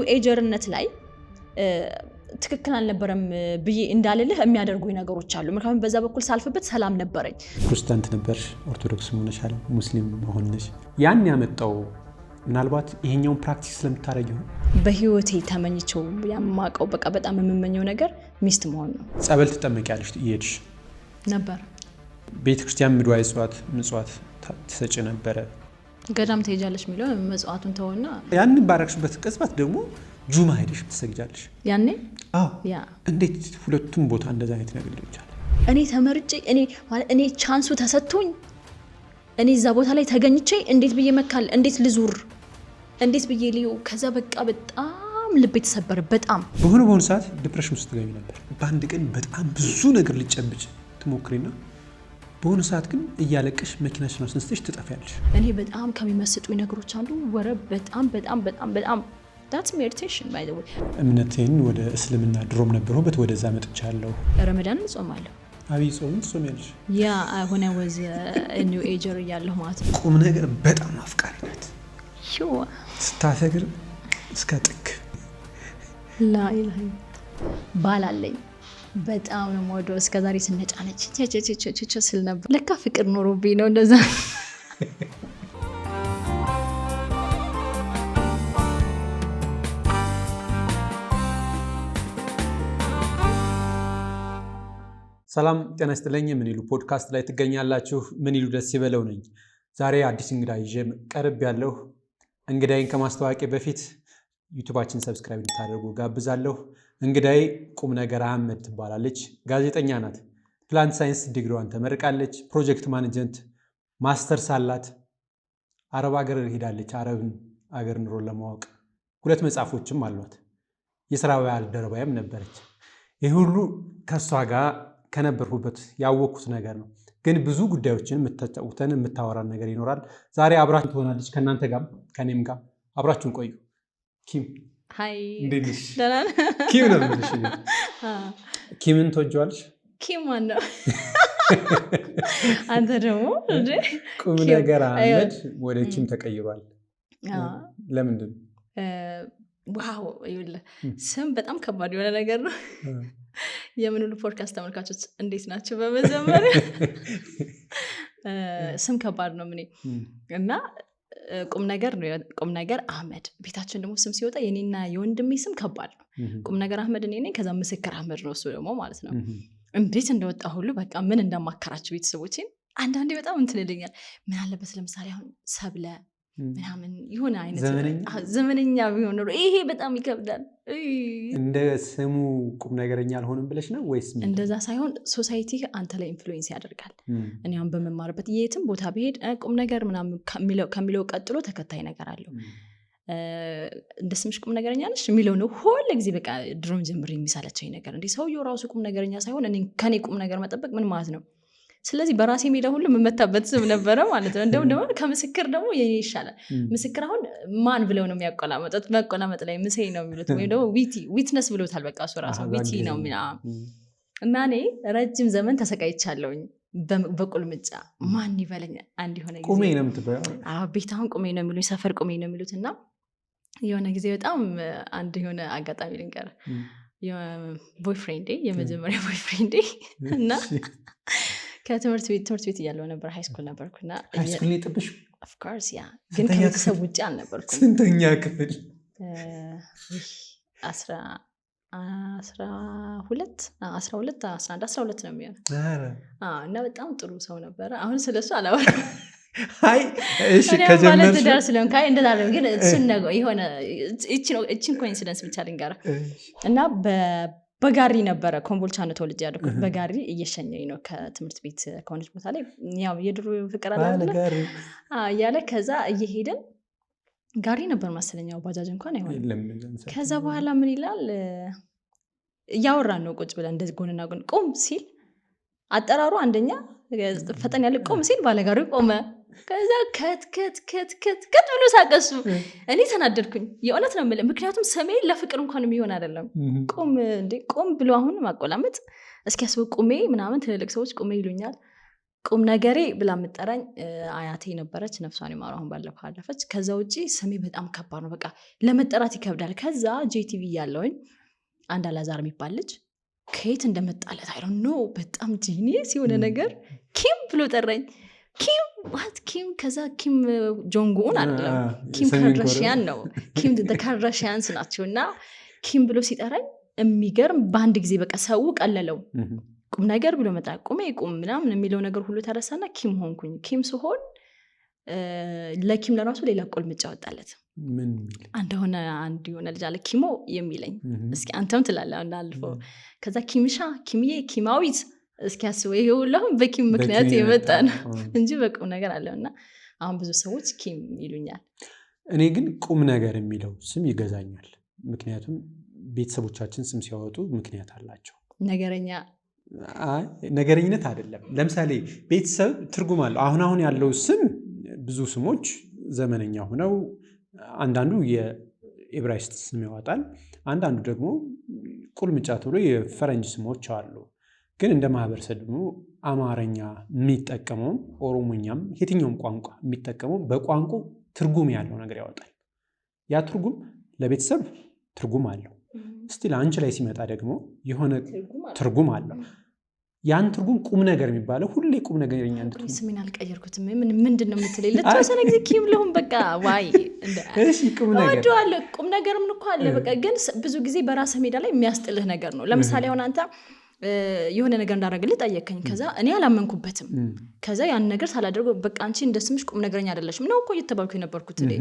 Ager ነት ላይ ትክክል አልነበረም ብዬ እንዳልልህ የሚያደርጉኝ ነገሮች አሉ። ምክንያቱም በዛ በኩል ሳልፍበት ሰላም ነበረኝ። ፕሮቴስታንት ነበርሽ፣ ኦርቶዶክስ ሆነሻል፣ ሙስሊም ሆነሽ ያን ያመጣው ምናልባት ይሄኛውን practice ስለምታደርጊ ይሆን? በህይወቴ ተመኝቸው የማውቀው በቃ በጣም የምመኘው ነገር ሚስት መሆን ነው። ጸበል ትጠመቂያለሽ እየሄድሽ ነበር። ቤተክርስቲያን ምድዋይ እጽዋት ምጽዋት ትሰጪ ነበረ። ገዳም ትሄጃለሽ የሚለው መጽዋቱን ተወና ያንን ባረግሽበት ቅጽበት ደግሞ ጁማ ሄደሽ ትሰግጃለሽ። ያኔ አዎ ያ እንዴት ሁለቱም ቦታ እንደዛ አይነት ነገር ሊሆን ይችላል? እኔ ተመርጬ እኔ ማለት እኔ chance ኡ ተሰጥቶኝ እኔ እዛ ቦታ ላይ ተገኝቼ እንዴት ብዬ መካል፣ እንዴት ልዙር፣ እንዴት ብዬ ልዩ። ከዛ በቃ በጣም ልቤ ተሰበረ። በጣም በሆነ ሰዓት depression ውስጥ ትገቢ ነበር። በአንድ ቀን በጣም ብዙ ነገር ልጨብጭ ትሞክሪና በሆነ ሰዓት ግን እያለቀሽ መኪናሽን አስነስተሽ ትጠፊያለሽ። እኔ በጣም ከሚመስጡኝ ነገሮች አንዱ ወረብ በጣም በጣም በጣም በጣም that's meditation by the way። እምነቴን ወደ እስልምና ድሮም ነበርኩበት ወደዛ መጥቻለሁ። ረመዳንን እጾማለሁ። አብይ ጾምን ትጾሚያለሽ? Yeah, when I was new ager እያለሁ ማለት ነው። ቁም ነገር በጣም አፍቃሪ ናት። ስታፈቅር እስከ ጥግ። ላኢላሀ ባል አለኝ። በጣም ነው የምወደው። እስከዛሬ ስነጫነች ቸቸቸቸቸ ስል ነበር። ለካ ፍቅር ኖሮብኝ ነው እንደዛ። ሰላም ጤና ይስጥልኝ። ምን ይሉ ፖድካስት ላይ ትገኛላችሁ። ምን ይሉ ደስ ይበለው ነኝ። ዛሬ አዲስ እንግዳ ይዤ ቀርብ ያለሁ። እንግዳይን ከማስተዋወቄ በፊት ዩቱባችን subscribe እንድታደርጉ ጋብዛለሁ። እንግዳዬ ቁም ነገር አህመድ ትባላለች። ጋዜጠኛ ናት። Plant science ዲግሪዋን ተመርቃለች። Project management masters አላት። አረብ ሀገር ሄዳለች፣ አረብን አገር ኑሮን ለማወቅ። ሁለት መጽሐፎችም አሏት። የስራ ባልደረባዬም ነበረች። ይህ ሁሉ ከእሷ ጋር ከነበርኩበት ያወቅኩት ነገር ነው። ግን ብዙ ጉዳዮችን የምታጫውተን የምታወራን ነገር ይኖራል። ዛሬ አብራችሁ ትሆናለች ከእናንተ ጋር ከእኔም ጋር አብራችሁን ቆዩ። ኪም Hi፣ እንዴት ነሽ? ደህና ነህ? ኪም ነው የምልሽ። ኪምን ትወጂዋለሽ? ኪም ማን ነው? አንተ ደግሞ እንዴ? ቁም ኪም። ነገር አህመድ ወደ ኪም ተቀይሯል። ለምንድን ነው? Wow፣ ይኸውልህ ስም በጣም ከባድ የሆነ ነገር ነው። የምን ሁሉ ፖድካስት ተመልካቾች እንዴት ናቸው? በመጀመሪያ ስም ከባድ ነው። ምን እና ቁም ነገር ነው። ቁም ነገር አህመድ። ቤታችን ደግሞ ስም ሲወጣ የኔና የወንድሜ ስም ከባድ ነው። ቁም ነገር አህመድ እኔ ነኝ። ከዛ ምስክር አህመድ ነው እሱ ደግሞ ማለት ነው። እንዴት እንደወጣ ሁሉ በቃ ምን እንደማከራቸው ቤተሰቦቼን አንዳንዴ በጣም እንትን ይለኛል። ምን አለበት ለምሳሌ አሁን ሰብለ ምናምን የሆነ አይነት ዘመነኛ ቢሆን ኖሮ ይሄ በጣም ይከብዳል። እንደ ስሙ ቁም ነገረኛ አልሆንም ብለሽ ነው ወይስ? እንደዛ ሳይሆን society አንተ ላይ influence ያደርጋል። እኔ አሁን በመማርበት የትም ቦታ ብሄድ ቁም ነገር ምናምን ከሚለው ቀጥሎ ተከታይ ነገር አለው። እንደ ስምሽ ቁም ነገረኛ ነሽ የሚለው ነው ሁል ጊዜ በቃ ድሮም ጀምሬ የሚሳለቸኝ ነገር። እንዴ ሰውየው ራሱ ቁም ነገረኛ ሳይሆን እኔ ከኔ ቁም ነገር መጠበቅ ምን ማለት ነው? ስለዚህ በራሴ ሜዳ ሁሉ የምመታበት ስም ነበረ ማለት ነው። እንደውም ደግሞ ከምስክር ደግሞ የኔ ይሻላል። ምስክር አሁን ማን ብለው ነው የሚያቆላመጡት? መቆላመጥ ላይ ምሴ ነው የሚሉት ወይም ደግሞ witty witness ብሎታል። በቃ እሱ ራሱ witty ነው እና እኔ ረጅም ዘመን ተሰቃይቻለሁኝ በቁልምጫ ማን ይበለኝ። አንድ የሆነ ጊዜ ቁሜ ነው የምትባየው? አዎ፣ ቤት አሁን ቁሜ ነው የሚሉኝ፣ ሰፈር ቁሜ ነው የሚሉት። እና የሆነ ጊዜ በጣም አንድ የሆነ አጋጣሚ ልንገርህ። Boyfriend ኤ፣ የመጀመሪያ boyfriend ኤ እና ከትምህርት ቤት ትምህርት ቤት እያለሁ ነበር፣ high school ነበርኩና። High school ነው የጠበሽው? Of course, yeah፣ ግን ከቤተሰብ ውጭ አልነበርኩም። ስንተኛ ክፍል? 12፣ 12፣ 11፣ 12 ነው የሚሆነው። እና በጣም ጥሩ ሰው ነበረ። አሁን ስለሱ አላወራም። አይ እሺ፣ ከጀመርሽ ባለትዳር ስለሆንክ አይ እንደዛ አይደለም፣ ግን እሱን ነገር የሆነ እቺን coincidence ብቻ ልንገርህ። እና በጋሪ ነበረ፣ ኮምቦልቻ ነው ተወልጄ ያደኩት። በጋሪ እየሸኘኝ ነው ከትምህርት ቤት ከሆነች ቦታ ላይ፣ ያው የድሮ ፍቅር አለ አይደለ? እያለ ከዛ እየሄድን ጋሪ ነበር መሰለኝ፣ ያው ባጃጅ እንኳን አይሆንም። ከዛ በኋላ ምን ይላል፣ እያወራን ነው ቁጭ ብለን እንደዚህ ጎንና ጎን፣ ቁም ሲል አጠራሩ አንደኛ ፈጠን ያለ ቁም ሲል ባለጋሪው ቆመ። ከዛ ከት ከት ከት ከት ከት ብሎ ሳቀሱ። እኔ ተናደድኩኝ። የእውነት ነው የምልህ። ምክንያቱም ስሜ ለፍቅር እንኳን የሚሆን አይደለም። ቁም እንዴ ቁም ብሎ አሁን ማቆላመጥ እስኪያስበው ቁሜ ምናምን ትልልቅ ሰዎች ቁሜ ይሉኛል። ቁም ነገሬ ብላ የምጠራኝ አያቴ ነበረች። ነፍሷን ይማር፣ አሁን ባለፈው አለፈች። ከዛ ውጪ ስሜ በጣም ከባድ ነው፣ በቃ ለመጠራት ይከብዳል። ከዛ ጄቲቪ እያለሁኝ አንድ አላዛር የሚባል ልጅ ከየት እንደመጣለት I don't know፣ በጣም genius የሆነ ነገር ኪም ብሎ ጠራኝ። ኪም what ኪም? ከዛ ኪም ጆንግ ኡን አይደለም፣ ኪም ካርዳሽያን ነው። ኪም ካርዳሽያንስ ናቸው። እና ኪም ብሎ ሲጠራኝ የሚገርም በአንድ ጊዜ በቃ ሰው ቀለለው። ቁም ነገር ብሎ መጣ። ቁሜ ቁም ምናምን የሚለው ነገር ሁሉ ተረሳና ኪም ሆንኩኝ። ኪም ስሆን ለኪም ለራሱ ሌላ ቁልምጫ ወጣለት። ምን? አንድ ሆነ አንድ የሆነ ልጅ አለ ኪሞ የሚለኝ። እስኪ አንተም ትላለህ አልፎ። ከዛ ኪምሻ፣ ኪምዬ፣ ኪማዊት፣ እስኪ አስበው፣ ይሄ ሁሉ አሁን በኪም ምክንያት የመጣ ነው እንጂ በቁም ነገር አለው። እና አሁን ብዙ ሰዎች ኪም ይሉኛል። እኔ ግን ቁም ነገር የሚለው ስም ይገዛኛል። ምክንያቱም ቤተሰቦቻችን ስም ሲያወጡ ምክንያት አላቸው። ነገረኛ። አይ፣ ነገረኝነት አይደለም። ለምሳሌ ቤተሰብ ትርጉም አለው። አሁን አሁን ያለው ስም ብዙ ስሞች ዘመነኛ ሆነው አንዳንዱ የዕብራይስጥ ስም ያወጣል፣ አንዳንዱ ደግሞ ቁልምጫ ተብሎ የፈረንጅ ስሞች አሉ። ግን እንደ ማህበረሰብ ደግሞ አማርኛ የሚጠቀመውም ኦሮሞኛም የትኛውም ቋንቋ የሚጠቀመው በቋንቋ ትርጉም ያለው ነገር ያወጣል። ያ ትርጉም ለቤተሰብ ትርጉም አለው። Still አንቺ ላይ ሲመጣ ደግሞ የሆነ ትርጉም አለው። ያን ትርጉም ቁም ነገር የሚባለው ሁሌ ቁም ነገረኛ እንድትሆን ስሜን አልቀየርኩትም። ምን ምንድን ነው የምትለኝ? ለተወሰነ ጊዜ ኪም ልሁን በቃ ዋይ። እሺ፣ ቁም ነገር እወደዋለሁ። ቁም ነገርም እኮ አለ። በቃ ግን ብዙ ጊዜ በራስህ ሜዳ ላይ የሚያስጥልህ ነገር ነው። ለምሳሌ አሁን አንተ የሆነ ነገር እንዳደረግልህ ጠየከኝ። ከዛ እኔ አላመንኩበትም። ከዛ ያን ነገር ሳላደርገው በቃ አንቺ እንደ ስምሽ ቁም ነገረኛ አይደለሽም ነው እኮ እየተባልኩ የነበርኩት እኔ።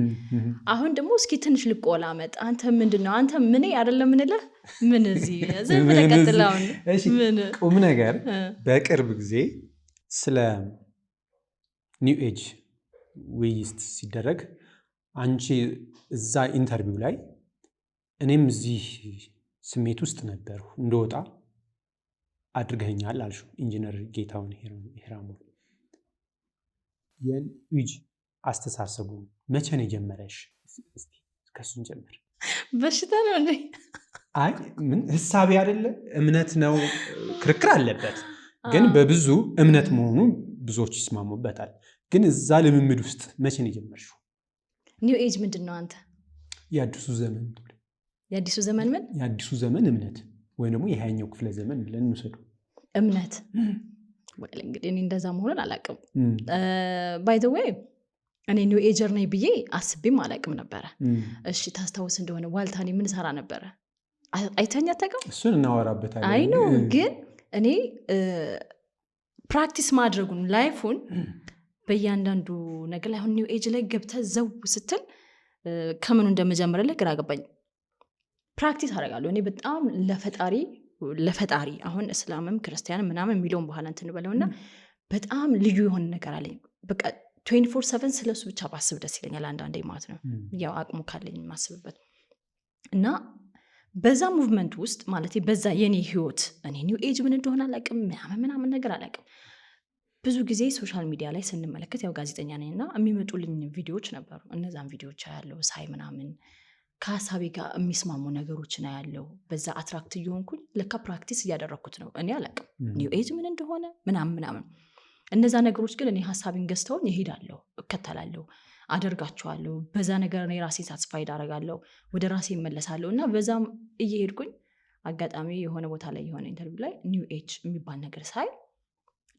አሁን ደግሞ እስኪ ትንሽ ልቆላመጥ። አንተ ምንድን ነው አንተ ምን አይደለም ምንልህ ምን እዚህ ዝም ብለህ ቀጥል አሁን። እሺ፣ ምን ቁም ነገር በቅርብ ጊዜ ስለ New Age ውይይት ሲደረግ አንቺ እዛ interview ላይ እኔም እዚህ ስሜት ውስጥ ነበርኩ፣ እንደወጣ አድርገኸኛል አልሽው ኢንጂነር ጌታሁን ሂራሞ። የ New Age አስተሳሰቡ መቼ ነው የጀመረሽ? እስቲ ከእሱን ጀምር። በሽታ ነው እንዴ? አይ ምን ህሳቤ አይደለ እምነት ነው፣ ክርክር አለበት። ግን በብዙ እምነት መሆኑ ብዙዎች ይስማሙበታል። ግን እዛ ልምምድ ውስጥ መቼ ነው የጀመርሽው? New Age ምንድን ነው አንተ? የአዲሱ ዘመን። የአዲሱ ዘመን ምን? የአዲሱ ዘመን እምነት ወይም ደግሞ የሃያኛው ክፍለ ዘመን ብለን እንውሰዱ። እምነት well እንግዲህ እኔ እንደዛ መሆኑን አላውቅም። By the way እኔ New Ager ነኝ ብዬ አስቤም አላውቅም ነበረ። እሺ፣ ታስታውስ እንደሆነ ዋልታኔ ምን ሰራ ነበረ? አይተኸኝ አታውቅም? እሱን እናወራበታለን። I know፣ ግን እኔ practice ማድረጉን life ኡን በእያንዳንዱ ነገር ላይ አሁን New Age ላይ ገብተህ ዘው ስትል ከምኑ እንደመጀመርልህ ግራ ገባኝ። Practice አደርጋለሁ እኔ በጣም ለፈጣሪ አሁን እስላምም ክርስቲያንም ምናምን የሚለውን በኋላ እንትን በለውና በጣም ልዩ የሆነ ነገር አለኝ። በቃ 24/7 ስለሱ ብቻ ባስብ ደስ ይለኛል አንዳንዴ ማለት ነው። ያው አቅሙ ካለኝ የማስብበት እና በዛ movement ውስጥ ማለት በዛ የኔ ህይወት እኔ New Age ምን እንደሆነ አላውቅም፣ ምናምን ምናምን ነገር አላውቅም። ብዙ ጊዜ social media ላይ ስንመለከት ያው ጋዜጠኛ ነኝ እና የሚመጡልኝ ቪዲዮዎች ነበሩ። እነዛን ቪዲዮዎች አያለው፣ ሳይ ምናምን ከሀሳቤ ጋር የሚስማሙ ነገሮችን አያለው። በዛ attract እየሆንኩኝ ለካ practice እያደረግኩት ነው። እኔ አላውቅም New Age ምን እንደሆነ ምናምን ምናምን። እነዛ ነገሮች ግን እኔ ሀሳቤን ገዝተውኝ እሄዳለሁ፣ እከተላለሁ፣ አደርጋቸዋለሁ። በዛ ነገር እኔ ራሴን satisfied አደርጋለሁ፣ ወደ ራሴ እመለሳለሁ እና በዛም እየሄድኩኝ አጋጣሚ የሆነ ቦታ ላይ የሆነ interview ላይ New Age የሚባል ነገር ሳይ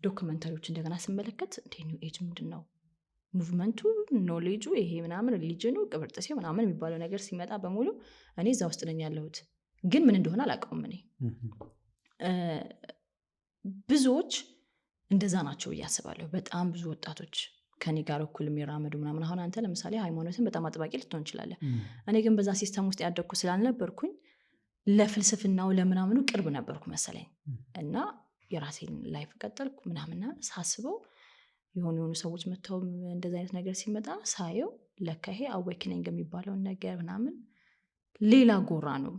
documentary ዎች እንደገና ስመለከት እንዴ New Age ምንድን ነው movement ኡ፣ knowledge ኡ፣ ይሄ ምናምን religion ኑ ቅብርጥሴ ምናምን የሚባለው ነገር ሲመጣ በሙሉ እኔ እዛ ውስጥ ነኝ ያለሁት፣ ግን ምን እንደሆነ አላውቀውም። እኔ ብዙዎች እንደዛ ናቸው ብዬ አስባለሁ። በጣም ብዙ ወጣቶች ከኔ ጋር እኩል የሚራመዱ ምናምን። አሁን አንተ ለምሳሌ ሃይማኖትን በጣም አጥባቂ ልትሆን ትችላለህ። እኔ ግን በዛ system ውስጥ ያደግኩ ስላልነበርኩኝ ለፍልስፍናው ለምናምኑ ቅርብ ነበርኩ መሰለኝ እና የራሴን life ቀጠልኩ ምናምና ሳስበው የሆኑ የሆኑ ሰዎች መጥተው እንደዚ አይነት ነገር ሲመጣ ሳየው ለካ ይሄ awakening የሚባለውን ነገር ምናምን ሌላ ጎራ ነው።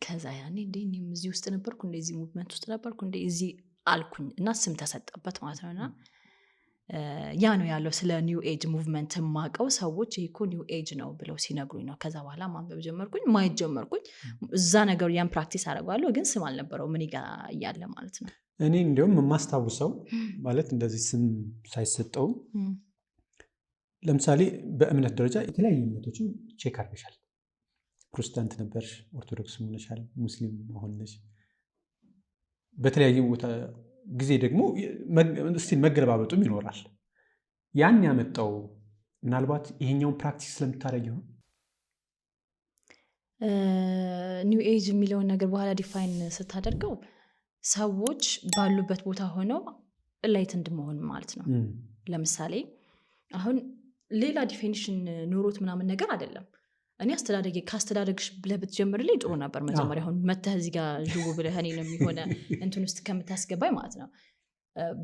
ከዛ ያኔ እንዴ እኔም እዚህ ውስጥ ነበርኩ እንዴ፣ እዚህ movement ውስጥ ነበርኩ እንዴ እዚህ አልኩኝ እና ስም ተሰጠበት ማለት ነው። እና ያ ነው ያለው ስለ New Age movement የማውቀው። ሰዎች ይሄ እኮ New Age ነው ብለው ሲነግሩኝ ነው። ከዛ በኋላ ማንበብ ጀመርኩኝ፣ ማየት ጀመርኩኝ። እዛ ነገሩ ያን practice አደርገዋለሁ፣ ግን ስም አልነበረውም እኔ ጋ እያለ ማለት ነው። እኔ እንዲሁም የማስታውሰው ማለት እንደዚህ ስም ሳይሰጠውም ለምሳሌ በእምነት ደረጃ የተለያዩ እምነቶችን check አድርገሻል። ፕሮቴስታንት ነበርሽ፣ ኦርቶዶክስ ሆነሻል፣ ሙስሊም ሆነሽ፣ በተለያዩ ቦታ ጊዜ ደግሞ still መገለባበጡም ይኖራል። ያን ያመጣው ምናልባት ይሄኛውን practice ስለምታደርግ ይሆን? New Age የሚለውን ነገር በኋላ define ስታደርገው ሰዎች ባሉበት ቦታ ሆነው enlightened መሆን ማለት ነው። ለምሳሌ አሁን ሌላ definition ኖሮት ምናምን ነገር አይደለም። እኔ አስተዳደጌ ከአስተዳደግሽ ብለህ ብትጀምርልኝ ጥሩ ነበር። መጀመሪያ አሁን መተህ እዚህ ጋር ዥው ብለህ እኔንም የሆነ እንትን ውስጥ ከምታስገባኝ ማለት ነው።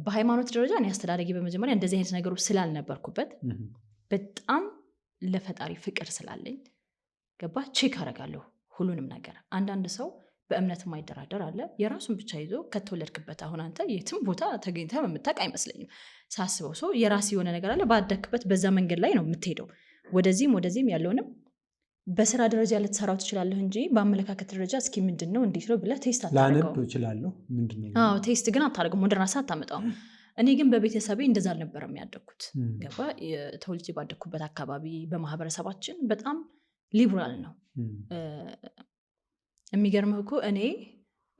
በሃይማኖት ደረጃ እኔ አስተዳደጌ በመጀመሪያ እንደዚህ አይነት ነገሮች ስላልነበርኩበት በጣም ለፈጣሪ ፍቅር ስላለኝ ገባ check አደርጋለሁ ሁሉንም ነገር። አንዳንድ ሰው በእምነት የማይደራደር አለ። የራሱን ብቻ ይዞ ከተወለድክበት አሁን አንተ የትም ቦታ ተገኝተህ የምታውቅ አይመስለኝም ሳስበው። ሰው የራስ የሆነ ነገር አለ፣ ባደግክበት በዛ መንገድ ላይ ነው የምትሄደው። ወደዚህም ወደዚህም ያለውንም በስራ ደረጃ ልትሰራው ትችላለህ እንጂ በአመለካከት ደረጃ እስኪ ምንድን ነው እንዴት ነው ብለህ test ላነብ አታደርገውም። እችላለሁ። ምንድን ነው? አዎ፣ test ግን አታደርገውም፣ ወደ ራስህ አታመጣውም። እኔ ግን በቤተሰቤ እንደዛ አልነበረም ያደግኩት። ገባ ተወልጄ ባደግኩበት አካባቢ በማህበረሰባችን በጣም ሊብራል ነው። የሚገርምህ እኮ እኔ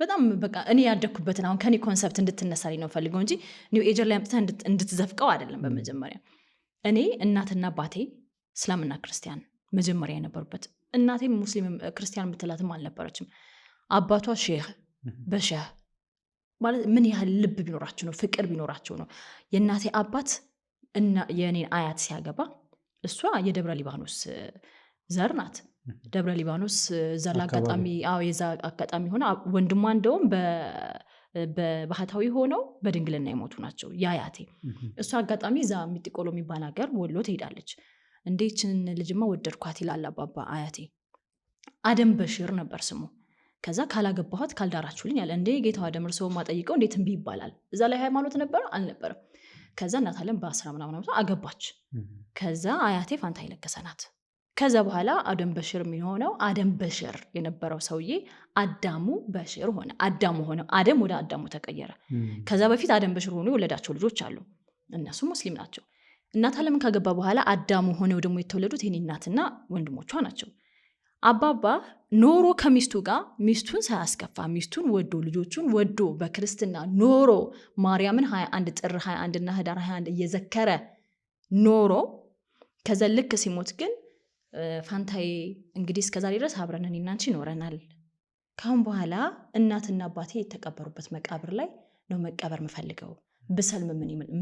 በጣም በቃ እኔ ያደግኩበትን አሁን ከኔ concept እንድትነሳልኝ ነው ፈልገው እንጂ New Ager ላይ አምጥተህ እንድትዘፍቀው አይደለም። በመጀመሪያ እኔ እናትና አባቴ እስላምና ክርስቲያን መጀመሪያ የነበሩበት፣ እናቴም ሙስሊም ክርስቲያን የምትላትም አልነበረችም። አባቷ ሼህ፣ በሼህ ማለት ምን ያህል ልብ ቢኖራቸው ነው፣ ፍቅር ቢኖራቸው ነው። የእናቴ አባት እና የእኔን አያት ሲያገባ እሷ የደብረ ሊባኖስ ዘር ናት። ደብረ ሊባኖስ እዛ ለአጋጣሚ፣ አዎ፣ የዛ አጋጣሚ ሆነ ወንድሟ እንደውም በባህታዊ ሆነው በድንግልና የሞቱ ናቸው የአያቴ። እሷ አጋጣሚ እዛ ሚጢቆሎ የሚባል ሀገር ወሎ ትሄዳለች። እንዴ ይችን ልጅማ ወደድኳት ይላል አባባ አያቴ። አደም በሽር ነበር ስሙ። ከዛ ካላገባኋት ካልዳራችሁልኝ አለ። እንዴ ጌታው አደም እርስዎ ማጠይቀው እንዴት እምቢ ይባላል? እዛ ላይ ሃይማኖት ነበረ አልነበረም? ከዛ እናት አለም በ10 ምናምን ዓመቷ አገባች። ከዛ አያቴ ፋንታ የለገሰ ናት። ከዛ በኋላ አደም በሽር የሚሆነው አደም በሽር የነበረው ሰውዬ አዳሙ በሽር ሆነ። አዳሙ ሆነ። አደም ወደ አዳሙ ተቀየረ። ከዛ በፊት አደም በሽር ሆኖ የወለዳቸው ልጆች አሉ። እነሱ ሙስሊም ናቸው። እናት አለምን ካገባ በኋላ አዳሙ ሆነው ደግሞ የተወለዱት የኔ እናትና ወንድሞቿ ናቸው። አባባ ኖሮ ከሚስቱ ጋር ሚስቱን ሳያስከፋ ሚስቱን ወዶ ልጆቹን ወዶ በክርስትና ኖሮ ማርያምን 21 ጥር 21 እና ህዳር 21 እየዘከረ ኖሮ ከዛ ልክ ሲሞት ግን ፋንታዬ እንግዲህ እስከዛሬ ድረስ አብረን እኔና አንቺ ይኖረናል። ካሁን በኋላ እናትና አባቴ የተቀበሩበት መቃብር ላይ ነው መቀበር የምፈልገው። ብሰልም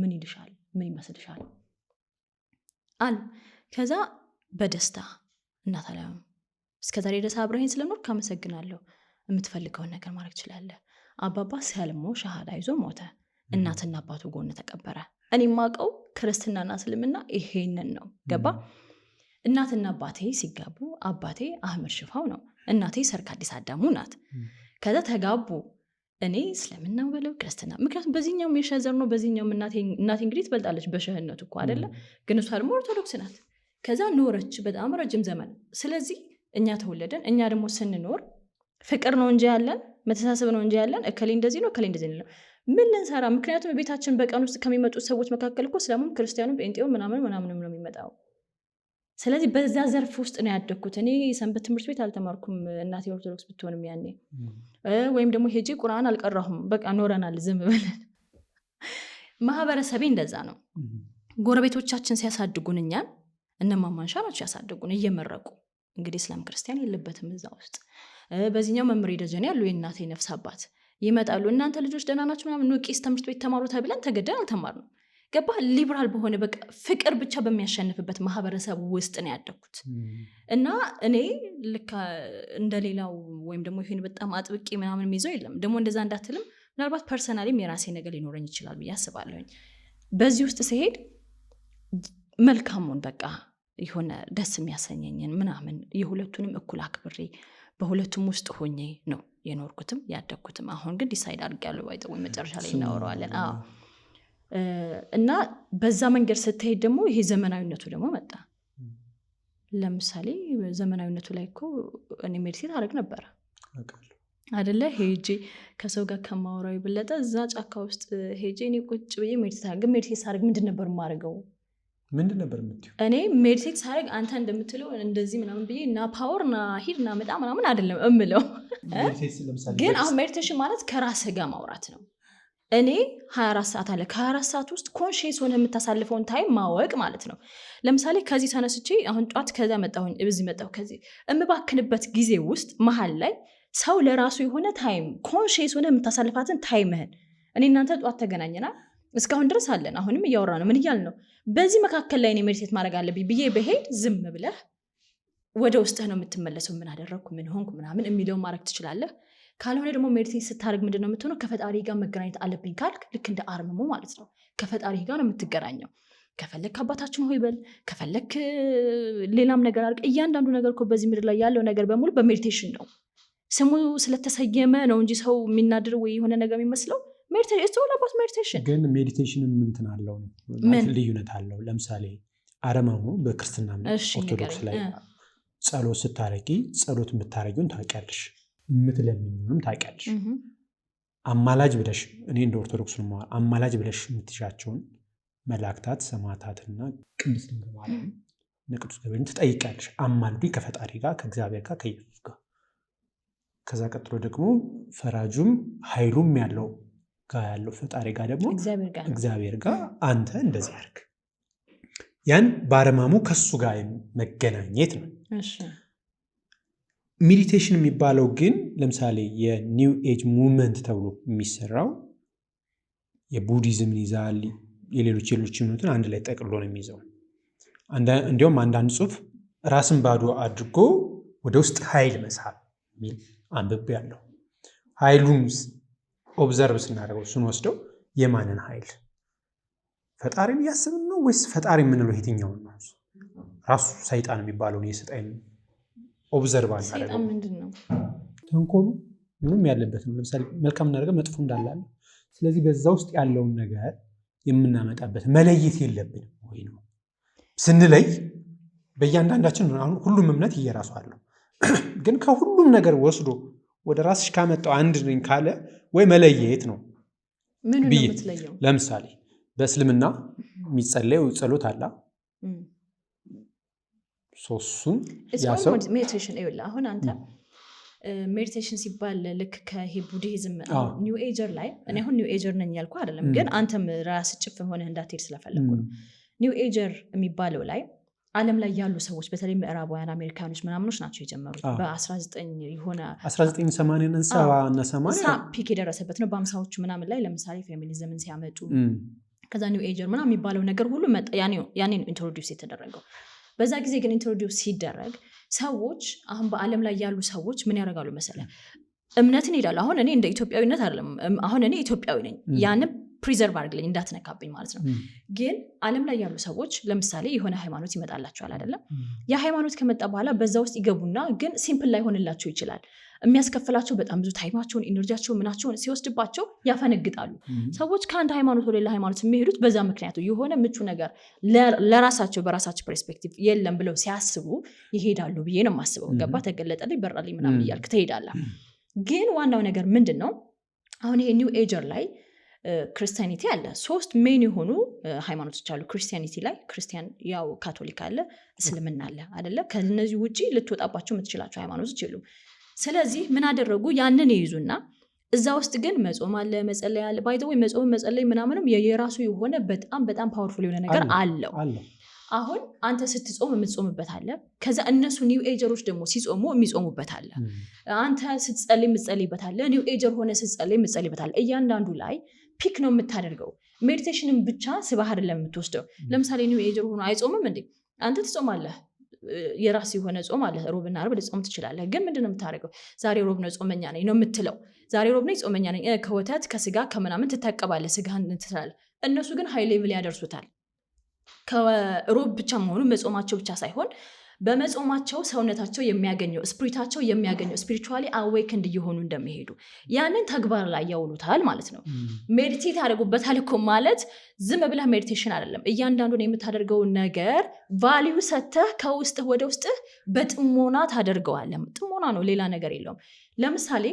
ምን ይልሻል? ምን ይመስልሻል? አሉ። ከዛ በደስታ እናት አለም እስከዛሬ ድረስ አብረኸኝ ስለኖርክ አመሰግናለሁ። የምትፈልገውን ነገር ማድረግ ትችላለህ። አባባ ሰልሞ ሻሃዳ ይዞ ሞተ። እናትና አባቱ ጎን ተቀበረ። እኔ የማውቀው ክርስትናና እስልምና ይሄንን ነው። ገባ? እናትና አባቴ ሲጋቡ አባቴ አህመድ ሽፋው ነው፣ እናቴ ሰርክ አዲስ አዳሙ ናት። ከዛ ተጋቡ። እኔ እስልምና በለው ክርስትና፣ ምክንያቱም በዚህኛውም የሸህ ዘር ነው፣ በዚህኛውም እናቴ እንግዲህ ትበልጣለች በሸህነቱ እኮ አይደለ? ግን እሷ ደግሞ ኦርቶዶክስ ናት። ከዛ ኖረች በጣም ረጅም ዘመን። ስለዚህ እኛ ተወለደን። እኛ ደግሞ ስንኖር ፍቅር ነው እንጂ ያለን፣ መተሳሰብ ነው እንጂ ያለን እከሌ እንደዚህ ነው እከሌ እንደዚህ ነው ምን ልንሰራ? ምክንያቱም ቤታችን በቀን ውስጥ ከሚመጡት ሰዎች መካከል እኮ እስላሙም ክርስቲያኑም ጴንጤውም ምናምን ምናምንም ነው የሚመጣው። ስለዚህ በዛ ዘርፍ ውስጥ ነው ያደግኩት። እኔ ሰንበት ትምህርት ቤት አልተማርኩም፣ እናቴ ኦርቶዶክስ ብትሆንም ያኔ፣ ወይም ደግሞ ሄጄ ቁርአን አልቀራሁም። በቃ ኖረናል ዝም ብለን። ማህበረሰቤ እንደዛ ነው። ጎረቤቶቻችን ሲያሳድጉን እኛን እነማማንሻ ናቸው ያሳደጉን እየመረቁ። እንግዲህ እስላም ክርስቲያን የለበትም እዛ ውስጥ። በዚህኛው መምህር ደጀኔ ያሉ የእናቴ ነፍስ አባት ይመጣሉ። እናንተ ልጆች ደህና ናቸው ምናምን፣ ኑ ቄስ ትምህርት ቤት ተማሩ ተብለን ተገደን አልተማርንም። ገባ? ሊበራል በሆነ በቃ ፍቅር ብቻ በሚያሸንፍበት ማህበረሰብ ውስጥ ነው ያደግኩት። እና እኔ ልክ እንደሌላው ወይም ደግሞ ይሄን በጣም አጥብቄ ምናምን የሚይዘው የለም። ደግሞ እንደዛ እንዳትልም ምናልባት personally ም የራሴ ነገር ሊኖረኝ ይችላል ብዬ አስባለሁኝ። በዚህ ውስጥ ስሄድ መልካሙን በቃ የሆነ ደስ የሚያሰኘኝን ምናምን የሁለቱንም እኩል አክብሬ በሁለቱም ውስጥ ሆኜ ነው የኖርኩትም ያደግኩትም። አሁን ግን decide አድርጌያለሁ። by the way መጨረሻ ላይ እናወራዋለን። አዎ፣ እና በዛ መንገድ ስትሄድ ደግሞ ይሄ ዘመናዊነቱ ደግሞ መጣ። ለምሳሌ ዘመናዊነቱ ላይ እኮ እኔ meditate አደርግ ነበረ። አደለ? ሄጄ ከሰው ጋር ከማወራው የበለጠ እዛ ጫካ ውስጥ ሄጄ እኔ ቁጭ ብዬ meditate አድርግ። Meditate ሳደርግ ምንድን ነበር የማደርገው? ምንድን ነበር የምትይው? እኔ meditate ሳደርግ አንተ እንደምትለው እንደዚህ ምናምን ብዬ እና power ና ሂድ እና መጣ ምናምን አይደለም እምለው። ግን አሁን meditation ማለት ከራስህ ጋር ማውራት ነው። እኔ 24 ሰዓት አለ፣ ከ24 ሰዓት ውስጥ conscious ሆነህ የምታሳልፈውን time ማወቅ ማለት ነው። ለምሳሌ ከዚህ ተነስቼ አሁን ጧት ከዚያ መጣሁኝ፣ እዚህ መጣሁ፣ ከዚህ የምባክንበት ጊዜ ውስጥ መሀል ላይ ሰው ለራሱ የሆነ time conscious ሆነህ የምታሳልፋትን time ህን፣ እኔ እናንተ ጧት ተገናኘናል፣ እስካሁን ድረስ አለን፣ አሁንም እያወራ ነው። ምን እያልን ነው? በዚህ መካከል ላይ እኔ meditate ማድረግ አለብኝ ብዬ በሄድ ዝም ብለህ ወደ ውስጥህ ነው የምትመለሰው። ምን አደረግኩ፣ ምን ሆንኩ ምናምን የሚለውን ማድረግ ትችላለህ። ካልሆነ ደግሞ meditate ስታደርግ ምንድን ነው የምትሆነው? ከፈጣሪ ጋር መገናኘት አለብኝ ካልክ ልክ እንደ አርምሞ ማለት ነው። ከፈጣሪ ጋር ነው የምትገናኘው። ከፈለክ አባታችን ሆይ በል፣ ከፈለክ ሌላም ነገር አድርግ። እያንዳንዱ ነገር እኮ በዚህ ምድር ላይ ያለው ነገር በሙሉ በ meditation ነው። ስሙ ስለተሰየመ ነው እንጂ ሰው የሚናድር ወይ የሆነ ነገር የሚመስለው all about meditation። ግን meditation እንትን አለው ነው። ምን? ልዩነት አለው። ለምሳሌ አረማሞ በክርስትና እምነት ኦርቶዶክስ ላይ ጸሎት ስታረጊ ጸሎት የምታረጊውን ታውቂያለሽ፣ የምትለምኚውንም ታውቂያለሽ። አማላጅ ብለሽ፣ እኔ እንደ ኦርቶዶክስ ነው የማወራው፣ አማላጅ ብለሽ የምትሻቸውን መላእክታት፣ ሰማዕታትና ቅድስት ድንግል ማርያም እና ቅዱስ ገብርኤልን ትጠይቂያለሽ። አማልዱኝ ከፈጣሪ ጋር፣ ከእግዚአብሔር ጋር፣ ከኢየሱስ ጋር። ከዛ ቀጥሎ ደግሞ ፈራጁም ኃይሉም ያለው ጋር ያለው ፈጣሪ ጋር ደግሞ እግዚአብሔር ጋር ነው። እግዚአብሔር ጋር አንተ እንደዚህ አድርግ። ያን በአረማሞ ከሱ ጋር መገናኘት ነው። Meditation የሚባለው ግን ለምሳሌ የ New Age movement ተብሎ የሚሰራው የቡዲዝምን ይዛል፣ የሌሎች የሌሎች እምነትን አንድ ላይ ጠቅልሎ ነው የሚይዘው። እንዲሁም አንዳንድ ጽሑፍ ራስን ባዶ አድርጎ ወደ ውስጥ ኃይል መሳብ የሚል አንብቤ ያለው። ኃይሉን observe ስናደርገው፣ ስንወስደው የማንን ኃይል? ፈጣሪን እያስብን ነው ወይስ ፈጣሪ የምንለው የትኛውን ነው? ራሱ ሰይጣን የሚባለውን የሰይጣን observe ሰይጣን አናደርገው። ምንድን ነው? ተንኮሉ ምንም ያለበት ነው። ለምሳሌ መልካም እናደርገው መጥፎ እንዳለ አለ። ስለዚህ በዛ ውስጥ ያለውን ነገር የምናመጣበት መለየት የለብንም ወይ ነው። ስንለይ በእያንዳንዳችን አሁን ሁሉም እምነት እየራሱ አለው። ግን ከሁሉም ነገር ወስዶ ወደ ራስሽ ካመጣው አንድ ነኝ ካለ ወይ መለየት ነው። ምኑን ነው ብዬ የምትለየው? ለምሳሌ በእስልምና የሚጸለየው ጸሎት አለ። ሶስቱን ያ ሰው Meditation ይኸውልህ፣ አሁን አንተ meditation ሲባል ልክ ከይሄ ቡድሂዝም New Ager ላይ፣ እኔ አሁን New Ager ነኝ ያልኩ አይደለም፣ ግን አንተም ራስ ጭፍን ሆነህ እንዳትሄድ ስለፈለግኩ ነው። New Ager የሚባለው ላይ ዓለም ላይ ያሉ ሰዎች በተለይ ምዕራባውያን አሜሪካኖች ምናምኖች ናቸው የጀመሩት። በ19 የሆነ 1980 70 እና 80 peak የደረሰበት ነው። በ50ዎቹ ምናምን ላይ ለምሳሌ ፌሚኒዝምን ሲያመጡ ከዛ New Ager ምናምን የሚባለው ነገር ሁሉ መጣ። ያኔ ነው introduce የተደረገው። በዛ ጊዜ ግን introduce ሲደረግ ሰዎች፣ አሁን በዓለም ላይ ያሉ ሰዎች ምን ያደርጋሉ መሰለህ? እምነትን ይሄዳሉ። አሁን እኔ እንደ ኢትዮጵያዊነት አይደለም፣ አሁን እኔ ኢትዮጵያዊ ነኝ፣ ያንን preserve አድርግልኝ እንዳትነካብኝ ማለት ነው። ግን ዓለም ላይ ያሉ ሰዎች ለምሳሌ የሆነ ሃይማኖት ይመጣላቸዋል አይደለም? ያ ሃይማኖት ከመጣ በኋላ በዛ ውስጥ ይገቡና ግን simple ላይሆንላቸው ይችላል። የሚያስከፍላቸው በጣም ብዙ time ኣቸውን፣ energy ያቸውን፣ ምናቸውን ሲወስድባቸው ያፈነግጣሉ። ሰዎች ከአንድ ሃይማኖት ወደ ሌላ ሃይማኖት የሚሄዱት በዛ ምክንያቱ የሆነ ምቹ ነገር ለራሳቸው በራሳቸው perspective የለም ብለው ሲያስቡ ይሄዳሉ ብዬ ነው የማስበው። ገባ፣ ተገለጠልኝ፣ በራልኝ ምናምን እያልክ ትሄዳለህ። ግን ዋናው ነገር ምንድን ነው? አሁን ይሄ New Ager ላይ Christianity አለ። ሶስት main የሆኑ ሃይማኖቶች አሉ። Christianity ላይ ክርስቲያን ያው ካቶሊክ አለ፣ እስልምና አለ አደለ? ከነዚህ ውጭ ልትወጣባቸው የምትችላቸው ሃይማኖቶች የሉም። ስለዚህ ምን አደረጉ? ያንን ይይዙና እዛ ውስጥ ግን መጾም አለ፣ መጸለይ አለ። By the way መጾም መጸለይ ምናምንም የራሱ የሆነ በጣም በጣም powerful የሆነ ነገር አለው። አለው። አሁን አንተ ስትጾም የምትጾምበት አለ። ከዛ እነሱ New Ager ኦች ደግሞ ሲጾሙ የሚጾሙበት አለ። አንተ ስትጸልይ የምትጸልይበት አለ። New Ager ሆነህ ስትጸልይ የምትጸልይበት አለ። እያንዳንዱ ላይ pick ነው የምታደርገው። Meditation ን ብቻ ስባህ አይደለም የምትወስደው። ለምሳሌ New Ager ሆኖ አይጾምም እንዴ? አንተ ትጾማለህ። የራስ የሆነ ጾም አለ። ሮብና ዓርብ ልጾም ትችላለህ። ግን ምንድን ነው የምታደርገው? ዛሬ ሮብ ነው፣ ጾመኛ ነኝ ነው የምትለው። ዛሬ ሮብ ነኝ፣ ጾመኛ ነኝ። ከወተት፣ ከስጋ፣ ከምናምን ትታቀባለህ፣ ስጋህን ትላለህ። እነሱ ግን high level ያደርሱታል። ከሮብ ብቻ መሆኑ መጾማቸው ብቻ ሳይሆን በመጾማቸው ሰውነታቸው የሚያገኘው፣ spirit ኣቸው የሚያገኘው፣ spiritually awakened እየሆኑ እንደሚሄዱ ያንን ተግባር ላይ ያውሉታል ማለት ነው። Meditate ያደርጉበታል እኮ ማለት ዝም ብለህ meditation አይደለም። እያንዳንዱን የምታደርገውን ነገር value ሰተህ ከውስጥህ ወደ ውስጥህ በጥሞና ታደርገዋለህ። ጥሞና ነው፣ ሌላ ነገር የለውም። ለምሳሌ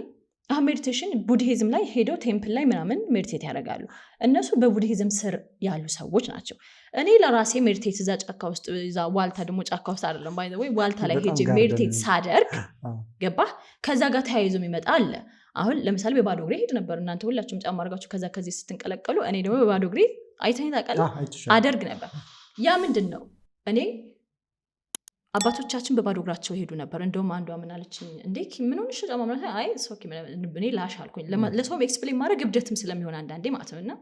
አሁን meditation Buddhism ላይ ሄደው temple ላይ ምናምን meditate ያደርጋሉ። እነሱ በቡድሂዝም ስር ያሉ ሰዎች ናቸው። እኔ ለራሴ meditate እዛ ጫካ ውስጥ፣ እዛ ዋልታ ደግሞ፣ ጫካ ውስጥ አይደለም by the way፣ ዋልታ ላይ በጣም ሄጄ garden meditate ሳደርግ፣ ገባህ? ከዛ ጋር ተያይዞ የሚመጣ አለ። አሁን ለምሳሌ በባዶ እግሬ ሄድ ነበር። እናንተ ሁላችሁም ጫማ አድርጋችሁ ከዛ ከዚህ ስትንቀለቀሉ፣ እኔ ደግሞ በባዶ እግሬ፣ አይተኸኝ ታውቃለህ? አይቼሻለሁ። አደርግ ነበር። ያ ምንድን ነው? እኔ አባቶቻችን በባዶ እግራቸው ይሄዱ ነበር። እንደውም አንዷ ምን አለችኝ፣ እንዴ ምን ሆነሽ ጫማ ምናምን፣ አይ it's okay ምናምን፣ እኔ ላሽ አልኩኝ። ለሰውም explain ማድረግ እብደትም ስለሚሆን አንዳንዴ ማለት ነው። እና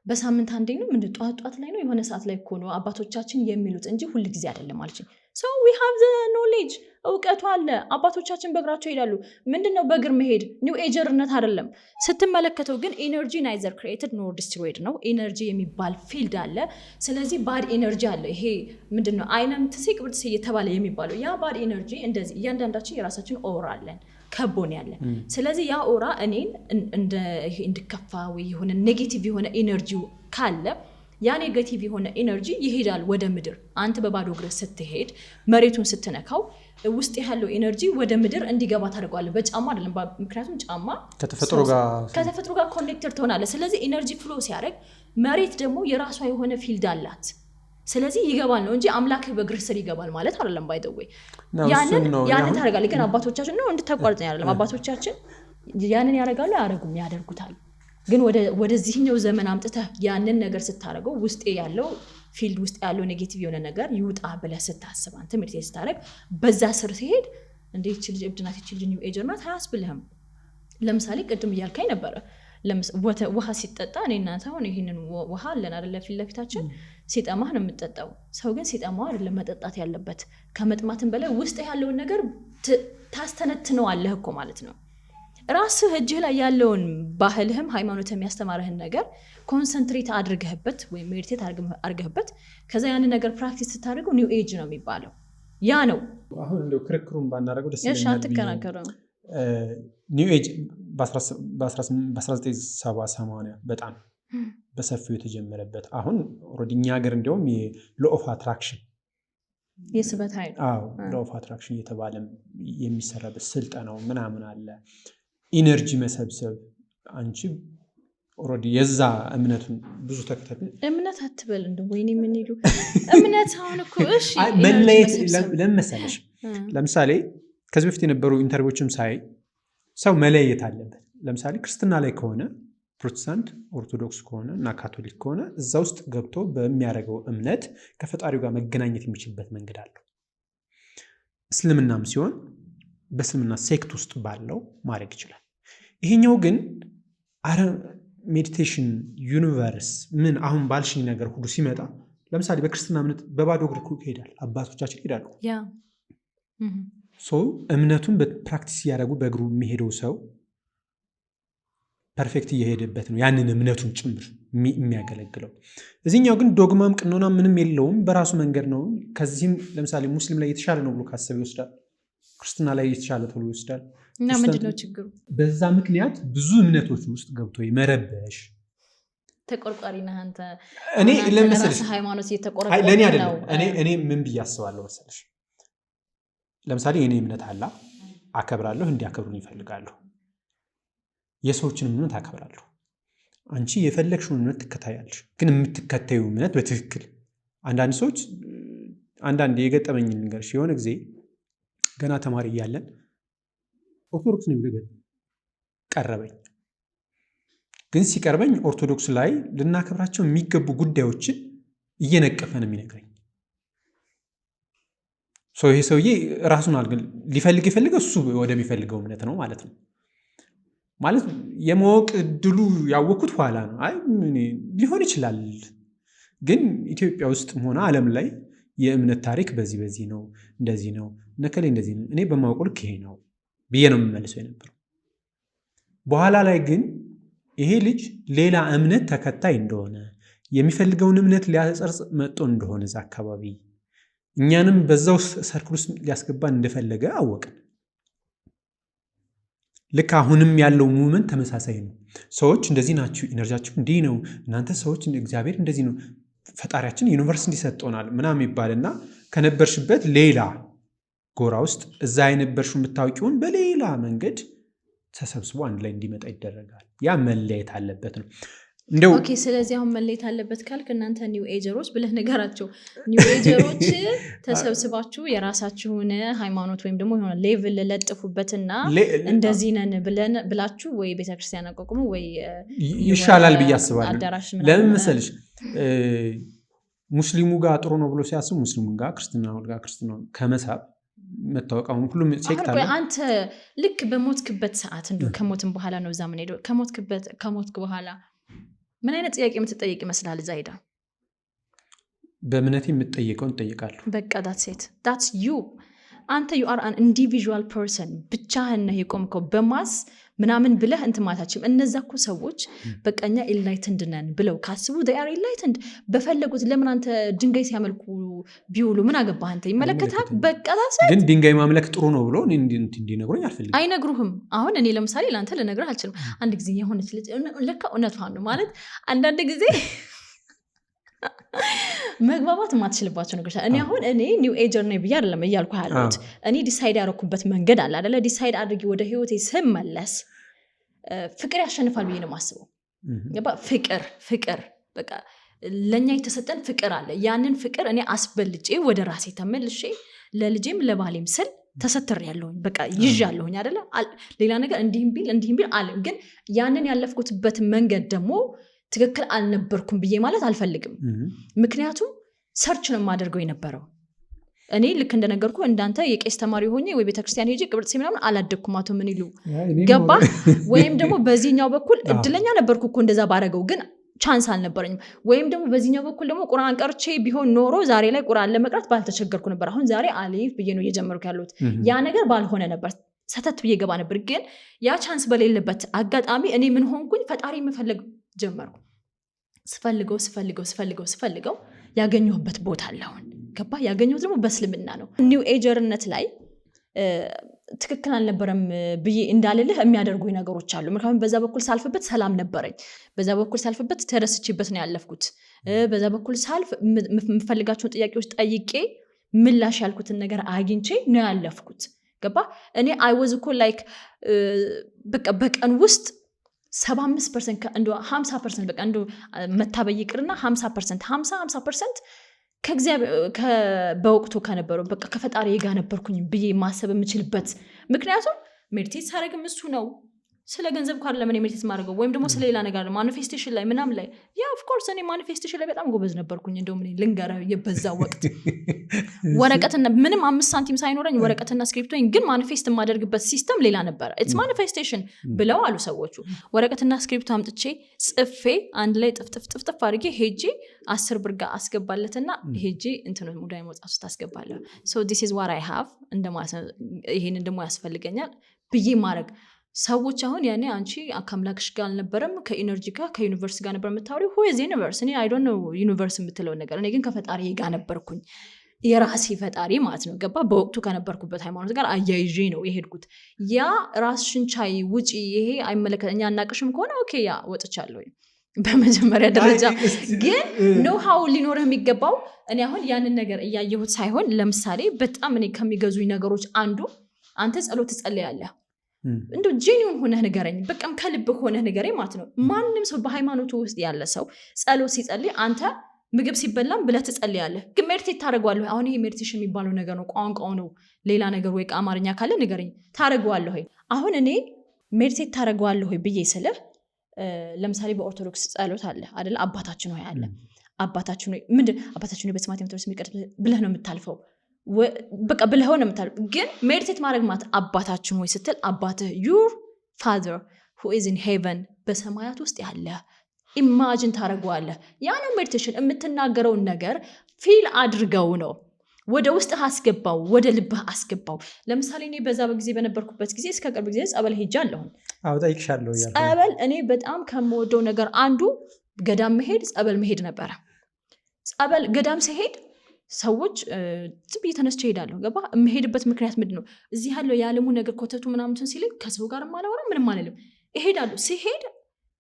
በሳምንት አንዴ ነው ምንድን ጠዋት ጠዋት ላይ ነው፣ የሆነ ሰዓት ላይ እኮ ነው አባቶቻችን የሚሉት እንጂ ሁል ጊዜ አይደለም አለችኝ። So we have the knowledge፣ እውቀቱ አለ። አባቶቻችን በእግራቸው ይሄዳሉ። ምንድን ነው በእግር መሄድ? New ager ነት አይደለም። ስትመለከተው ግን energy neither created nor destroyed ነው። Energy የሚባል field አለ። ስለዚህ bad energy አለ። ይሄ ምንድን ነው፣ አይነም ትሴ ቅብር ትሴ እየተባለ የሚባለው ያ bad energy፣ እንደዚህ እያንዳንዳችን የራሳችን aura አለን ከቦን ያለ። ስለዚህ ያ aura እኔን እንደ ይሄ እንድከፋ ወይ የሆነ negative የሆነ energy ካለ ያ negative የሆነ energy ይሄዳል ወደ ምድር። አንተ በባዶ እግርህ ስትሄድ መሬቱን ስትነካው ውስጥ ያለው energy ወደ ምድር እንዲገባ ታደርገዋለህ። በጫማ አይደለም፣ ምክንያቱም ጫማ ከተፈጥሮ ጋር ከተፈጥሮ ጋር connected ትሆናለህ። ስለዚህ energy flow ሲያደርግ መሬት ደግሞ የራሷ የሆነ field አላት። ስለዚህ ይገባል ነው እንጂ አምላክህ በእግርህ ስር ይገባል ማለት አይደለም። By the way ነው፣ ያንን እሱን ነው ያንን አሁን ታደርጋለህ። ግን አባቶቻችን ነው እንድታቋርጠኝ አይደለም። አባቶቻችን ያንን ያደርጋሉ አያደርጉም? ያደርጉታል። ግን ወደዚህኛው ዘመን አምጥተህ ያንን ነገር ስታደርገው ውስጤ ያለው field ውስጥ ያለው negative የሆነ ነገር ይውጣ ብለህ ስታስብ፣ አንተ meditate ስታደርግ በዛ ስር ሲሄድ እንደ ይቺ ልጅ እብድ ናት፣ ይቺ ልጅ new ager ናት አያስብልህም። ለምሳሌ ቅድም እያልካኝ ነበረ፣ ውሃ ሲጠጣ እኔ እናንተ አሁን ይህንን ውሃ አለን አይደለ ፊት ለፊታችን፣ ሲጠማህ ነው የምጠጣው። ሰው ግን ሲጠማው አይደለም መጠጣት ያለበት። ከመጥማትም በላይ ውስጥ ያለውን ነገር ታስተነትነዋለህ እኮ ማለት ነው። ራስህ እጅህ ላይ ያለውን ባህልህም ሃይማኖትህ የሚያስተማርህን ነገር concentrate አድርገህበት ወይም meditate አድርገህበት ከዛ ያንን ነገር practice ስታደርገው new age ነው የሚባለው። ያ ነው። አሁን እንደው ክርክሩን ባናደርገው ደስ እሺ ይለኛል ብዬ ነው። አትከራከሩም። New age በ1970 በጣም በሰፊው የተጀመረበት፣ አሁን already እኛ ሀገር እንዲያውም የ law of attraction የስበት ኃይል። አዎ፣ law of attraction እየተባለ የሚሰራበት ስልጠናው ምናምን አለ። Energy መሰብሰብ፣ አንቺ already የዛ እምነቱን ብዙ ተከታታይ እምነት አትበል እንደ ወይኔ ምን ይሉ እምነት አሁን እኮ እሺ አይ፣ energy መለየት መሰብሰብ። ለምን መሰለሽ? ለምሳሌ ከዚህ በፊት የነበሩ interview ዎችም ሳይ ሰው መለየት አለበት። ለምሳሌ ክርስትና ላይ ከሆነ፣ ፕሮቴስታንት፣ ኦርቶዶክስ ከሆነ እና ካቶሊክ ከሆነ እዛ ውስጥ ገብቶ በሚያደርገው እምነት ከፈጣሪው ጋር መገናኘት የሚችልበት መንገድ አለው። እስልምናም ሲሆን በእስልምና sect ውስጥ ባለው ማድረግ ይችላል። ይሄኛው ግን አረ meditation፣ universe ምን አሁን ባልሽኝ ነገር ሁሉ ሲመጣ፣ ለምሳሌ በክርስትና እምነት በባዶ እግር እኮ ይሄዳል፣ አባቶቻችን ይሄዳሉ። So እምነቱን በ practice እያደረጉ በእግሩ የሚሄደው ሰው perfect እየሄደበት ነው፣ ያንን እምነቱን ጭምር የሚያገለግለው። እዚህኛው ግን ዶግማም ቅኖና ምንም የለውም፣ በራሱ መንገድ ነው። ከዚህም ለምሳሌ ሙስሊም ላይ የተሻለ ነው ብሎ ካሰበ ይወስዳል፣ ክርስትና ላይ የተሻለ ተብሎ ይወስዳል። እና ምንድን ነው ችግሩ? በዛ ምክንያት ብዙ እምነቶች ውስጥ ገብቶ የመረበሽ ተቆርቋሪ ነህ አንተ። እኔ አንተ ለምን መሰለሽ? ለራስህ ሃይማኖት አይ እየተቆረቆርክ ለእኔ ነው። አይደለም። እኔ ምን ብዬ አስባለሁ መሰለሽ? ለምሳሌ የእኔ እምነት አላ አከብራለሁ፣ እንዲያከብሩኝ ይፈልጋለሁ። የሰዎችን እምነት አከብራለሁ። አንቺ የፈለግሽውን እምነት ትከታያለሽ፣ ግን የምትከተዩ እምነት በትክክል፣ አንዳንድ ሰዎች፣ አንዳንድ የገጠመኝ ልንገርሽ። የሆነ ጊዜ ገና ተማሪ እያለን ኦርቶዶክስ ነው የሚለው ቀረበኝ። ግን ሲቀርበኝ ኦርቶዶክስ ላይ ልናከብራቸው የሚገቡ ጉዳዮችን እየነቀፈ ነው የሚነግረኝ። ሰው ይሄ ሰውዬ ራሱን ሊፈልግ የፈለገው እሱ ወደሚፈልገው እምነት ነው ማለት ነው። ማለት የማወቅ እድሉ ያወቅኩት ኋላ ነው። አይ ሊሆን ይችላል፣ ግን ኢትዮጵያ ውስጥም ሆነ ዓለም ላይ የእምነት ታሪክ በዚህ በዚህ ነው፣ እንደዚህ ነው፣ እነከሌ እንደዚህ ነው፣ እኔ በማውቀው ልክ ይሄ ነው ብዬ ነው የምመልሰው የነበረው። በኋላ ላይ ግን ይሄ ልጅ ሌላ እምነት ተከታይ እንደሆነ፣ የሚፈልገውን እምነት ሊያሰርጽ መጥቶ እንደሆነ፣ እዛ አካባቢ እኛንም በዛው circle ውስጥ ሊያስገባን እንደፈለገ አወቅን። ልክ አሁንም ያለው movement ተመሳሳይ ነው። ሰዎች እንደዚህ ናችሁ፣ energy ያችሁ እንዲህ ነው፣ እናንተ ሰዎች እግዚአብሔር እንደዚህ ነው፣ ፈጣሪያችን universe እንዲሰጠናል ምናምን ይባልና ከነበርሽበት ሌላ ጎራ ውስጥ እዛ የነበርሽው የምታውቂውን በሌላ መንገድ ተሰብስቦ አንድ ላይ እንዲመጣ ይደረጋል። ያ መለየት አለበት ነው እንደው። Okay፣ ስለዚህ አሁን መለየት አለበት ካልክ እናንተ new ager ኦች ብለህ ንገራቸው። New ager ኦች ተሰብስባችሁ የራሳችሁን ሃይማኖት ወይም ደግሞ የሆነ label ለጥፉበትና እንደዚህ ነን ብለን ብላችሁ ወይ ቤተክርስቲያን አቋቁሙ ወይ ይሻላል ብዬ አስባለሁ። አዳራሽ። ለምን መሰልሽ? ሙስሊሙ ጋር ጥሩ ነው ብሎ ሲያስብ ሙስሊሙ ጋር፣ ክርስትና ጋር ክርስትና ከመሳብ መታወቅ አሁን ሁሉም sect አለ። አንተ ልክ በሞትክበት ሰዓት፣ እንደው ከሞትም በኋላ ነው እዛ ምን ሄደው፣ ከሞትክ በኋላ ምን አይነት ጥያቄ የምትጠየቅ ይመስላል እዛ ሄዳ? በእምነቴ የምጠየቀውን እጠይቃለሁ። በቃ that's it, that's you። አንተ you are an individual person፣ ብቻህን ነህ የቆምከው። በ mass ምናምን ብለህ እንትን ማለታችም እነዛ እኮ ሰዎች በቃ እኛ enlightened ነን ብለው ካስቡ are enlightened በፈለጉት። ለምን አንተ ድንጋይ ሲያመልኩ ቢውሉ ምን አገባህ አንተ? ይመለከታል? በቃ ግን ድንጋይ ማምለክ ጥሩ ነው ብሎ እንዲነግሩኝ አልፈልግም። አይነግሩህም። አሁን እኔ ለምሳሌ ለአንተ ልነግርህ አልችልም። አንድ ጊዜ የሆነች ልጅ፣ ለካ እውነቷን ነው፣ ማለት አንዳንድ ጊዜ መግባባት የማትችልባቸው ነገሮች። እኔ አሁን እኔ new ager ነኝ ብዬ አይደለም እያልኩ ያለሁት። እኔ decide ያደረኩበት መንገድ አለ አደለ? Decide አድርጌ ወደ ህይወቴ ስመለስ ፍቅር ያሸንፋል ብዬ ነው የማስበው። ፍቅር በቃ ለእኛ የተሰጠን ፍቅር አለ። ያንን ፍቅር እኔ አስበልጬ ወደ ራሴ ተመልሼ ለልጄም ለባሌም ስል ተሰትር ያለሁኝ በቃ ይዣ ያለሁኝ አደለ? ሌላ ነገር እንዲህም ቢል እንዲህም ቢል አለ፣ ግን ያንን ያለፍኩትበት መንገድ ደግሞ ትክክል አልነበርኩም ብዬ ማለት አልፈልግም። ምክንያቱም search ነው የማደርገው የነበረው። እኔ ልክ እንደነገርኩ እንዳንተ የቄስ ተማሪ ሆኜ ወይ ቤተክርስቲያን ሄጄ ቅብርጥሴ ምናምን አላደግኩም። አቶ ምን ይሉ ገባ? ወይም ደግሞ በዚህኛው በኩል እድለኛ ነበርኩ እኮ እንደዛ ባረገው፣ ግን chance አልነበረኝም። ወይም ደግሞ በዚህኛው በኩል ደግሞ ቁርአን ቀርቼ ቢሆን ኖሮ ዛሬ ላይ ቁርአን ለመቅራት ባልተቸገርኩ ነበር። አሁን ዛሬ አሊፍ ብዬ ነው እየጀመርኩ ያለሁት። ያ ነገር ባልሆነ ነበር ሰተት ብዬ ገባ ነበር። ግን ያ chance በሌለበት አጋጣሚ እኔ ምን ሆንኩኝ? ፈጣሪ መፈለግ ጀመርኩ። ስፈልገው ስፈልገው ስፈልገው ስፈልገው ያገኘሁበት ቦታ አለ። አሁን ገባ። ያገኘሁት ደግሞ በእስልምና ነው። New ager ነት ላይ ትክክል አልነበረም ብዬ እንዳልልህ የሚያደርጉኝ ነገሮች አሉ። ምክንያቱም በዛ በኩል ሳልፍበት ሰላም ነበረኝ። በዛ በኩል ሳልፍበት ተደስቼበት ነው ያለፍኩት። በዛ በኩል ሳልፍ የምፈልጋቸውን ጥያቄዎች ጠይቄ ምላሽ ያልኩትን ነገር አግኝቼ ነው ያለፍኩት። ገባ? እኔ I was እኮ like በቃ በቀን ውስጥ 75%፣ እንደ 50% በቃ እንደ መታበይ ይቅርና 50% 50 50% ከእግዚአብሔር በወቅቱ ከነበረው በቃ ከፈጣሪ ጋር ነበርኩኝ ብዬ ማሰብ የምችልበት። ምክንያቱም meditate ሳደርግም እሱ ነው። ስለ ገንዘብ እኮ አይደለም እኔ meditate ማድረገው ወይም ደግሞ ስለ ሌላ ነገር manifestation ላይ ምናምን ላይ። Yeah, of course እኔ manifestation ላይ በጣም ጎበዝ ነበርኩኝ። እንደውም እኔ ልንገርህ፣ የበዛ ወቅት ወረቀትና ምንም 5 ሳንቲም ሳይኖረኝ ወረቀትና ስክሪፕቶኝ፣ ግን manifest የማደርግበት system ሌላ ነበረ። It's manifestation ብለው አሉ ሰዎቹ። ወረቀትና ስክሪፕቶ አምጥቼ ጽፌ አንድ ላይ ጥፍጥፍ ጥፍጥፍ አድርጌ ሄጄ 10 ብር ጋር አስገባለትና ሄጄ እንትን ሙዳይ መውጣት ውስጥ አስገባለሁ። So this is what I have እንደማለት ነው። ይሄንን ደግሞ ያስፈልገኛል ብዬ ማድረግ ሰዎች አሁን ያኔ አንቺ ከአምላክሽ ጋር አልነበረም፣ ከ energy ጋር ከ universe ጋር ነበር የምታወሪው። Who is universe? እኔ I don't know universe የምትለውን ነገር። እኔ ግን ከፈጣሪ ጋር ነበርኩኝ፣ የራሴ ፈጣሪ ማለት ነው። ገባ? በወቅቱ ከነበርኩበት ሃይማኖት ጋር አያይዤ ነው የሄድኩት። ያ ራስሽን ቻይ ውጪ፣ ይሄ አይመለከት እኛ አናቅሽም ከሆነ okay፣ yeah ወጥቻለሁ። በመጀመሪያ ደረጃ ግን know how ሊኖርህ የሚገባው እኔ አሁን ያንን ነገር እያየሁት ሳይሆን፣ ለምሳሌ በጣም እኔ ከሚገዙኝ ነገሮች አንዱ አንተ ጸሎት ትጸልያለህ፣ እንደው genuine ሆነህ ንገረኝ፣ በቃም ከልብህ ሆነህ ንገረኝ ማለት ነው። ማንም ሰው በሃይማኖቱ ውስጥ ያለ ሰው ጸሎት ሲጸልይ፣ አንተ ምግብ ሲበላም ብለህ ትጸልያለህ፣ ግን meditate ታደርገዋለህ። አሁን ይሄ meditation የሚባለው ነገር ነው፣ ቋንቋው ነው ሌላ ነገር ወይ አማርኛ ካለ ንገረኝ። ታደርገዋለህ ወይ? አሁን እኔ meditate ታደርገዋለህ ወይ ብዬ ስልህ ለምሳሌ በኦርቶዶክስ ጸሎት አለ አይደለ? አባታችን ሆይ አለ። አባታችን ሆይ ምንድን? አባታችን ሆይ በሰማያት የምትኖር ስምህ ይቀደስ ብለህ ነው የምታልፈው። በቃ ብለኸው ነው የምታልፈው። ግን meditate ማድረግ ማለት አባታችን ሆይ ስትል አባትህ your father who is in heaven በሰማያት ውስጥ ያለ imagine ታደርገዋለህ። ያ ነው meditation። የምትናገረውን ነገር feel አድርገው ነው፣ ወደ ውስጥህ አስገባው፣ ወደ ልብህ አስገባው። ለምሳሌ እኔ በዛ በጊዜ በነበርኩበት ጊዜ እስከ ቅርብ ጊዜ ጸበል ሄጃ አለሁኝ። አዎ እጠይቅሻለሁ እያልኩ ነው። ጸበል እኔ በጣም ከምወደው ነገር አንዱ ገዳም መሄድ፣ ጸበል መሄድ ነበረ። ጸበል ገዳም ስሄድ ሰዎች ዝም ብዬ ተነስቼ እሄዳለሁ። ገባ? የምሄድበት ምክንያት ምንድን ነው? እዚህ ያለው የዓለሙ ነገር ኮተቱ ምናምንትን ሲለኝ ከሰው ጋር አላወራም፣ ምንም አልልም። እሄዳለሁ። ሲሄድ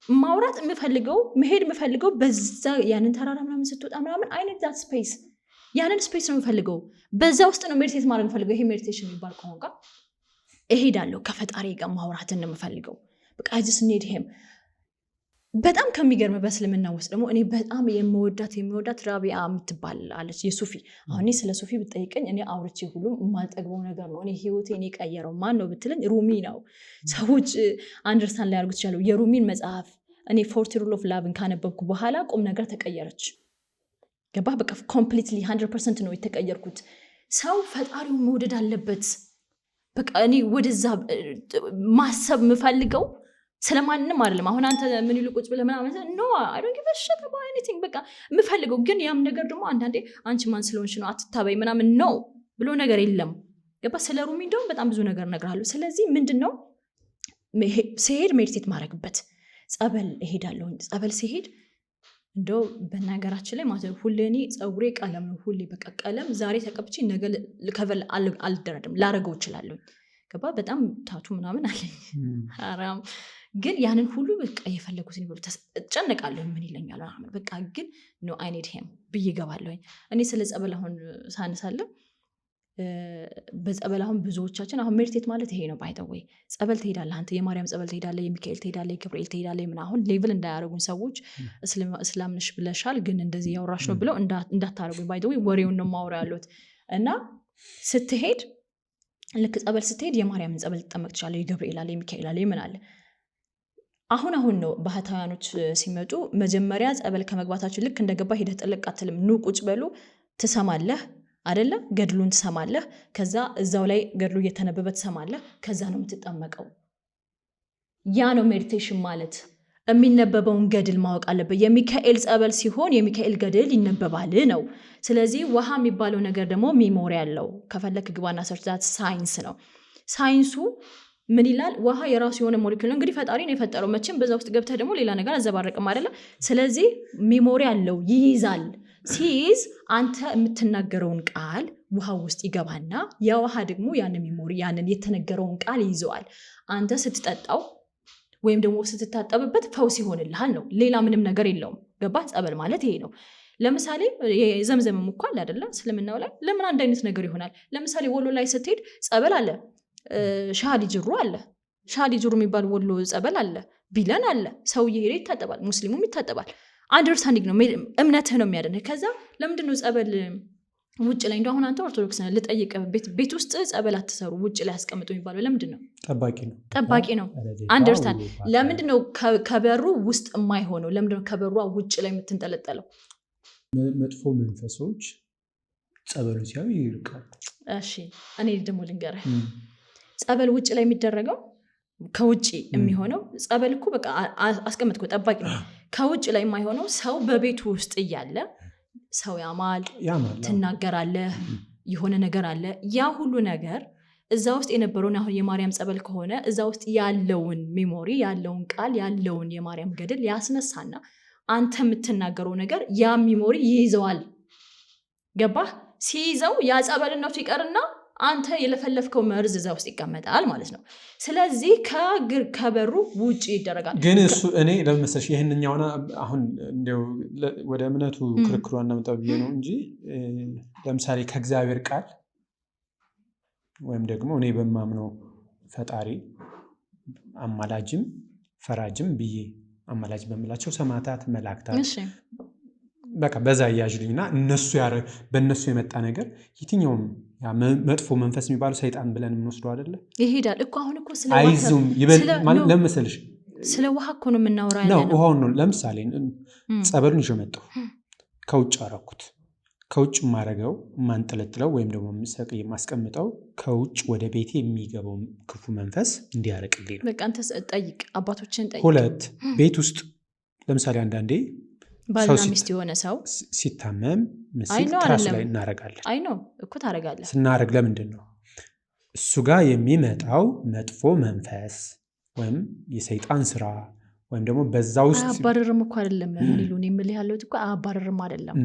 ማውራት የምፈልገው፣ መሄድ የምፈልገው በዛ ያንን ተራራ ምናምን ስትወጣ ምናምን I need that space፣ ያንን space ነው የምፈልገው። በዛ ውስጥ ነው meditate ማድረግ የምፈልገው። ይሄ meditation የሚባል ቋንቋ እሄዳለሁ። ከፈጣሪ ጋር ማውራትን ነው የምፈልገው። በቃ I just need him። በጣም ከሚገርም በእስልምና ውስጥ ደግሞ እኔ በጣም የምወዳት ራቢያ የምትባል አለች፣ የሱፊ። አሁን እኔ ስለ ሱፊ ብጠይቀኝ እኔ አውርቼ ሁሉ የማልጠግበው ነገር ነው። እኔ ህይወቴን የቀየረው ማን ነው ብትለኝ ሩሚ ነው። ሰዎች understand ላያደርጉት ይችላሉ። የሩሚን መጽሐፍ እኔ 40 Rule of Love ን ካነበብኩ በኋላ ቁም ነገር ተቀየረች። ገባ? በቃ completely 100% ነው የተቀየርኩት። ሰው ፈጣሪውን መውደድ አለበት። በቃ እኔ ወደዛ ማሰብ የምፈልገው ስለማንም አይደለም። አሁን አንተ ምን ይሉ ቁጭ ብለህ ምናምን፣ no, I don't give a shit about anything። በቃ የምፈልገው ግን ያም ነገር ደግሞ አንዳንዴ አንቺ ማን ስለሆንሽ ነው አትታበይ ምናምን ነው ብሎ ነገር የለም። ገባ? ስለ ሩሚ እንደውም በጣም ብዙ ነገር እነግርሃለሁ። ስለዚህ ምንድን ነው፣ ስሄድ meditate ማድረግበት ጸበል እሄዳለሁኝ። ጸበል ሲሄድ እንደው በነገራችን ላይ ማለት ነው ሁሌ እኔ ፀጉሬ ቀለም ነው። ሁሌ በቃ ቀለም ዛሬ ተቀብቼ ነገ cover አልደረድም፣ ላረገው እችላለሁ። ገባ? በጣም tattoo ምናምን አለኝ። ሐራም ግን ያንን ሁሉ በቃ የፈለጉትን ይበሉ፣ እጨነቃለሁ። ምን ይለኛል ምናምን፣ በቃ ግን no, I need him ብዬ እገባለሁኝ። እኔ ስለ ጸበል አሁን ሳነሳለሁ፣ በጸበል አሁን ብዙዎቻችን አሁን meditate ማለት ይሄ ነው። By the way ጸበል ትሄዳለህ አንተ፣ የማርያም ጸበል ትሄዳለህ፣ የሚካኤል ትሄዳለህ፣ የገብርኤል ትሄዳለህ። ምን አሁን label እንዳያደርጉኝ ሰዎች፣ እስላም ነሽ ብለሻል ግን እንደዚህ ያወራሽ ነው ብለው እንዳታደርጉኝ። By the way ወሬውን ነው የማወራው ያለሁት። እና ስትሄድ ልክ ጸበል ስትሄድ የማርያምን ጸበል ትጠመቅ ትችላለህ፣ የገብርኤል አለ፣ የሚካኤል አለ፣ የምን አለ። አሁን አሁን ነው ባህታውያኖች ሲመጡ፣ መጀመሪያ ጸበል ከመግባታችን ልክ እንደገባ ሄደህ ጥልቅ አትልም። ኑ ቁጭ በሉ፣ ትሰማለህ አደለ? ገድሉን ትሰማለህ። ከዛ እዛው ላይ ገድሉ እየተነበበ ትሰማለህ። ከዛ ነው የምትጠመቀው። ያ ነው meditation ማለት። የሚነበበውን ገድል ማወቅ አለበት። የሚካኤል ጸበል ሲሆን የሚካኤል ገድል ይነበባል ነው። ስለዚህ ውሃ የሚባለው ነገር ደግሞ memory አለው። ከፈለክ ግባና search that፣ ሳይንስ ነው። ሳይንሱ ምን ይላል? ውሃ የራሱ የሆነ ሞለኪል ነው። እንግዲህ ፈጣሪ ነው የፈጠረው። መቼም በዛ ውስጥ ገብተህ ደግሞ ሌላ ነገር አዘባረቅም አይደለ? ስለዚህ memory አለው፣ ይይዛል። ሲይዝ አንተ የምትናገረውን ቃል ውሃ ውስጥ ይገባና ያ ውሃ ደግሞ ያንን memory፣ ያንን የተነገረውን ቃል ይይዘዋል። አንተ ስትጠጣው ወይም ደግሞ ስትታጠብበት ፈውስ ይሆንልሃል ነው። ሌላ ምንም ነገር የለውም። ገባ? ጸበል ማለት ይሄ ነው። ለምሳሌ ዘምዘምም እኮ አለ አይደለ? እስልምናው ላይ ለምን አንድ አይነት ነገር ይሆናል? ለምሳሌ ወሎ ላይ ስትሄድ ጸበል አለ፣ ሻሊ ጅሩ አለ። ሻሊ ጅሩ የሚባል ወሎ ጸበል አለ፣ ቢለን አለ። ሰው እየሄደ ይታጠባል፣ ሙስሊሙም ይታጠባል። Understanding ነው፣ እምነትህ ነው የሚያደንህ። ከዛ ለምንድን ነው ጸበል ውጭ ላይ፣ እንደው አሁን አንተ ኦርቶዶክስ ነህ ልጠይቅህ፣ ቤት ውስጥ ጸበል አትሰሩ ውጭ ላይ አስቀምጡ የሚባለው ለምንድን ነው? ጠባቂ ነው። ጠባቂ ነው። Understand፣ ለምንድን ነው ከበሩ ውስጥ የማይሆነው? ለምንድን ነው ከበሯ ውጭ ላይ የምትንጠለጠለው? መጥፎ መንፈሶች ጸበሉን ሲያዩ ይርቃሉ። እሺ፣ እኔ ደግሞ ልንገርህ፣ ጸበል ውጭ ላይ የሚደረገው፣ ከውጭ የሚሆነው፣ ጸበል እኮ በቃ አስቀምጥኮ ጠባቂ ነው። ከውጭ ላይ የማይሆነው ሰው በቤቱ ውስጥ እያለ ሰው ያማል፣ ያማል። ትናገራለህ፣ የሆነ ነገር አለ። ያ ሁሉ ነገር እዛ ውስጥ የነበረውን፣ አሁን የማርያም ጸበል ከሆነ እዛ ውስጥ ያለውን memory፣ ያለውን ቃል፣ ያለውን የማርያም ገድል ያስነሳና አንተ የምትናገረው ነገር ያ memory ይይዘዋል። ገባህ? ሲይዘው ያ ጸበልነቱ ይቀርና አንተ የለፈለፍከው መርዝ እዛ ውስጥ ይቀመጣል ማለት ነው። ስለዚህ ከበሩ ውጭ ይደረጋል። ግን እሱ እኔ ለምን መሰለሽ ይህንኛውን አሁን እንዲያው ወደ እምነቱ ክርክሩ አናመጣ ብዬ ነው እንጂ፣ ለምሳሌ ከእግዚአብሔር ቃል ወይም ደግሞ እኔ በማምነው ፈጣሪ አማላጅም ፈራጅም ብዬ፣ አማላጅ በምላቸው ሰማዕታት፣ መላእክታት፣ በቃ በዛ እያዥልኝና እነሱ በእነሱ የመጣ ነገር የትኛውም መጥፎ መንፈስ የሚባለው ሰይጣን ብለን የምንወስደው አይደለ? ይሄዳል እኮ፣ አሁን እኮ ስለ አይዙም። ለምን መሰለሽ? ስለ ውሃ እኮ ነው የምናወራ ነው። ያለ ነው። ውሃውን ነው። ለምሳሌ ጸበሉን ይዤ መጣሁ፣ ከውጭ አረኩት። ከውጭ የማረገው፣ የማንጠለጥለው ወይም ደግሞ ሰቅ የማስቀምጠው ከውጭ ወደ ቤቴ የሚገባው ክፉ መንፈስ እንዲያርቅልኝ ነው። በቃ አንተ ጠይቅ፣ አባቶችን ጠይቅ። ሁለት፣ ቤት ውስጥ ለምሳሌ አንዳንዴ ባልና ሚስት የሆነ ሰው ሲታመም አይ ምስል ነው ትራሱ አይደለም። ላይ እናረጋለን። አይ ነው እኮ ታደርጋለህ። ስናረግ ለምንድን ነው? እሱ ጋር የሚመጣው መጥፎ መንፈስ ወይም የሰይጣን ስራ ወይም ደግሞ በዛ ውስጥ አያባርርም እኮ አይደለም ምን ይሉ፣ እኔ የምልህ ያለሁት እኮ አያባርርም አይደለም፣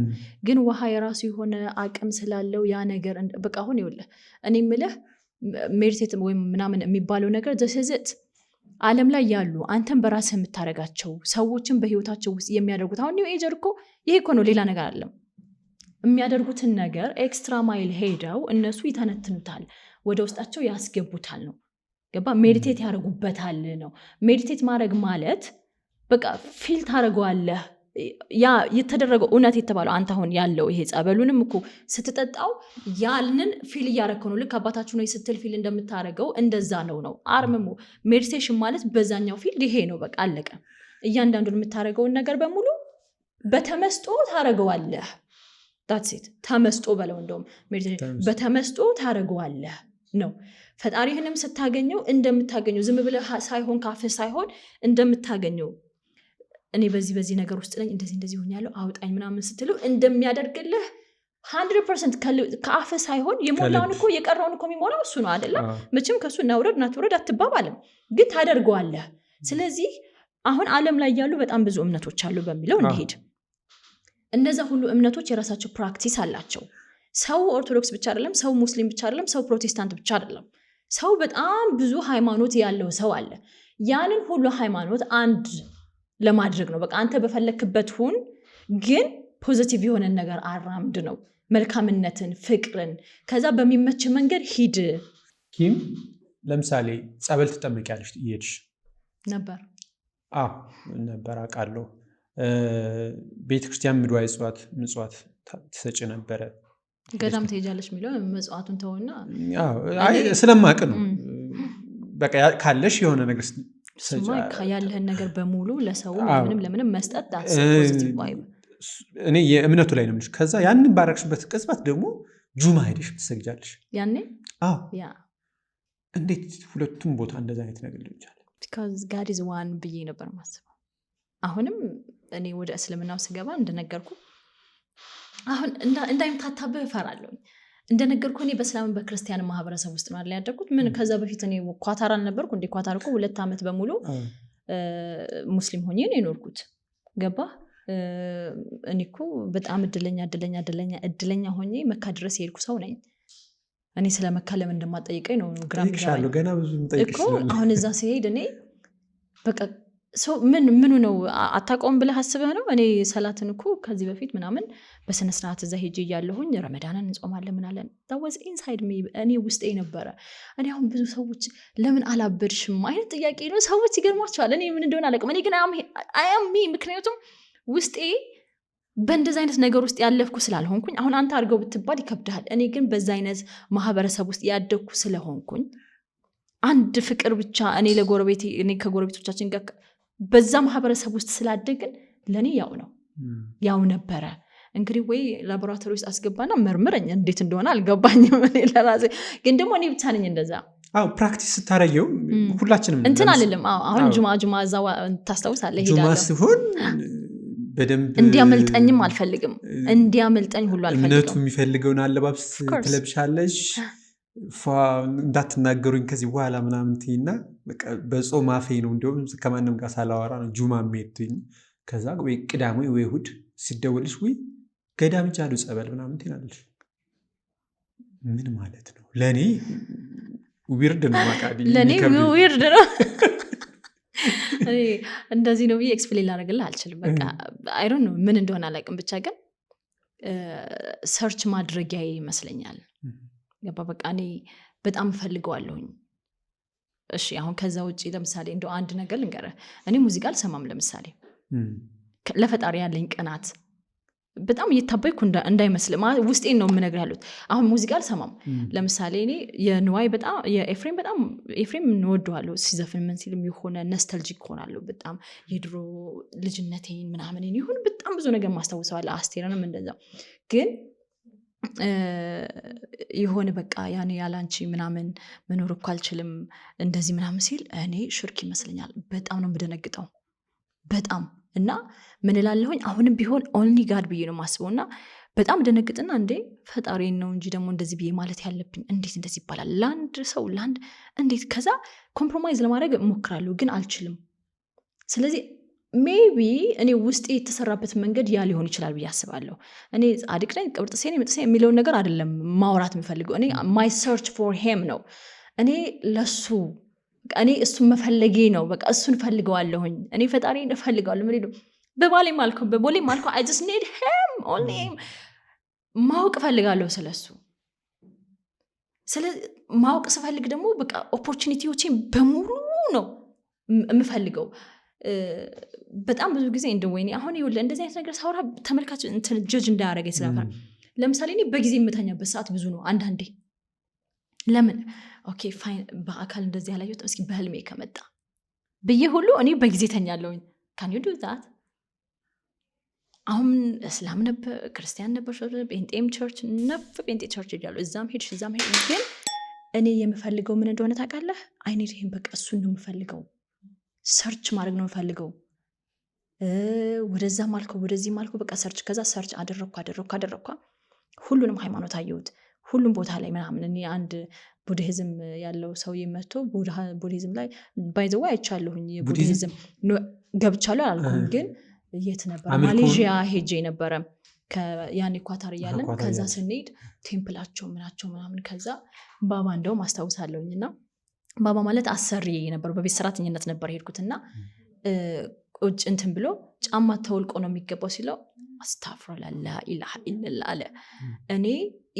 ግን ውሃ የራሱ የሆነ አቅም ስላለው ያ ነገር በቃ አሁን ይኸውልህ፣ እኔ የምልህ meditate ወይም ምናምን የሚባለው ነገር this is it። ዓለም ላይ ያሉ አንተን በራስህ የምታደርጋቸው፣ ሰዎችን በህይወታቸው ውስጥ የሚያደርጉት፣ አሁን new ager እኮ ይሄ እኮ ነው፣ ሌላ ነገር አይደለም። የሚያደርጉትን ነገር extra mile ሄደው እነሱ ይተነትኑታል፣ ወደ ውስጣቸው ያስገቡታል ነው። ገባ? Meditate ያደርጉበታል ነው። Meditate ማድረግ ማለት በቃ feel ታደርገዋለህ። ያ የተደረገው እውነት የተባለው አንተ አሁን ያለው ይሄ ጸበሉንም እኮ ስትጠጣው ያንን feel እያደረግከው ነው። ልክ አባታችን ሆይ ስትል feel እንደምታደርገው እንደዛ ነው። አርምሞ meditation ማለት በዛኛው field ይሄ ነው። በቃ አለቀ። እያንዳንዱን የምታደርገውን ነገር በሙሉ በተመስጦ ታደርገዋለህ። That's it። ተመስጦ በለው፣ እንደውም meditation በተመስጦ ታደርገዋለህ ነው። ፈጣሪህንም ስታገኘው እንደምታገኘው ዝም ብለህ ሳይሆን፣ ካፍህ ሳይሆን እንደምታገኘው፣ እኔ በዚህ በዚህ ነገር ውስጥ ነኝ፣ እንደዚህ እንደዚህ ሆኛለሁ፣ አውጣኝ ምናምን ስትለው እንደሚያደርግልህ 100% ከአፍህ ሳይሆን የሞላውን እኮ፣ የቀረውን እኮ የሚሞላው እሱ ነው አይደለም? መቼም ከእሱ እናውረድ እናትውረድ አትባባልም፣ ግን ታደርገዋለህ። ስለዚህ አሁን ዓለም ላይ ያሉ በጣም ብዙ እምነቶች አሉ በሚለው እንሄድ። እነዛ ሁሉ እምነቶች የራሳቸው practice አላቸው። ሰው ኦርቶዶክስ ብቻ አይደለም፣ ሰው ሙስሊም ብቻ አይደለም፣ ሰው ፕሮቴስታንት ብቻ አይደለም። ሰው በጣም ብዙ ሃይማኖት ያለው ሰው አለ። ያንን ሁሉ ሃይማኖት አንድ ለማድረግ ነው። በቃ አንተ በፈለክበት ሁን፣ ግን positive የሆነን ነገር አራምድ ነው። መልካምነትን፣ ፍቅርን፣ ከዛ በሚመች መንገድ ሂድ። ኪም፣ ለምሳሌ ጸበል ትጠመቂያለሽ እየሄድሽ ነበር። አዎ ነበር፣ አውቃለሁ። ቤተክርስቲያን ምድዋይ ምጽዋት ትሰጪ ነበረ። ገዳም ትሄጃለሽ የሚለው መጽዋቱን ተውና። ስለማቅ ነው። በቃ ካለሽ የሆነ ነገር እሱማ ያለህን ነገር በሙሉ ለሰው ለምንም ለምንም መስጠት። እኔ የእምነቱ ላይ ነው የምልሽ። ከዛ ያንን ባረግሽበት ቅጽበት ደግሞ ጁማ ሄደሽ ትሰግጃለሽ። ያኔ። አዎ። እንዴት ሁለቱም ቦታ እንደዚ አይነት ነገር ሊሆን ይችላል? Because God is one ብዬ ነበር ማስበው። አሁንም እኔ ወደ እስልምናው ስገባ እንደነገርኩ አሁን እንዳይምታታብህ እፈራለሁ። እንደነገርኩ እኔ በእስላምን በክርስቲያን ማህበረሰብ ውስጥ ነው አይደል ያደግኩት። ምን ከዛ በፊት እኔ ኳታር አልነበርኩ እንዴ? ኳታር እኮ 2 ዓመት በሙሉ ሙስሊም ሆኜ ነው የኖርኩት። ገባ? እኔ እኮ በጣም እድለኛ እድለኛ እድለኛ እድለኛ ሆኜ መካ ድረስ የሄድኩ ሰው ነኝ። እኔ ስለ መካ ለምን እንደማጠይቀኝ ነው ግራ እጠይቅሻለሁ። ገና ብዙ እኮ። አሁን እዛ ሲሄድ እኔ በቃ ሰው ምን ምኑ ነው አታውቀውም ብለህ አስበህ ነው? እኔ ሰላትን እኮ ከዚህ በፊት ምናምን በስነ ስርዓት እዛ ሄጄ እያለሁኝ ረመዳንን እንጾማለን ምናለን፣ was inside me፣ እኔ ውስጤ ነበረ። እኔ አሁን ብዙ ሰዎች ለምን አላበድሽም አይነት ጥያቄ ነው። ሰዎች ይገርሟቸዋል። እኔ ምን እንደሆነ አላውቅም። እኔ ግን I am me፣ ምክንያቱም ውስጤ በእንደዚ አይነት ነገር ውስጥ ያለፍኩ ስላልሆንኩኝ፣ አሁን አንተ አድርገው ብትባል ይከብድሃል። እኔ ግን በዛ አይነት ማህበረሰብ ውስጥ ያደግኩ ስለሆንኩኝ አንድ ፍቅር ብቻ እኔ ለጎረቤቴ፣ እኔ ከጎረቤቶቻችን ጋር በዛ ማህበረሰብ ውስጥ ስላደግን ለእኔ ያው ነው፣ ያው ነበረ። እንግዲህ ወይ ላቦራቶሪ ውስጥ አስገባና መርምረኝ፣ እንዴት እንደሆነ አልገባኝም። እኔ ለራሴ ግን ደግሞ እኔ ብቻ ነኝ እንደዛ። አዎ፣ practice ስታረየው ሁላችንም እንትን አልልም። አሁን ጁማ ጁማ እዛ ታስታውሳለህ፣ ጁማ ሲሆን በደንብ እንዲያመልጠኝም አልፈልግም። እንዲያመልጠኝ ሁሉ አልፈልግም። እምነቱ የሚፈልገውን አለባብስ ትለብሻለሽ። እንዳትናገሩኝ ከዚህ በኋላ ምናምን ትይና በጾም አፌ ነው፣ እንዲሁም ከማንም ጋር ሳላወራ ነው ጁማ የምሄድ። ከዛ ወይ ቅዳሜ ወይ እሑድ ሲደወልሽ ወይ ገዳም ሄጃለሁ ጸበል ምናምን ትላለሽ። ምን ማለት ነው? ለእኔ weird ነው። ለእኔ weird ነው። እንደዚህ ነው ብዬ explain ላደርግልህ አልችልም። በቃ I don't know፣ ምን እንደሆነ አላውቅም። ብቻ ግን search ማድረጊያ ይመስለኛል። ገባ? በቃ እኔ በጣም እፈልገዋለሁኝ። እሺ፣ አሁን ከዛ ውጭ ለምሳሌ እንደው አንድ ነገር ልንገርህ። እኔ ሙዚቃ አልሰማም። ለምሳሌ ለፈጣሪ ያለኝ ቅናት በጣም እየታበይኩ እንዳይመስል ውስጤን ነው የምነግርህ ያሉት። አሁን ሙዚቃ አልሰማም። ለምሳሌ እኔ የንዋይ በጣም፣ የኤፍሬም በጣም፣ ኤፍሬም እንወደዋለሁ። ሲዘፍን ምን ሲልም የሆነ nostalgic ሆናለሁ። በጣም የድሮ ልጅነቴን ምናምን ይሁን በጣም ብዙ ነገር ማስታውሰዋለሁ። አስቴርንም እንደዛው። ግን የሆነ በቃ ያኔ ያላንቺ ምናምን መኖር እኮ አልችልም እንደዚህ ምናምን ሲል እኔ ሽርክ ይመስለኛል። በጣም ነው የምደነግጠው። በጣም። እና ምን እላለሁኝ፣ አሁንም ቢሆን only God ብዬ ነው የማስበው። እና በጣም ደነግጥና እንዴ ፈጣሪን ነው እንጂ ደግሞ እንደዚህ ብዬ ማለት ያለብኝ፣ እንዴት እንደዚህ ይባላል? ለአንድ ሰው ለአንድ እንዴት? ከዛ compromise ለማድረግ እሞክራለሁ፣ ግን አልችልም። ስለዚህ maybe እኔ ውስጤ የተሰራበት መንገድ ያ ሊሆን ይችላል ብዬ አስባለሁ። እኔ ጻድቅ ነኝ፣ ቅብርጥሴ ነኝ፣ ምጥሴ የሚለውን ነገር አይደለም ማውራት የምፈልገው። እኔ my search for him ነው። እኔ ለሱ እኔ እሱን መፈለጌ ነው። በቃ እሱን እፈልገዋለሁኝ። እኔ ፈጣሪን እፈልገዋለሁ። ምን በባሌም አልከው በቦሌም አልከው I just need him, only him። ማወቅ እፈልጋለሁ ስለሱ። ስለ ማወቅ ስፈልግ ደግሞ በቃ opportunity ዎቼን በሙሉ ነው የምፈልገው። በጣም ብዙ ጊዜ እንደ ወይኔ አሁን ይኸውልህ እንደዚህ አይነት ነገር ሳወራ ተመልካች እንትን judge እንዳያደርገኝ ስለፈራ፣ ለምሳሌ እኔ በጊዜ የምተኛበት ሰዓት ብዙ ነው አንዳንዴ። ለምን? Okay, fine፣ በአካል እንደዚህ ያላየሁትም፣ እስኪ በህልሜ ከመጣ ብዬ ሁሉ እኔ በጊዜ ተኛለሁኝ። Can you do that? አሁን እስላም ነበር፣ ክርስቲያን ነበር፣ ጴንጤም church ነፍ ጴንጤ church ሄጃለሁ። እዛም ሄድሽ እዛም ሄድሽ፣ ግን እኔ የምፈልገው ምን እንደሆነ ታውቃለህ? I need ይሄን በቃ እሱን ነው የምፈልገው። Search ማድረግ ነው የምፈልገው። ወደዛም አልከው ወደዚህም አልከው በቃ search። ከዛ search አደረግኩ አደረግኩ አደረግኳ፣ ሁሉንም ሃይማኖት አየሁት ሁሉም ቦታ ላይ ምናምን። እኔ አንድ ቡድሂዝም ያለው ሰውዬ መጥቶ ቡድሂዝም ላይ by the way አይቻለሁኝ። የቡድሂዝም ገብቻለሁ አላልኩም፣ ግን የት ነበር? ማሌዥያ ሄጄ ነበረ ያኔ ኳታር እያለን። ከዛ ስንሄድ temple ኣቸው ምናቸው ምናምን፣ ከዛ ባባ እንደውም አስታውሳለሁኝ፣ እና ባባ ማለት አሰሪ ነበር፣ በቤት ሰራተኝነት ነበር የሄድኩት፣ እና ቁጭ እንትን ብሎ ጫማ ተወልቆ ነው የሚገባው ሲለው አስታፍሮላ ላኢላሃ ኢለላ አለ። እኔ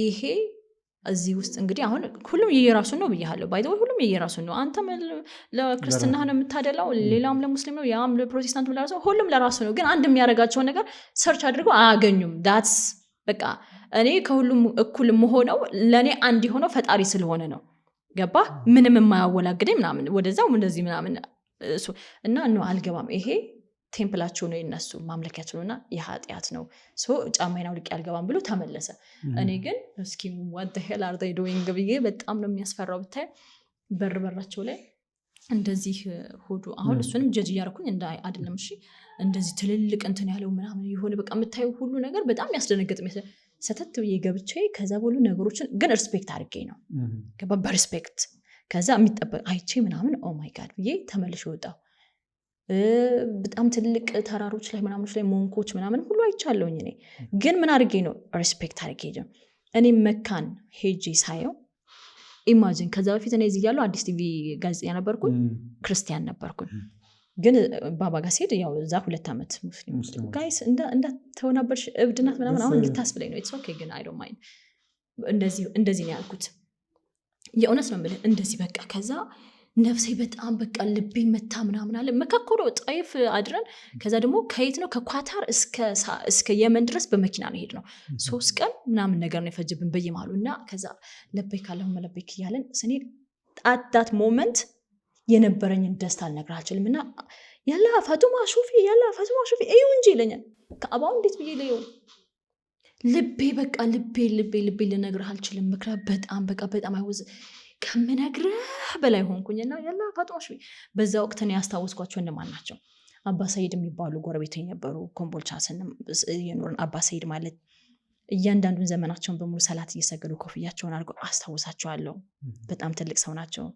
ይሄ እዚህ ውስጥ እንግዲህ አሁን ሁሉም የየራሱን ነው ብያለሁ። By the way ሁሉም የየራሱን ነው። አንተም ለክርስትና ነው የምታደላው፣ ሌላውም ለሙስሊም ነው፣ ያም ለፕሮቴስታንት ለራሱ፣ ሁሉም ለራሱ ነው። ግን አንድ የሚያደርጋቸውን ነገር search አድርገው አያገኙም። That's በቃ እኔ ከሁሉም እኩል የምሆነው ለእኔ አንድ የሆነው ፈጣሪ ስለሆነ ነው። ገባ? ምንም የማያወላግደኝ ምናምን ወደዛው እንደዚህ ምናምን እና no፣ አልገባም። ይሄ temple ኣቸው ነው፣ የነሱ ማምለኪያቸው ነው እና የኃጢአት ነው፣ ጫማዬን አውልቄ አልገባም ብሎ ተመለሰ። እኔ ግን እስኪ what the hell are they doing ብዬ፣ በጣም ነው የሚያስፈራው ብታይ፣ በር በራቸው ላይ እንደዚህ ሆዱ፣ አሁን እሱንም judge እያደረኩኝ እንደ አይደለም፣ እሺ፣ እንደዚህ ትልልቅ እንትን ያለው ምናምን የሆነ በቃ የምታየው ሁሉ ነገር በጣም ያስደነግጥ። ሰተት ብዬ ገብቼ ከዛ በሁሉ ነገሮችን ግን respect አድርጌ ነው፣ ገባ? በ respect ከዛ የሚጠበቅ አይቼ ምናምን oh my God ብዬ ተመልሼ ወጣሁ። በጣም ትልቅ ተራሮች ላይ ምናምኖች ላይ monk ኦች ምናምን ሁሉ አይቻለሁኝ። እኔ ግን ምን አድርጌ ነው? Respect አድርጌ ነው። እኔ መካን ሄጄ ሳየው imagine፣ ከዛ በፊት እኔ እዚህ እያለሁ አዲስ ቲቪ ጋዜጠኛ ነበርኩኝ፣ ክርስቲያን ነበርኩኝ። ግን ባባ ጋር ሲሄድ ያው እዛ 2 ዓመት ሙስሊም። Guys፣ እንዳተወናበርሽ እብድ ናት ምናምን አሁን ልታስብለኝ ነው። It's okay ግን I don't mind። እንደዚህ ነው ያልኩት። የእውነት ነው የምልህ፣ እንደዚህ በቃ ከዛ ነፍሴ በጣም በቃ ልቤ መታ ምናምን አለ። መካ እኮ ነው፣ ጣይፍ አድረን ከዛ ደግሞ ከየት ነው፣ ከኳታር እስከ የመን ድረስ በመኪና ነው የሄድነው። 3 ቀን ምናምን ነገር ነው የፈጀብን በየመሃሉ። እና ከዛ ለበይክ አላሁመ ለበይክ እያለን ስንሄድ at that moment የነበረኝን ደስታ ልነግርህ አልችልም። እና ያላ ፋጡማ ሹፊ፣ ያላ ፋጡማ ሹፊ፣ እዩ እንጂ ይለኛል። ከአባው እንዴት ብዬ ልየው? ልቤ በቃ ልቤ ልቤ ልቤ ልነግርህ አልችልም። ምክንያት በጣም በቃ በጣም I was ከምነግርህ በላይ ሆንኩኝና ያላ ፋጡማ ሹፊ። በዛ ወቅት ነው ያስታወስኳቸው። እነማን ናቸው? አባ ሰይድ የሚባሉ ጎረቤት የነበሩ፣ ኮምቦልቻ የኖርን። አባ ሰይድ ማለት እያንዳንዱን ዘመናቸውን በሙሉ ሰላት እየሰገዱ ኮፍያቸውን አድርገው አስታውሳቸዋለሁ። በጣም ትልቅ ሰው ናቸው።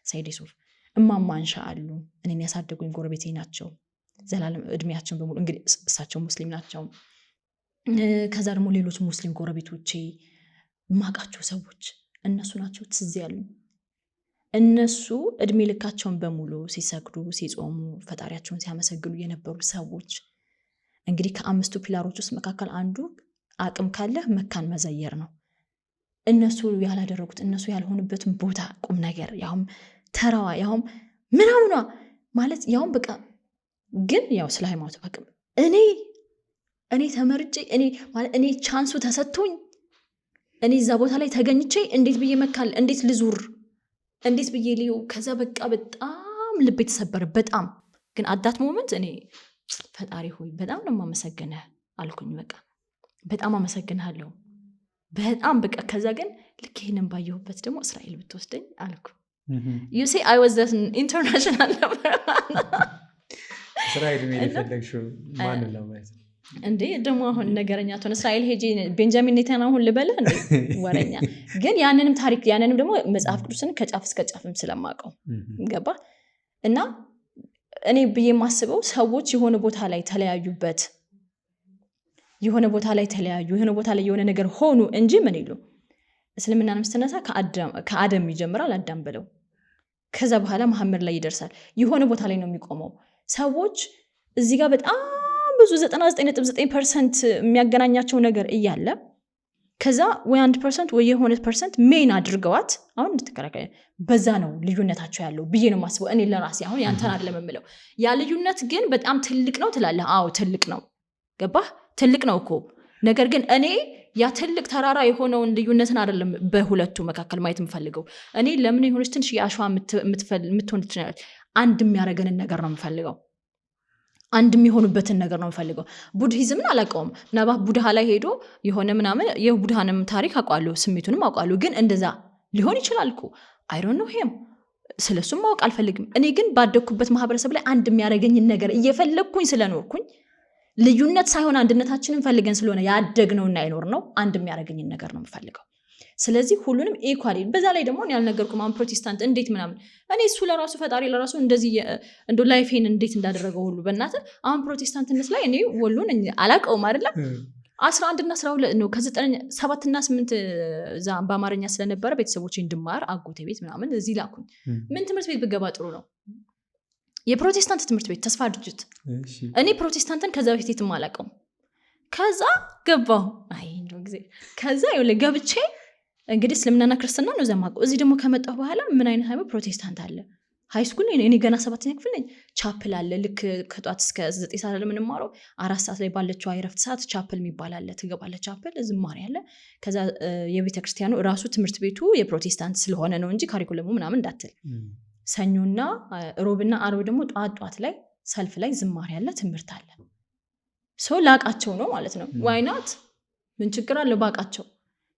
ሰይድ ሱፍ፣ እማማ አንሻ አሉ። እኔን ያሳደጉኝ ጎረቤቴ ናቸው። ዘላለም እድሜያቸውን በሙሉ እንግዲህ እሳቸው ሙስሊም ናቸው። ከዛ ደግሞ ሌሎች ሙስሊም ጎረቤቶቼ፣ የማውቃቸው ሰዎች እነሱ ናቸው ትዝ ያሉኝ። እነሱ እድሜ ልካቸውን በሙሉ ሲሰግዱ፣ ሲጾሙ፣ ፈጣሪያቸውን ሲያመሰግኑ የነበሩ ሰዎች፣ እንግዲህ ከአምስቱ pillar ኦች ውስጥ መካከል አንዱ አቅም ካለህ መካን መዘየር ነው። እነሱ ያላደረጉት፣ እነሱ ያልሆኑበትን ቦታ ቁም ነገር ያውም ተራዋ ያውም ምናምኗ ማለት ያውም በቃ ግን ያው ስለ ሃይማኖት በቃ እኔ ተመርጬ፣ እኔ ማለት እኔ chance ኡ ተሰጥቶኝ፣ እኔ እዛ ቦታ ላይ ተገኝቼ እንዴት ብዬ መካል እንዴት ልዙር፣ እንዴት ብዬ ልየው? ከዛ በቃ በጣም ልቤ ተሰበረ። በጣም ግን at that moment እኔ ፈጣሪ ሆይ በጣም ነው የማመሰግንህ አልኩኝ። በቃ በጣም አመሰግንሃለሁ በጣም በቃ። ከዛ ግን ልክ ይህንን ባየሁበት ደግሞ እስራኤል ብትወስደኝ አልኩ። You see, I was international ነበር። እስራኤል መሄድ የፈለግሽው ማንን ለማየት ነው? እንዴ ደግሞ አሁን ነገረኛ ትሆን፣ እስራኤል ሄጄ ቤንጃሚን ኔታንያሁን ልበልህ እንዴ? ወረኛ። ግን ያንንም ታሪክ ያንንም ደግሞ መጽሐፍ ቅዱስን ከጫፍ እስከ ጫፍም ስለማውቀው፣ ገባ? እና እኔ ብዬ የማስበው ሰዎች የሆነ ቦታ ላይ ተለያዩበት፣ የሆነ ቦታ ላይ ተለያዩ፣ የሆነ ቦታ ላይ የሆነ ነገር ሆኑ እንጂ ምን ይሉ እስልምናንም ስትነሳ ከአደም ይጀምራል፣ አዳም ብለው ከዛ በኋላ መሐመድ ላይ ይደርሳል። የሆነ ቦታ ላይ ነው የሚቆመው። ሰዎች እዚህ ጋር በጣም ብዙ 99.9% የሚያገናኛቸው ነገር እያለ ከዛ ወይ 1% ወይ የሆነ percent main አድርገዋት አሁን እንድትከራከር በዛ ነው ልዩነታቸው ያለው ብዬ ነው የማስበው እኔ ለራሴ። አሁን ያንተን አይደለም የምለው። ያ ልዩነት ግን በጣም ትልቅ ነው ትላለህ። አዎ ትልቅ ነው፣ ገባህ? ትልቅ ነው እኮ። ነገር ግን እኔ ያ ትልቅ ተራራ የሆነውን ልዩነትን አይደለም በሁለቱ መካከል ማየት የምፈልገው። እኔ ለምን የሆነች ትንሽ የአሸዋ የምትሆን ትችላለች፣ አንድ የሚያደርገንን ነገር ነው የምፈልገው፣ አንድ የሚሆኑበትን ነገር ነው የምፈልገው። ቡድሂዝምን አላውቀውም። ምናልባት ቡድሃ ላይ ሄዶ የሆነ ምናምን የቡድሃንም ታሪክ አውቃለሁ፣ ስሜቱንም አውቃለሁ። ግን እንደዛ ሊሆን ይችላል እኮ፣ I don't know him፣ ስለሱም ማወቅ አልፈልግም። እኔ ግን ባደግኩበት ማህበረሰብ ላይ አንድ የሚያደርገኝን ነገር እየፈለግኩኝ ስለኖርኩኝ፣ ልዩነት ሳይሆን አንድነታችንን ፈልገን ስለሆነ ያደግነውና የኖርነው፣ አንድ የሚያደርገኝን ነገር ነው የምፈልገው። ስለዚህ ሁሉንም equally። በዛ ላይ ደግሞ እኔ ያልነገርኩም፣ አሁን ፕሮቴስታንት እንዴት ምናምን፣ እኔ እሱ ለራሱ ፈጣሪ ለራሱ እንደዚህ እንደ life ኤን እንዴት እንዳደረገው ሁሉ በእናትህ። አሁን ፕሮቴስታንትነት ላይ እኔ ወሎን አላውቀውም አይደለም፣ 11ና 12 ነው፣ ከዘጠነኛ 7ና 8 እዛ በአማርኛ ስለነበረ ቤተሰቦቼ እንድማር አጎቴ ቤት ምናምን እዚህ ላኩኝ። ምን ትምህርት ቤት ብገባ ጥሩ ነው? የፕሮቴስታንት ትምህርት ቤት፣ ተስፋ ድርጅት። እኔ ፕሮቴስታንትን ከዛ በፊት የትም አላውቀውም። ከዛ ገባሁ። አይ እንደው ጊዜ ከዛ ይኸውልህ ገብቼ እንግዲህ እስልምናና ክርስትና ነው እዛ የማውቀው። እዚህ ደግሞ ከመጣሁ በኋላ ምን አይነት ሃይማኖት ፕሮቴስታንት አለ። High school ነኝ እኔ፣ ገና ሰባተኛ ክፍል ነኝ። Chapel አለ። ልክ ከጧት እስከ 9 ሰዓት ለምንማረው 4 ሰዓት ላይ ባለችው የእረፍት ሰዓት chapel የሚባል አለ። ትገባለህ። Chapel ዝማሬ አለ። ከዛ የቤተ ክርስቲያኑ ራሱ ትምህርት ቤቱ የፕሮቴስታንት ስለሆነ ነው እንጂ curriculum ኡ ምናምን እንዳትል። ሰኞና ሮብና አርብ ደግሞ ጧት ጧት ላይ ሰልፍ ላይ ዝማሬ አለ፣ ትምህርት አለ። ሰው ላቃቸው ነው ማለት ነው። Why not? ምን ችግር አለው ባቃቸው?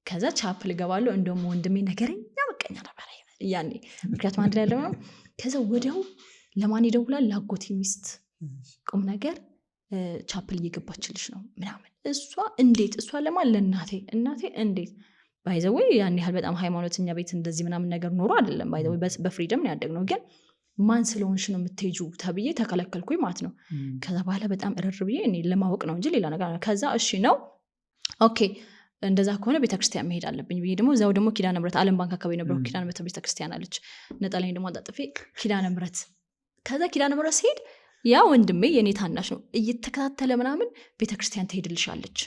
ከዛ chapel እገባለሁ። እንደውም ወንድሜ ነገረኛ ምቀኛ ነበረ ያኔ፣ ምክንያቱም አንድ ላይ ያለ ነው። ከዛ ወዲያው ለማን ይደውላል? ለአጎቴ ሚስት፣ ቁም ነገር chapel እየገባችልሽ ነው ምናምን። እሷ እንዴት፣ እሷ ለማን? ለእናቴ። እናቴ እንዴት፣ by the way ያን ያህል በጣም ሃይማኖተኛ ቤት እንደዚህ ምናምን ነገር ኖሮ አይደለም። By the way በ freedom ነው ያደግነው። ግን ማን ስለሆንሽ ነው የምትሄጂው ተብዬ ተከለከልኩኝ ማለት ነው። ከዛ በኋላ በጣም እርር ብዬ እኔ ለማወቅ ነው እንጂ ሌላ ነገር፣ ከዛ እሺ ነው okay፣ እንደዛ ከሆነ ቤተክርስቲያን መሄድ አለብኝ ብዬ ደግሞ እዚያው ደግሞ ኪዳነ ምሕረት፣ ዓለም ባንክ አካባቢ ነበረው፣ ኪዳነ ምሕረት ቤተክርስቲያን አለች። ነጠላዬን ደግሞ አጣጥፌ ኪዳነ ምሕረት። ከዛ ኪዳነ ምሕረት ሲሄድ ያ ወንድሜ የኔ ታናሽ ነው እየተከታተለ ምናምን ቤተክርስቲያን ትሄድልሻለች።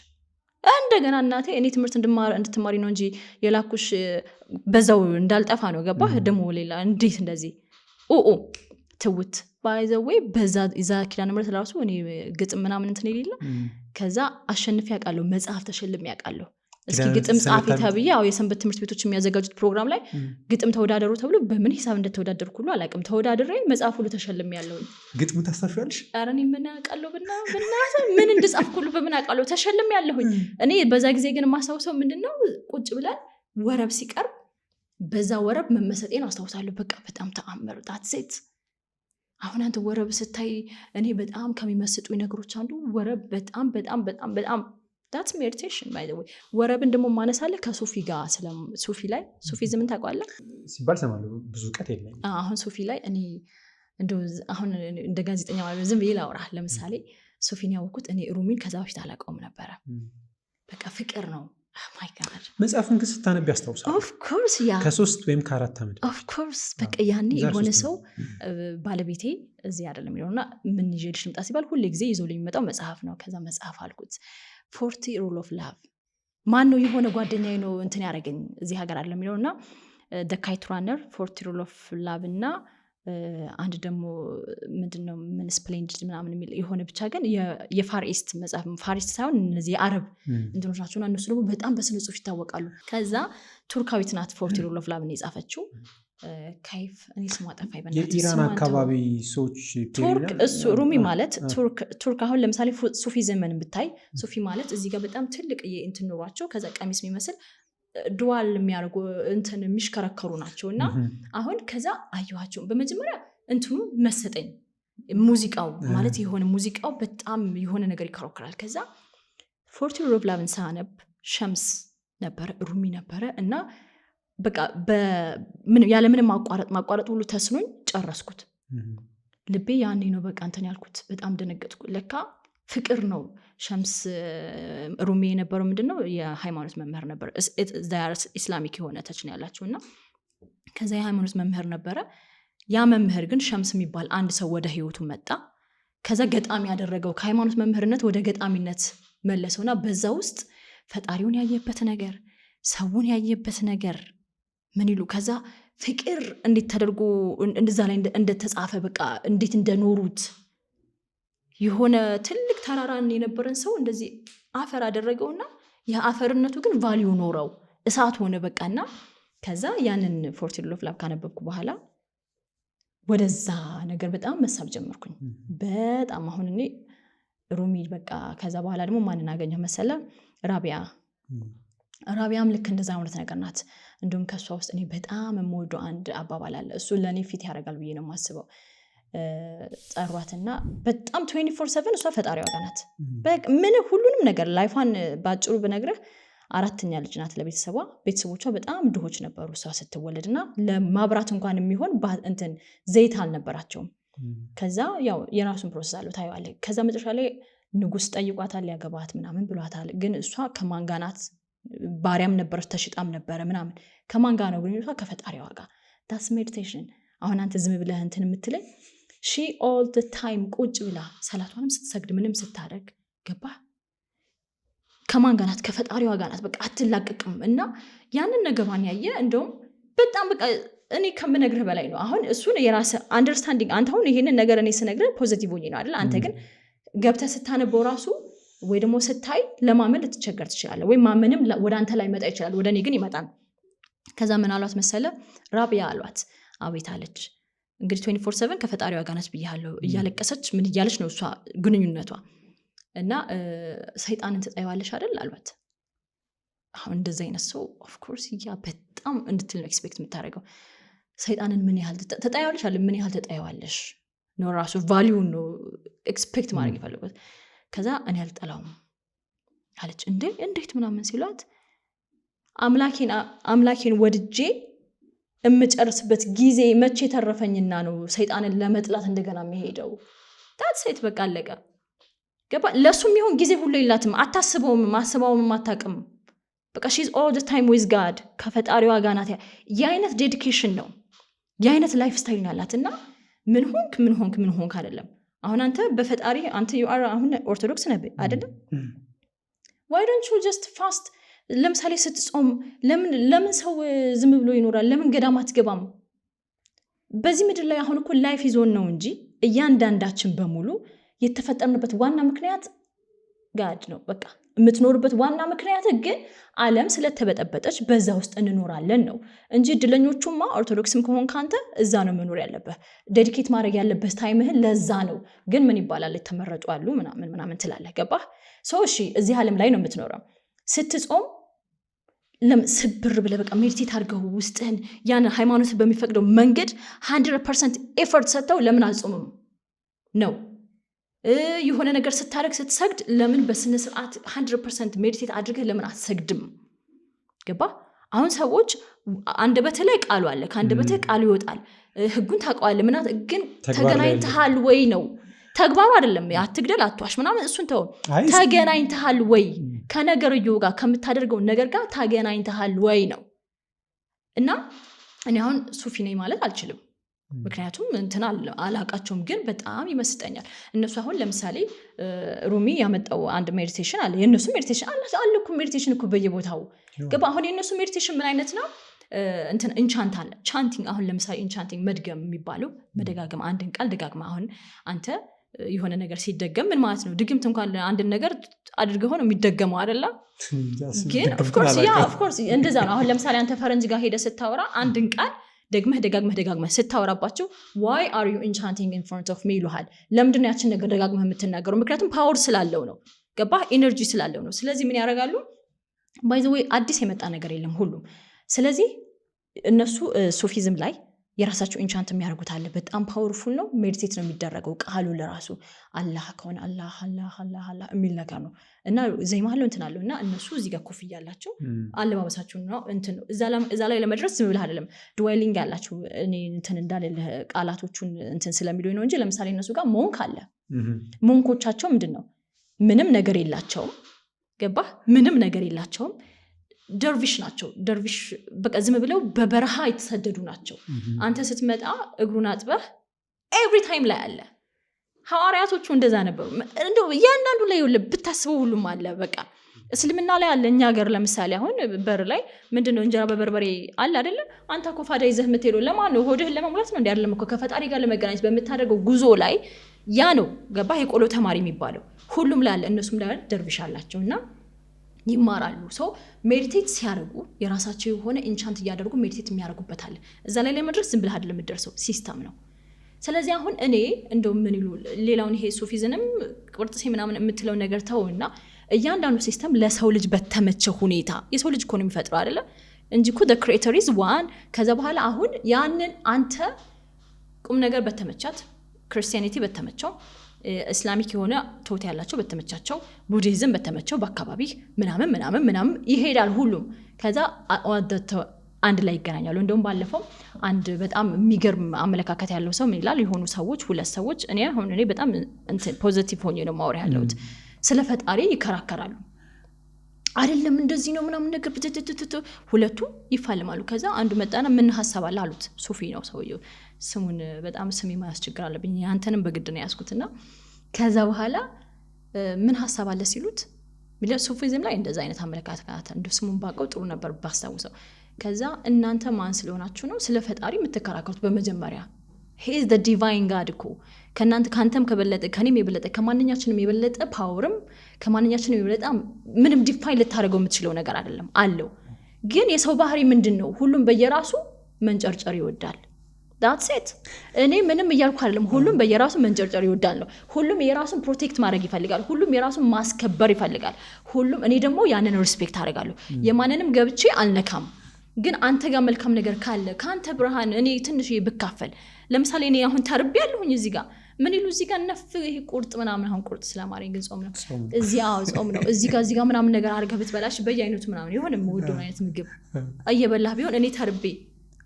እንደገና እናቴ እኔ ትምህርት እንድትማሪ ነው እንጂ የላኩሽ በዛው እንዳልጠፋ ነው፣ ገባህ? ደግሞ ሌላ እንዴት እንደዚህ ኦኦ ትውት። By the way በዛ ዛ ኪዳነ ምሕረት ራሱ እኔ ግጥም ምናምን እንትን የሌለ ከዛ አሸንፌ ያውቃለሁ፣ መጽሐፍ ተሸልሜ ያውቃለሁ። እስኪ ግጥም ጻፊ ተብዬ፣ ያው የሰንበት ትምህርት ቤቶች የሚያዘጋጁት ፕሮግራም ላይ ግጥም ተወዳደሩ ተብሎ በምን ሂሳብ እንደተወዳደርኩ ሁሉ አላውቅም። ተወዳድሬ መጽሐፍ ሁሉ ተሸልሜ ያለሁኝ። ግጥሙ ታስታውሻለሽ? ኧረ እኔ ምን አውቃለሁ፣ ብና ምን እንድጻፍኩ ሁሉ በምን አውቃለሁ? ተሸልሜ ያለሁኝ እኔ። በዛ ጊዜ ግን የማስታውሰው ምንድን ነው፣ ቁጭ ብለን ወረብ ሲቀርብ በዛ ወረብ መመሰጤን አስታውሳለሁ። በቃ በጣም ተአምር፣ that's it። አሁን አንተ ወረብ ስታይ እኔ በጣም ከሚመስጡኝ ነገሮች አንዱ ወረብ፣ በጣም በጣም በጣም በጣም that's meditation by the way። ወረብን ደግሞ ማነሳለህ ከሱፊ ጋር፣ ሱፊ ላይ፣ ሱፊዝምን ታውቀዋለህ? ሲባል እሰማለሁ፣ ብዙ እውቀት የለኝም። አሁን ሱፊ ላይ እኔ እንደው አሁን እንደ ጋዜጠኛ ማለት ዝም ብዬ ላውራህ። ለምሳሌ ሱፊን ያወቅኩት እኔ ሩሚን ከዛ በፊት አላውቀውም ነበረ። በቃ ፍቅር ነው፣ my God። መጽሐፉን ግን ስታነብ ያስታውሳል። Of course, yeah። ከ3 ወይም ከ4 ዓመት። Of course፣ በቃ ያኔ የሆነ ሰው ባለቤቴ እዚህ አይደለም የሚለውና ምን ይዤልሽ ልምጣ ሲባል ሁሌ ጊዜ ይዞልኝ የሚመጣው መጽሐፍ ነው። ከዛ መጽሐፍ አልኩት፣ 40 Rule of Love። ማን ነው፣ የሆነ ጓደኛዬ ነው እንትን ያደረገኝ፣ እዚህ ሀገር አለ የሚለው እና The Kite Runner፣ 40 Rule of Love እና አንድ ደግሞ ምንድነው ምን splendid ምናምን የሚል የሆነ፣ ብቻ ግን የ Far East መጽሐፍ፣ Far East ሳይሆን እነዚህ የአረብ እንትኖች ናቸው እና እነሱ ደግሞ በጣም በስነ ጽሁፍ ይታወቃሉ። ከዛ ቱርካዊት ናት 40 Rule of Love ን የጻፈችው፣ ካይፍ፣ እኔ ስሟ ጠፋኝ። በእናትህ። የኢራን አካባቢ ሰዎች። ቱርክ፣ እሱ ሩሚ ማለት ቱርክ። አሁን ለምሳሌ ሱፊዝምን ብታይ ሱፊ ማለት እዚህ ጋር በጣም ትልቅ እንትን ኖሯቸው ከዛ ቀሚስ የሚመስል dual የሚያደርጉ እንትን የሚሽከረከሩ ናቸው። እና አሁን ከዛ አየኋቸው። በመጀመሪያ እንትኑ መሰጠኝ፣ ሙዚቃው ማለት የሆነ ሙዚቃው በጣም የሆነ ነገር ይከረክራል። ከዛ 40 Rule of Love ን ሳነብ ሸምስ ነበረ፣ ሩሚ ነበረ እና በቃ ያለምንም ማቋረጥ፣ ማቋረጥ ሁሉ ተስኖኝ ጨረስኩት። ልቤ ያኔ ነው በቃ እንትን ያልኩት። በጣም ደነገጥኩ። ለካ ፍቅር ነው። ሸምስ ሩሚ የነበረው ምንድን ነው፣ የሃይማኖት መምህር ነበር። Islamic የሆነ touch ነው ያላቸው እና ከዛ የሃይማኖት መምህር ነበረ። ያ መምህር ግን ሸምስ የሚባል አንድ ሰው ወደ ህይወቱ መጣ። ከዛ ገጣሚ ያደረገው፣ ከሃይማኖት መምህርነት ወደ ገጣሚነት መለሰውና በዛ ውስጥ ፈጣሪውን ያየበት ነገር፣ ሰውን ያየበት ነገር ምን ይሉ፣ ከዛ ፍቅር እንዴት ተደርጎ እንደዛ ላይ እንደተጻፈ፣ በቃ እንዴት እንደኖሩት፣ የሆነ ትልቅ ተራራን የነበረን ሰው እንደዚህ አፈር አደረገውና የአፈርነቱ ግን value ኖረው፣ እሳት ሆነ በቃና። ከዛ ያንን 14 Law of Love ካነበብኩ በኋላ ወደዛ ነገር በጣም መሳብ ጀመርኩኝ። በጣም አሁን እኔ ሩሚ በቃ። ከዛ በኋላ ደግሞ ማንን አገኘሁ መሰለ? ራቢያ። ራቢያም ልክ እንደዛ አይነት ነገር ናት። እንዲሁም ከእሷ ውስጥ እኔ በጣም የምወደው አንድ አባባል አለ። እሱ ለእኔ fit ያደርጋል ብዬ ነው የማስበው። ጠሯትና በጣም 24/7 እሷ ፈጣሪዋ ጋር ናት። ምን ሁሉንም ነገር life ፏን በአጭሩ ብነግርህ አራተኛ ልጅ ናት ለቤተሰቧ። ቤተሰቦቿ በጣም ድሆች ነበሩ እሷ ስትወለድ እና ለማብራት እንኳን የሚሆን እንትን ዘይት አልነበራቸውም። ከዛ ያው የራሱን process አለው፣ ታየዋለህ። ከዛ መጨረሻ ላይ ንጉስ ጠይቋታል፣ ሊያገባት ምናምን ብሏታል። ግን እሷ ከማን ጋር ናት? ባሪያም ነበረች፣ ተሽጣም ነበረ ምናምን። ከማን ጋር ነው ግንኙነቷ? ከፈጣሪዋ ጋር። That's meditation። አሁን አንተ ዝም ብለህ እንትን የምትለኝ፣ she all the time ቁጭ ብላ ሰላቷንም ስትሰግድ ምንም ስታደርግ፣ ገባህ? ከማን ጋር ናት? ከፈጣሪዋ ጋር ናት። በቃ አትላቀቅም። እና ያንን ነገሯን ያየ እንደውም በጣም በቃ እኔ ከምነግርህ በላይ ነው። አሁን እሱን የራስህ understanding፣ አንተ አሁን ይሄንን ነገር እኔ ስነግርህ positive ሆኜ ነው አይደል? አንተ ግን ገብተህ ስታነበው ራሱ ወይ ደግሞ ስታይ ለማመን ልትቸገር ትችላለህ፣ ወይም ማመንም ወደ አንተ ላይ መጣ ይችላል፣ ወደ እኔ ግን ይመጣል። ከዛ ምን አሏት መሰለ? ራቢያ አሏት። አቤት አለች። እንግዲህ 24/7 ከፈጣሪዋ ጋር ናት ብያለሁ። እያለቀሰች ምን እያለች ነው እሷ ግንኙነቷ። እና ሰይጣንን ትጠይዋለሽ አይደል አሏት። አሁን እንደዚ አይነት ሰው of course yeah በጣም እንድትል ነው expect የምታደርገው። ሰይጣንን ምን ያህል ትጠይዋለሽ አለ፣ ምን ያህል ትጠይዋለሽ ነው፣ ራሱ value ን ነው expect ማድረግ የፈለጉት። ከዛ እኔ አልጠላውም አለች። እንዴ እንዴት ምናምን ሲሏት አምላኬን ወድጄ የምጨርስበት ጊዜ መቼ ተረፈኝና ነው ሰይጣንን ለመጥላት እንደገና የሚሄደው? That's it፣ በቃ አለቀ። ገባ? ለእሱ የሚሆን ጊዜ ሁሉ የላትም። አታስበውም፣ ማስበውም አታውቅም። በቃ she's all the time with God፣ ከፈጣሪዋ ጋር ናት። የአይነት dedication ነው፣ የአይነት lifestyle ነው ያላት። እና ምን ሆንክ ምን ሆንክ ምን ሆንክ አይደለም። አሁን አንተ በፈጣሪ አንተ you are አሁን ኦርቶዶክስ ነህ አይደለም? Why don't you just fast? ለምሳሌ ስትጾም ለምን ሰው ዝም ብሎ ይኖራል? ለምን ገዳም አትገባም? በዚህ ምድር ላይ አሁን እኮ life ይዞን ነው እንጂ እያንዳንዳችን በሙሉ የተፈጠርንበት ዋና ምክንያት God ነው። በቃ የምትኖርበት ዋና ምክንያት ግን ዓለም ስለተበጠበጠች በዛ ውስጥ እንኖራለን ነው እንጂ እድለኞቹማ ኦርቶዶክስም ከሆንክ አንተ እዛ ነው መኖር ያለብህ። Dedicate ማድረግ ያለብህ time ህን ለዛ ነው። ግን ምን ይባላል፣ የተመረጡ አሉ ምናምን ምናምን ትላለህ። ገባህ? So እሺ እዚህ ዓለም ላይ ነው የምትኖረው። ስትጾም ስብር ብለህ በቃ meditate አድርገው ውስጥህን ያን ሃይማኖት በሚፈቅደው መንገድ 100% effort ሰጥተው ለምን አልጾምም ነው። የሆነ ነገር ስታደርግ፣ ስትሰግድ ለምን በስነ ስርዓት 100% meditate አድርገህ ለምን አትሰግድም? ገባ? አሁን ሰዎች አንደበትህ ላይ ቃሉ አለ፣ ከአንደበትህ ቃሉ ይወጣል፣ ህጉን ታውቀዋለህ። ምናምን ግን ተገናኝተሃል ወይ ነው፣ ተግባሩ አይደለም። አትግደል፣ አትዋሽ ምናምን እሱን ተው። ተገናኝተሃል ወይ ከነገርየው ጋር፣ ከምታደርገው ነገር ጋር ተገናኝተሃል ወይ ነው። እና እኔ አሁን ሱፊ ነኝ ማለት አልችልም። ምክንያቱም እንትን አላቃቸውም፣ ግን በጣም ይመስጠኛል። እነሱ አሁን ለምሳሌ ሩሚ ያመጣው አንድ meditation አለ። የእነሱ meditation አለ እኮ፣ meditation እኮ በየቦታው፣ ገባ? አሁን የእነሱ meditation ምን አይነት ነው? እንትን enchant አለ፣ chanting። አሁን ለምሳሌ enchanting መድገም የሚባለው፣ መደጋገም፣ አንድን ቃል ደጋግማ። አሁን አንተ የሆነ ነገር ሲደገም ምን ማለት ነው? ድግምት እንኳን አንድን ነገር አድርገው ነው የሚደገመው አይደለ? ግን of course yeah of course እንደዛ ነው። አሁን ለምሳሌ አንተ ፈረንጅ ጋር ሄደህ ስታወራ አንድን ቃል ደግመህ ደጋግመህ ደጋግመህ ስታወራባቸው "Why are you enchanting in front of me?" ይሉሃል። ለምንድን ነው ያችን ነገር ደጋግመህ የምትናገረው? ምክንያቱም power ስላለው ነው። ገባህ? Energy ስላለው ነው። ስለዚህ ምን ያደርጋሉ? By the way አዲስ የመጣ ነገር የለም ሁሉም። ስለዚህ እነሱ ሱፊዝም ላይ የራሳቸው enchant የሚያደርጉት አለ። በጣም powerful ነው። Meditate ነው የሚደረገው። ቃሉ ለራሱ አላህ ከሆነ አላህ አላህ አላህ አላህ የሚል ነገር ነው እና ዜማ አለው፣ እንትን አለው። እና እነሱ እዚህ ጋር ኮፍያ አላቸው። አለባበሳቸው ነው እንትን ነው። እዛ ላይ ለመድረስ ዝም ብለህ አይደለም። Dwelling አላቸው። እኔ እንትን እንዳልልህ ቃላቶቹን እንትን ስለሚሉኝ ነው እንጂ ለምሳሌ እነሱ ጋር monk አለ። Monk ኦቻቸው ምንድን ነው? ምንም ነገር የላቸውም። ገባህ? ምንም ነገር የላቸውም። ደርቪሽ ናቸው። ደርቪሽ በቃ ዝም ብለው በበረሃ የተሰደዱ ናቸው። አንተ ስትመጣ እግሩን አጥበህ every time ላይ አለ። ሐዋርያቶቹ እንደዛ ነበሩ። እንደው እያንዳንዱ ላይ ይኸውልህ ብታስበው ሁሉም አለ በቃ። እስልምና ላይ አለ። እኛ ሀገር ለምሳሌ አሁን በር ላይ ምንድን ነው፣ እንጀራ በበርበሬ አለ አይደለ? አንተ አኮፋዳ ይዘህ የምትሄደው ለማን ነው? ሆድህን ለመሙላት ነው? እንዲ አይደለም እኮ፣ ከፈጣሪ ጋር ለመገናኘት በምታደርገው ጉዞ ላይ ያ ነው። ገባህ? የቆሎ ተማሪ የሚባለው ሁሉም ላይ አለ። እነሱም ላይ ደርቪሽ አላቸው እና ይማራሉ። So meditate ሲያደርጉ የራሳቸው የሆነ enchant እያደረጉ meditate የሚያደርጉበት አለ። እዛ ላይ ለመድረስ ዝም ብለህ አይደለም የምትደርሰው፣ system ነው። ስለዚህ አሁን እኔ እንደው ምን ይሉ ሌላውን ይሄ ሱፊዝንም ቅርጥሴ ምናምን የምትለው ነገር ተውና እያንዳንዱ system ለሰው ልጅ በተመቸ ሁኔታ፣ የሰው ልጅ እኮ ነው የሚፈጥረው አይደለ እንጂ እኮ creator is one። ከዛ በኋላ አሁን ያንን አንተ ቁም ነገር በተመቻት Christianity በተመቸው፣ Islamic የሆነ thought ያላቸው በተመቻቸው፣ ቡዲዝም በተመቸው በአካባቢ ምናምን ምናምን ምናምን ይሄዳል ሁሉም። ከዛ አንድ ላይ ይገናኛሉ። እንደውም ባለፈው አንድ በጣም የሚገርም አመለካከት ያለው ሰው ምን ይላል? የሆኑ ሰዎች፣ ሁለት ሰዎች፣ እኔ አሁን እኔ በጣም positive ሆኜ ነው ማውራ ያለሁት፣ ስለ ፈጣሪ ይከራከራሉ። አይደለም እንደዚህ ነው ምናምን ነገር ብትትትት፣ ሁለቱ ይፋልማሉ። ከዛ አንዱ መጣና ምን ሀሳብ አለ አሉት። ሱፊ ነው ሰውየው። ስሙን በጣም ስም የማያዝ ችግር አለብኝ። አንተንም በግድ ነው ያዝኩትና ከዛ በኋላ ምን ሀሳብ አለ ሲሉት፣ ሱፊዝም ላይ እንደዛ አይነት አመለካከት፣ እንደ ስሙን ባውቀው ጥሩ ነበር ባስታውሰው። ከዛ እናንተ ማን ስለሆናችሁ ነው ስለ ፈጣሪ የምትከራከሩት? በመጀመሪያ he's the divine God እኮ፣ ከእናንተ ከአንተም ከበለጠ፣ ከኔም የበለጠ፣ ከማንኛችንም የበለጠ power ም፣ ከማንኛችንም የበለጠ፣ ምንም define ልታደርገው የምትችለው ነገር አይደለም አለው። ግን የሰው ባህሪ ምንድን ነው? ሁሉም በየራሱ መንጨርጨር ይወዳል። That's it። እኔ ምንም እያልኩ አይደለም። ሁሉም በየራሱ መንጨርጨር ይወዳል ነው። ሁሉም የራሱን protect ማድረግ ይፈልጋል። ሁሉም የራሱን ማስከበር ይፈልጋል። ሁሉም፣ እኔ ደግሞ ያንን respect አደርጋለሁ። የማንንም ገብቼ አልነካም። ግን አንተ ጋር መልካም ነገር ካለ ከአንተ ብርሃን እኔ ትንሽ ብካፈል፣ ለምሳሌ እኔ አሁን ተርቤ ያለሁኝ እዚህ ጋር ምን ይሉ እዚህ ጋር ነፍ ይሄ ቁርጥ ምናምን፣ አሁን ቁርጥ ስለማረኝ ግን ጾም ነው እዚህ፣ አዎ ጾም ነው። እዚህ ጋር ምናምን ነገር አድርገህ ብትበላሽ በየአይነቱ ምናምን የሆነ የምወደውን አይነት ምግብ እየበላህ ቢሆን እኔ ተርቤ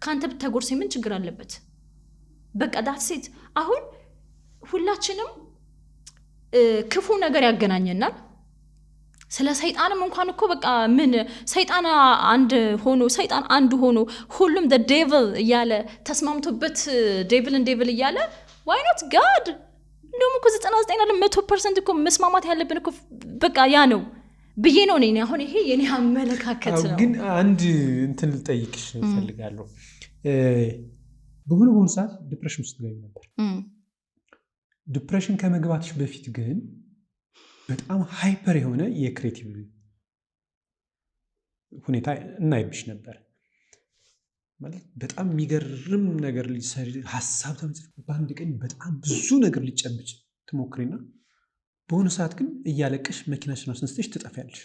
ከአንተ ብታጎርሰኝ ምን ችግር አለበት? በቃ that's it። አሁን ሁላችንም ክፉ ነገር ያገናኘናል። ስለ ሰይጣንም እንኳን እኮ በቃ ምን ሰይጣን አንድ ሆኖ፣ ሰይጣን አንድ ሆኖ ሁሉም devil እያለ ተስማምቶበት devil ን devil እያለ፣ why not God? እንደውም እኮ 99 አለ 100% እኮ መስማማት ያለብን እኮ በቃ ያ ነው ብዬ ነው እኔ። አሁን ይሄ የኔ አመለካከት ነው። ግን አንድ እንትን ልጠይቅሽ እፈልጋለሁ። በሆነ ሰዓት depression ውስጥ ገቢ ነበር። Depression ከመግባትሽ በፊት ግን በጣም hyper የሆነ የ creative ሁኔታ እናይብሽ ነበር። ማለት በጣም የሚገርም ነገር ሀሳብ በአንድ ቀን በጣም ብዙ ነገር ሊጨብጭ ትሞክሪና በሆነ ሰዓት ግን እያለቀሽ መኪናሽን አስነስተሽ ትጠፊያለሽ።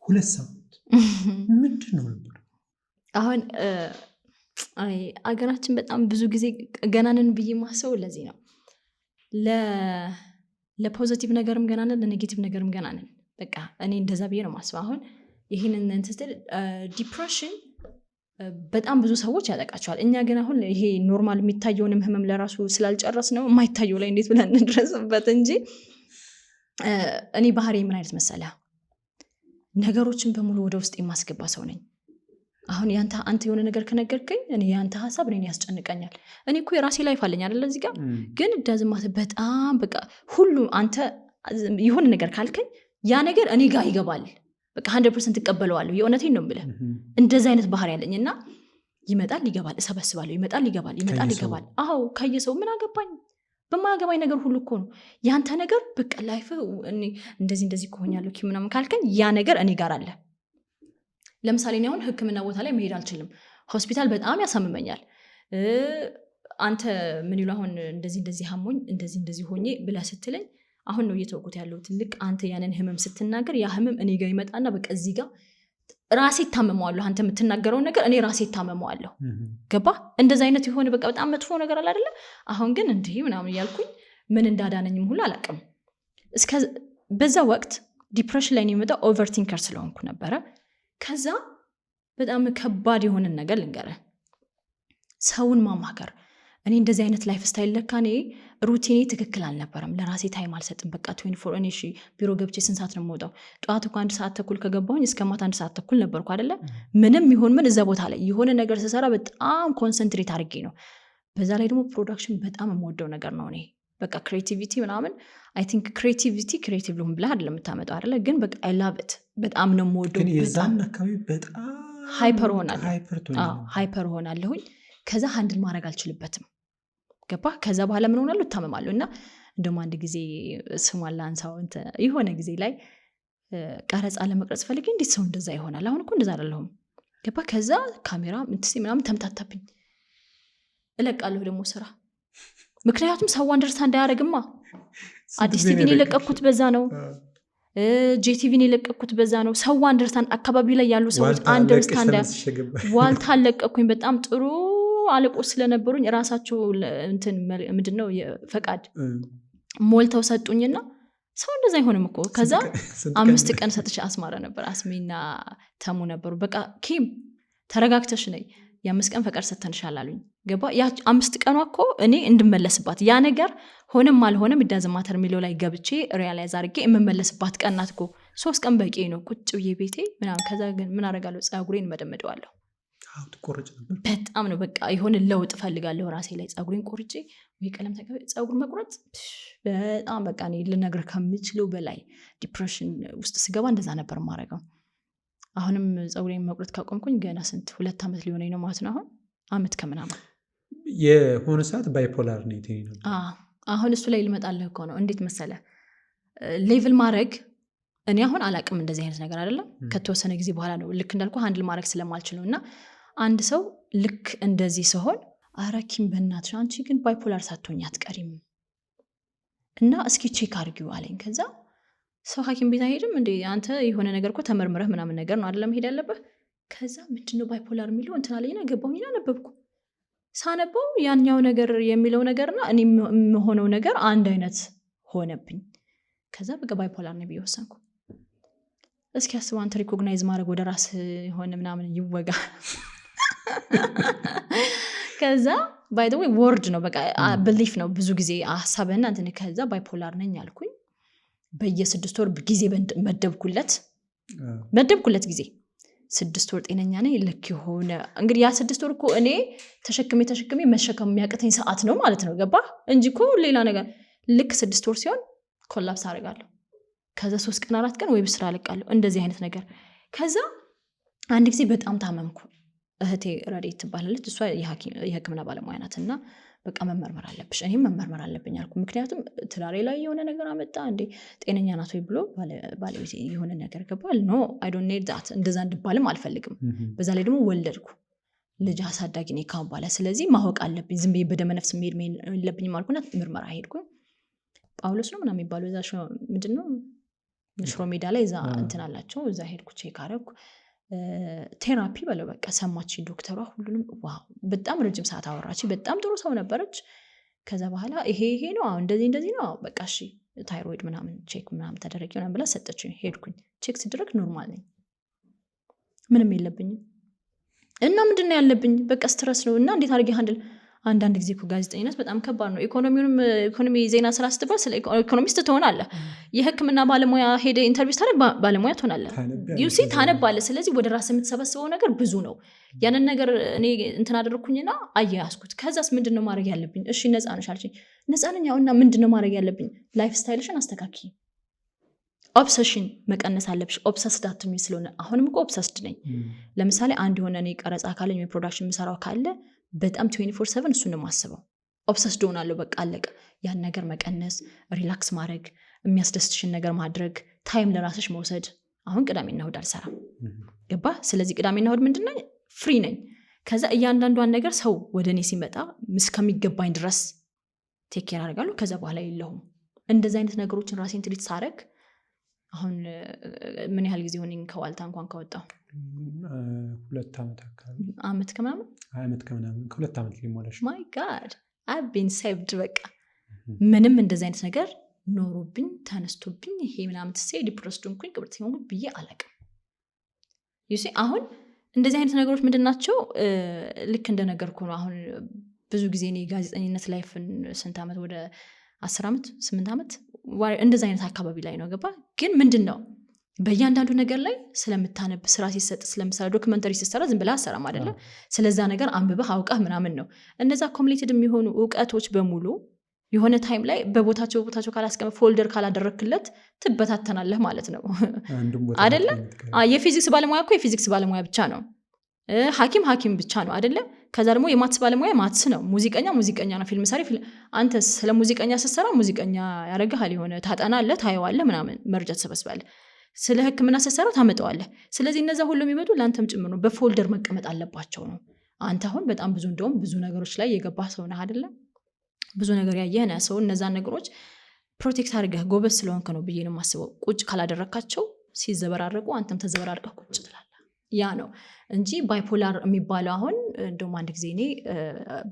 2 ሳምንት ምንድን ነው ነበር? አሁን አገራችን በጣም ብዙ ጊዜ ገናንን ብዬ ማሰው ለዚህ ነው። ለ positive ነገርም ገና ነን፣ ለ negative ነገርም ገና ነን። በቃ እኔ እንደዛ ብዬ ነው ማስበው። አሁን ይህንን እንትን ስትል depression በጣም ብዙ ሰዎች ያጠቃቸዋል። እኛ ግን አሁን ይሄ normal የሚታየውንም ህመም ለራሱ ስላልጨረስ ነው የማይታየው ላይ እንዴት ብለን እንድረስበት እንጂ እኔ ባህሪ ምን አይነት መሰለህ? ነገሮችን በሙሉ ወደ ውስጥ የማስገባ ሰው ነኝ። አሁን ያንተ አንተ የሆነ ነገር ከነገርከኝ እኔ ያንተ ሀሳብ እኔን ያስጨንቀኛል። እኔ እኮ የራሴ life አለኝ አይደለ እዚህ ጋር፣ ግን doesn't matter፣ በጣም በቃ ሁሉም አንተ የሆነ ነገር ካልከኝ ያ ነገር እኔ ጋር ይገባል። በቃ 100% እቀበለዋለሁ። የእውነቴን ነው የምልህ። እንደዚ አይነት ባህሪ ያለኝ እና ይመጣል ይገባል፣ እሰበስባለሁ። ይመጣል ይገባል፣ ይመጣል ይገባል። አዎ ከየሰው ምን አገባኝ? በማያገባኝ ነገር ሁሉ እኮ ነው ያንተ ነገር። በቃ life እንደዚህ እንደዚህ ከሆኛለሁ ምናምን ካልከኝ ያ ነገር እኔ ጋር አለ። ለምሳሌ እኔ አሁን ሕክምና ቦታ ላይ መሄድ አልችልም። ሆስፒታል በጣም ያሳምመኛል። አንተ ምን ይሉ አሁን እንደዚህ እንደዚህ አሞኝ እንደዚህ እንደዚህ ሆኜ ብለህ ስትለኝ፣ አሁን ነው እየተወኩት ያለሁት። ልክ አንተ ያንን ህመም ስትናገር ያ ህመም እኔ ጋር ይመጣና በቃ እዚህ ጋር ራሴ እታመመዋለሁ። አንተ የምትናገረውን ነገር እኔ ራሴ እታመመዋለሁ። ገባ? እንደዚ አይነት የሆነ በቃ በጣም መጥፎ ነገር አለ አይደለ? አሁን ግን እንዲህ ምናምን እያልኩኝ ምን እንዳዳነኝም ሁሉ አላውቅም። እስከ በዛ ወቅት depression ላይ የሚመጣው overthinker ስለሆንኩ ነበረ። ከዛ በጣም ከባድ የሆነን ነገር ልንገርህ፣ ሰውን ማማከር። እኔ እንደዚህ አይነት lifestyle ለካ እኔ routine ኤ ትክክል አልነበረም። ለራሴ time አልሰጥም። በቃ 24፣ እኔ እሺ ቢሮ ገብቼ ስንት ሰዓት ነው የምወጣው? ጠዋት እኮ 1 ሰዓት ተኩል ከገባሁኝ እስከ ማታ 1 ሰዓት ተኩል ነበርኩ አይደለ? ምንም ይሁን ምን እዛ ቦታ ላይ የሆነ ነገር ስሰራ በጣም concentrate አድርጌ ነው። በዛ ላይ ደግሞ production በጣም የምወደው ነገር ነው። እኔ በቃ creativity ምናምን፣ I think creativity creative ልሁን ብለህ አይደለም የምታመጣው አይደለ? ግን በቃ I love it፣ በጣም ነው የምወደው። ግን የዛን አካባቢ በጣም hyper ሆናለሁ። Hyper ትሆኚ ነበር። Hyper ሆናለሁኝ። ከዛ handle ማድረግ አልችልበትም። ገባ? ከዛ በኋላ ምን ሆናለሁ? እታመማለሁ። እና እንደውም አንድ ጊዜ፣ ስሟን ላንሳው፣ እንትን የሆነ ጊዜ ላይ ቀረጻ ለመቅረጽ ፈልጌ፣ እንዴት ሰው እንደዛ ይሆናል? አሁን እኮ እንደዛ አይደለሁም። ገባ? ከዛ ካሜራ ምትሴ ምናምን ተምታታብኝ። እለቃለሁ ደግሞ ስራ፣ ምክንያቱም ሰው understand አያደርግማ። ስንት አዲስ ጊዜ ነው ቲቪን የለቀቅሽው? የለቀኩት በዛ ነው። ጄቲቪን የለቀኩት በዛ ነው። ሰው understand፣ አካባቢ ላይ ያሉ ሰዎች ዋልታ ለቀሽ understand ተመልሰሽ ገባሽ። ዋልታ አለቀኩኝ። በጣም ጥሩ አለቆች ስለነበሩኝ ራሳቸው እንትን ምንድን ነው ፈቃድ ሞልተው ሰጡኝና ሰው እንደዛ አይሆንም እኮ። ከዛ ስንት 5 ቀን? ቀን ሰጥቼ፣ አስማረ ነበር፣ አስሜና ተሙ ነበሩ። በቃ ኪም ተረጋግተሽ ነይ፣ የ5 ቀን ፈቃድ ሰተንሻል አሉኝ። ገባ? ያ 5 ቀኗ እኮ እኔ እንድመለስባት፣ ያ ነገር ሆነም አልሆነም it doesn't matter የሚለው ላይ ገብቼ realize አድርጌ የምመለስባት ቀን ናት እኮ። 3 ቀን በቂ ነው ቁጭ ብዬ ቤቴ ምናምን። ከዛ ግን ምን አደርጋለሁ? ፀጉሬን መደምደዋለሁ። አዎ፣ ትቆረጭ ነበር። በጣም ነው፣ በቃ የሆነ ለውጥ እፈልጋለሁ ራሴ ላይ። ፀጉሬን ቆርጬ ወይ ቀለም ተቀብ ፀጉር መቁረጥ በጣም በቃ እኔ ልነግርህ ከምችለው በላይ depression ውስጥ ስገባ እንደዛ ነበር የማደርገው። አሁንም ፀጉሬን መቁረጥ ካቆምኩኝ ገና ስንት 2 ዓመት ሊሆነኝ ነው ማለት ነው። አሁን አመት ከምናምን። የሆነ ሰዓት bipolar ነው የትይኝ ነበር። አሁን እሱ ላይ ልመጣልህ እኮ ነው። እንዴት መሰለ level ማድረግ፣ እኔ አሁን አላቅም እንደዚህ አይነት ነገር አይደለም። ከተወሰነ ጊዜ በኋላ ነው፣ ልክ እንዳልኩ handle ማድረግ ስለማልችል ነው። እና አንድ ሰው ልክ እንደዚህ ሲሆን፣ አረ ኪም በእናትሽ አንቺ ግን bipolar ሳትሆኝ አትቀሪም እና እስኪ check አድርጊው አለኝ። ከዛ ሰው ሐኪም ቤት አይሄድም እንዴ? አንተ የሆነ ነገር እኮ ተመርምረህ ምናምን ነገር ነው አይደለም መሄድ ያለብህ? ከዛ ምንድነው bipolar የሚለው እንትን አለኝና ገባሁኝና ነበብኩ። ሳነበው ያኛው ነገር የሚለው ነገርና እኔ የምሆነው ነገር አንድ አይነት ሆነብኝ። ከዛ በቃ bipolar ነው ብዬ ወሰንኩ። እስኪ አስበው አንተ፣ recognize ማድረግ ወደ ራስ የሆነ ምናምን ይወጋ። ከዛ by the way word ነው፣ በቃ belief ነው፣ ብዙ ጊዜ ሀሳብህና እንትን። ከዛ bipolar ነኝ አልኩኝ። በየ6 ወር ጊዜ መደብኩለት መደብኩለት ጊዜ፣ 6 ወር ጤነኛ ነኝ። ልክ የሆነ እንግዲህ ያ 6 ወር እኮ እኔ ተሸክሜ ተሸክሜ መሸከም የሚያቅተኝ ሰዓት ነው ማለት ነው። ገባ? እንጂ እኮ ሌላ ነገር፣ ልክ 6 ወር ሲሆን collapse አደርጋለሁ። ከዛ 3 ቀን 4 ቀን ወይ ስራ አለቃለሁ። እንደዚህ አይነት ነገር። ከዛ አንድ ጊዜ በጣም ታመምኩ። እህቴ ረዴት ትባላለች። እሷ የሕክምና ባለሙያ ናት እና በቃ መመርመር አለብሽ፣ እኔም መመርመር አለብኝ አልኩ። ምክንያቱም ትዳሬ ላይ የሆነ ነገር አመጣ እንዴ፣ ጤነኛ ናት ወይ ብሎ ባለቤቴ የሆነ ነገር ገባል። No, I don't need that፣ እንደዛ እንድባልም አልፈልግም። በዛ ላይ ደግሞ ወለድኩ፣ ልጅ አሳዳጊ ነኝ ካሁን በኋላ። ስለዚህ ማወቅ አለብኝ። ዝም ብዬ በደመ ነፍስ መሄድ የለብኝም አልኩና ምርመራ ሄድኩኝ። ጳውሎስ ነው ምናምን የሚባለው እዛ ምንድን ነው ሽሮ ሜዳ ላይ እዛ እንትን አላቸው። እዛ ሄድኩ፣ check አደረኩ። Therapy በለው በቃ፣ ሰማችኝ ዶክተሯ ሁሉንም። Wow፣ በጣም ረጅም ሰዓት አወራች። በጣም ጥሩ ሰው ነበረች። ከዛ በኋላ ይሄ ይሄ ነው፣ አዎ እንደዚህ እንደዚህ ነው፣ በቃ እሺ ታይሮይድ ምናምን check ምናምን ተደረጊ ምናምን ብላ ሰጠችኝ። ሄድኩኝ፣ check ስደረግ normal ነኝ፣ ምንም የለብኝም። እና ምንድን ነው ያለብኝ? በቃ stress ነው። እና እንዴት አድርጌ handle፣ አንዳንድ ጊዜ እኮ ጋዜጠኝነት በጣም ከባድ ነው። ኢኮኖሚውንም፣ ኢኮኖሚ ዜና ስራ ስትባል ስለ economist ትሆናለህ። የሕክምና ባለሙያ ሄደ interview ስታደርግ ባለሙያ ትሆናለህ። You see፣ ታነባለህ። ስለዚህ ወደ ራስ የምትሰበስበው ነገር ብዙ ነው። ያንን ነገር እኔ እንትን አደረግኩኝና አያያዝኩት። ከዛስ ምንድን ነው ማድረግ ያለብኝ? እሺ ነፃ ነሽ አለችኝ። ነፃ ነኝ እና ምንድን ነው ማድረግ ያለብኝ? Lifestyle ሽን አስተካኪ፣ obsession መቀነስ አለብሽ። Obsessed አትሁኚ ስለሆነ፣ አሁንም እኮ obsessed ነኝ። ለምሳሌ አንድ የሆነ እኔ ቀረጻ ካለኝ ወይ production የምሰራው ካለ በጣም 24/7 እሱን ነው የማስበው። Obsessed ሆናለሁ። በቃ አለቀ። ያን ነገር መቀነስ፣ relax ማድረግ፣ የሚያስደስትሽን ነገር ማድረግ፣ time ለራስሽ መውሰድ። አሁን ቅዳሜና እሑድ አልሰራም። ገባ? ስለዚህ ቅዳሜና እሑድ ምንድን ነኝ? Free ነኝ። ከዛ እያንዳንዷን ነገር ሰው ወደ እኔ ሲመጣ እስከሚገባኝ ድረስ take care አደርጋለሁ። ከዛ በኋላ የለሁም። እንደዚ አይነት ነገሮችን ራሴን treat ሳረግ፣ አሁን ምን ያህል ጊዜ ሆነኝ ከዋልታ እንኳን ከወጣሁ? 2 ዓመት አካባቢ። አመት ከምናምን። ዓመት ከምናምን፣ ከ2 ዓመት ሊሞላሽ። My God, I've been saved። በቃ ምንም እንደዚህ አይነት ነገር ኖሮብኝ ተነስቶብኝ ይሄ ምናምን ትሴ depressed ሆንኩኝ ቅብርት ሆንኩኝ ብዬ አላቅም። You see፣ አሁን እንደዚህ አይነት ነገሮች ምንድን ናቸው? ልክ እንደነገርኩ ነው። አሁን ብዙ ጊዜ እኔ ጋዜጠኝነት life ን ስንት ዓመት፣ ወደ 10 ዓመት፣ 8 ዓመት እንደዚህ አይነት አካባቢ ላይ ነው። ገባ? ግን ምንድን ነው፣ በእያንዳንዱ ነገር ላይ ስለምታነብ፣ ስራ ሲሰጥ ስለምሰራ፣ documentary ሲሰራ ዝም ብለህ አሰራም አይደለም። ስለዛ ነገር አንብበህ አውቀህ ምናምን ነው። እነዛ accumulated የሚሆኑ እውቀቶች በሙሉ የሆነ time ላይ በቦታቸው በቦታቸው ካላስቀመጥ፣ folder ካላደረክለት ትበታተናለህ ማለት ነው። አንዱም ቦታ አይደለ? ላይ የፊዚክስ ባለሙያ እኮ የፊዚክስ ባለሙያ ብቻ ነው። ሐኪም ሐኪም ብቻ ነው አይደለ? ከዛ ደግሞ የ maths ባለሙያ maths ነው። ሙዚቀኛ ሙዚቀኛ ነው። ፊልም ሰሪ ፊልም። አንተ ስለ ሙዚቀኛ ስትሰራ ሙዚቀኛ ያደርግሃል። የሆነ ታጠናለህ፣ ታየዋለህ፣ ምናምን መረጃ ትሰበስባለህ። ስለ ሕክምና ስትሰራ ታመጣዋለህ። ስለዚህ እነዛ ሁሉ የሚመጡ ለአንተም ጭምር ነው። በ folder መቀመጥ አለባቸው ነው። አንተ አሁን በጣም ብዙ፣ እንደውም ብዙ ነገሮች ላይ የገባህ ሰው ነህ አይደለ? ብዙ ነገር ያየህ ነህ። ሰው እነዛን ነገሮች protect አድርገህ ጎበዝ ስለሆንክ ነው ብዬ ነው የማስበው። ቁጭ ካላደረግካቸው ሲዘበራረቁ አንተም ተዘበራርቀህ ቁጭ ትላለህ። ያ ነው እንጂ bipolar የሚባለው። አሁን እንደውም አንድ ጊዜ እኔ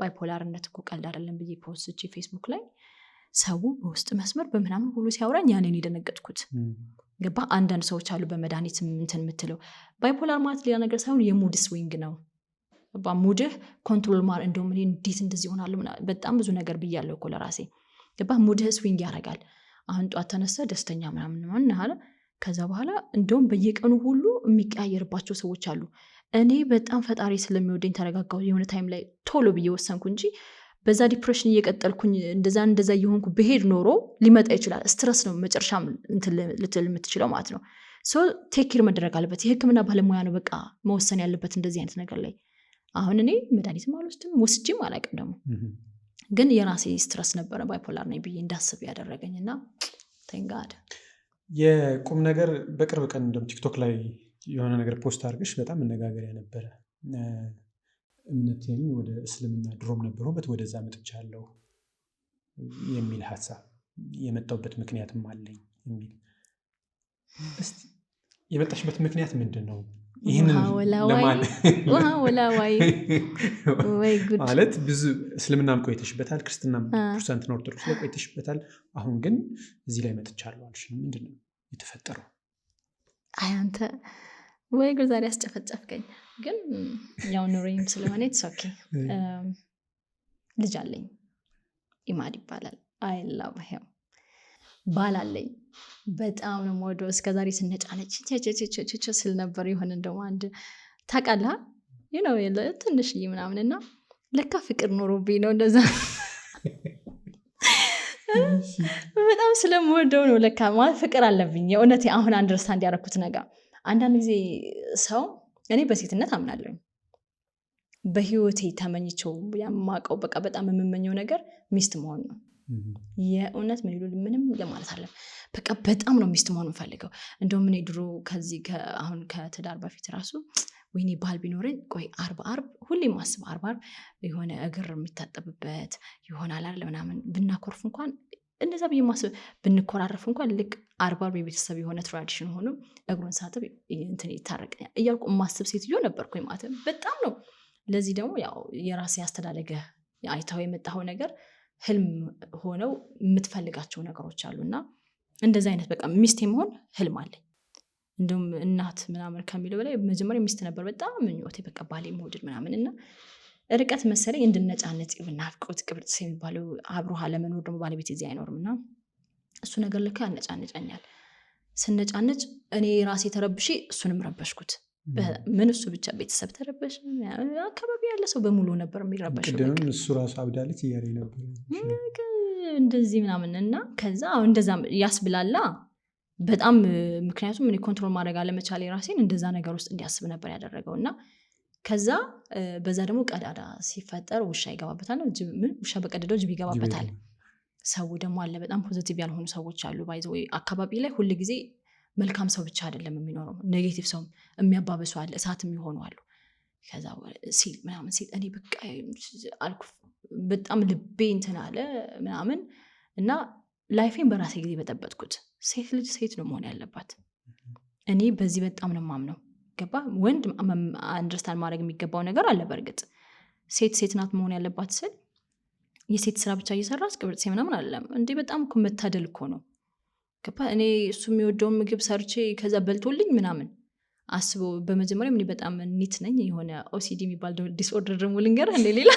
bipolar ነት እኮ ቀልድ አይደለም ብዬ post ቼ ፌስቡክ ላይ ሰው በውስጥ መስመር በምናምን ሁሉ ሲያወራኝ ያኔን የደነገጥኩት። ገባ? አንዳንድ ሰዎች አሉ በመድኃኒት እንትን የምትለው። Bipolar ማለት ሌላ ነገር ሳይሆን የ mood swing ነው። ገባ? Mood ህ control ማር እንደውም እኔ እንዴት እንደዚህ ይሆናሉ ምናምን በጣም ብዙ ነገር ብያለሁ እኮ ለራሴ። ገባ? Mood ህ swing ያደርጋል። አሁን ጧት ተነስተ ደስተኛ ምናምን ምናምን አለ። ከዛ በኋላ እንደውም በየቀኑ ሁሉ የሚቀያየርባቸው ሰዎች አሉ። እኔ በጣም ፈጣሪ ስለሚወደኝ ተረጋጋሁ። የሆነ time ላይ ቶሎ ብዬ ወሰንኩ እንጂ በዛ depression እየቀጠልኩኝ እንደዛ እንደዛ እየሆንኩ ብሄድ ኖሮ ሊመጣ ይችላል። Stress ነው መጨረሻም እንትን ልትል የምትችለው ማለት ነው። So take care መደረግ አለበት። የሕክምና ባለሙያ ነው በቃ መወሰን ያለበት እንደዚህ አይነት ነገር ላይ። አሁን እኔ መድኃኒትም አልወስድም፣ ወስጄም አላውቅም ደግሞ። ግን የራሴ stress ነበረ bipolar ነኝ ብዬ እንዳስብ ያደረገኝ እና thank God። የቁም ነገር በቅርብ ቀን እንደውም ቲክቶክ ላይ የሆነ ነገር post አድርገሽ በጣም መነጋገሪያ ነበረ። እምነቴን ወደ እስልምና ድሮም ነበረበት ወደዛ መጥቻለሁ የሚል ሀሳብ፣ የመጣሁበት ምክንያትም አለኝ የሚል። እስቲ የመጣሽበት ምክንያት ምንድን ነው? ይህንን ለማለት ወላዋይ ወይ ጉድ! ማለት ብዙ እስልምናም ቆይተሽበታል፣ ክርስትናም ፕሮቴስታንትና ኦርቶዶክስ ላይ ቆይተሽበታል። አሁን ግን እዚህ ላይ መጥቻለሁ አልሽ። ምንድን ነው የተፈጠረው? አይ አንተ፣ ወይ ጉድ! ዛሬ አስጨፈጨፍከኝ። ግን ያው ኑሮዬም ስለሆነ it's okay። ልጅ አለኝ፣ ኢማድ ይባላል። I love him። ባል አለኝ፣ በጣም ነው የምወደው። እስከዛሬ ስነጫነጭ ቸቸቸቸቸ ስል ነበር። የሆነ እንደውም አንድ ታውቃለህ ነው ትንሽዬ ምናምን እና ለካ ፍቅር ኖሮብኝ ነው፣ እንደዛ በጣም ስለምወደው ነው ለካ። ማለት ፍቅር አለብኝ የእውነት። አሁን understand ያደረኩት ነገር አንዳንድ ጊዜ ሰው፣ እኔ በሴትነት አምናለሁ። በህይወቴ ተመኝቸው የማውቀው በቃ በጣም የምመኘው ነገር ሚስት መሆን ነው። የእውነት ምን ይሉ ምንም ለማለት አለ፣ በቃ በጣም ነው ሚስት መሆን የምፈልገው። እንደውም እኔ ድሮ ከዚህ አሁን ከትዳር በፊት ራሱ ወይኔ ባል ቢኖረኝ፣ ቆይ አርብ አርብ ሁሌም ማስበው አርብ አርብ የሆነ እግር የሚታጠብበት ይሆናል አይደል ምናምን፣ ብናኮርፍ እንኳን እንደዛ ብዬ ማስብ፣ ብንኮራረፍ እንኳን ልክ አርብ አርብ የቤተሰብ የሆነ tradition ሆኖ እግሩን ሳጥብ እንትን ይታረቀኛል እያልኩ የማስብ ሴትዮ ነበርኩኝ ማለት ነው። በጣም ነው። ለዚህ ደግሞ ያው የራሴ አስተዳደገ አይተው የመጣኸው ነገር ህልም ሆነው የምትፈልጋቸው ነገሮች አሉ እና እንደዚህ አይነት በቃ ሚስት የመሆን ህልም አለኝ። እንደውም እናት ምናምን ከሚለው በላይ መጀመሪያ ሚስት ነበር በጣም ምኞቴ፣ በቃ ባሌ መውደድ ምናምን። እና ርቀት መሰለኝ እንድነጫነጭ፣ ናፍቆት ቅብርጥስ የሚባለው አብሮ አለመኖር ደግሞ፣ ባለቤት እዚህ አይኖርም እና እሱ ነገር ልክ ያነጫንጨኛል። ስነጫነጭ እኔ ራሴ ተረብሼ እሱንም ረበሽኩት። ምን እሱ ብቻ፣ ቤተሰብ ተረበሽ፣ አካባቢ ያለ ሰው በሙሉ ነበር የሚረበሸው። በቃ። ቅድምም እሱ ራሱ አብዳለች እያለኝ ነበር። እንደዚህ ምናምን እና ከዛ እንደዛ ያስብላላ በጣም። ምክንያቱም እኔ control ማድረግ አለመቻሌ ራሴን እንደዛ ነገር ውስጥ እንዲያስብ ነበር ያደረገው። እና ከዛ በዛ ደግሞ ቀዳዳ ሲፈጠር ውሻ ይገባበታል። ምን ውሻ በቀደደው ጅብ ይገባበታል። ሰው ደግሞ አለ፣ በጣም positive ያልሆኑ ሰዎች አሉ። By the way አካባቢ ላይ ሁል ጊዜ መልካም ሰው ብቻ አይደለም የሚኖረው፣ negative ሰው የሚያባብሱ አለ፣ እሳት የሚሆኑ አሉ። ከዛ ሲል ምናምን ሲል እኔ በቃ አልኩ፣ በጣም ልቤ እንትን አለ ምናምን እና life ኤን በራሴ ጊዜ በጠበጥኩት። ሴት ልጅ ሴት ነው መሆን ያለባት። እኔ በዚህ በጣም ነው የማምነው። ገባ? ወንድ understand ማድረግ የሚገባው ነገር አለ። በእርግጥ ሴት ሴት ናት መሆን ያለባት ስል የሴት ስራ ብቻ እየሰራ ቅብርጥሴ ምናምን አለም እንዴ። በጣም እኮ መታደል እኮ ነው። ገባ? እኔ እሱ የሚወደውን ምግብ ሰርቼ ከዛ በልቶልኝ ምናምን አስበው። በመጀመሪያ እኔ በጣም neat ነኝ። የሆነ OCD የሚባል disorder ደግሞ ልንገርህ እንደ ሌላ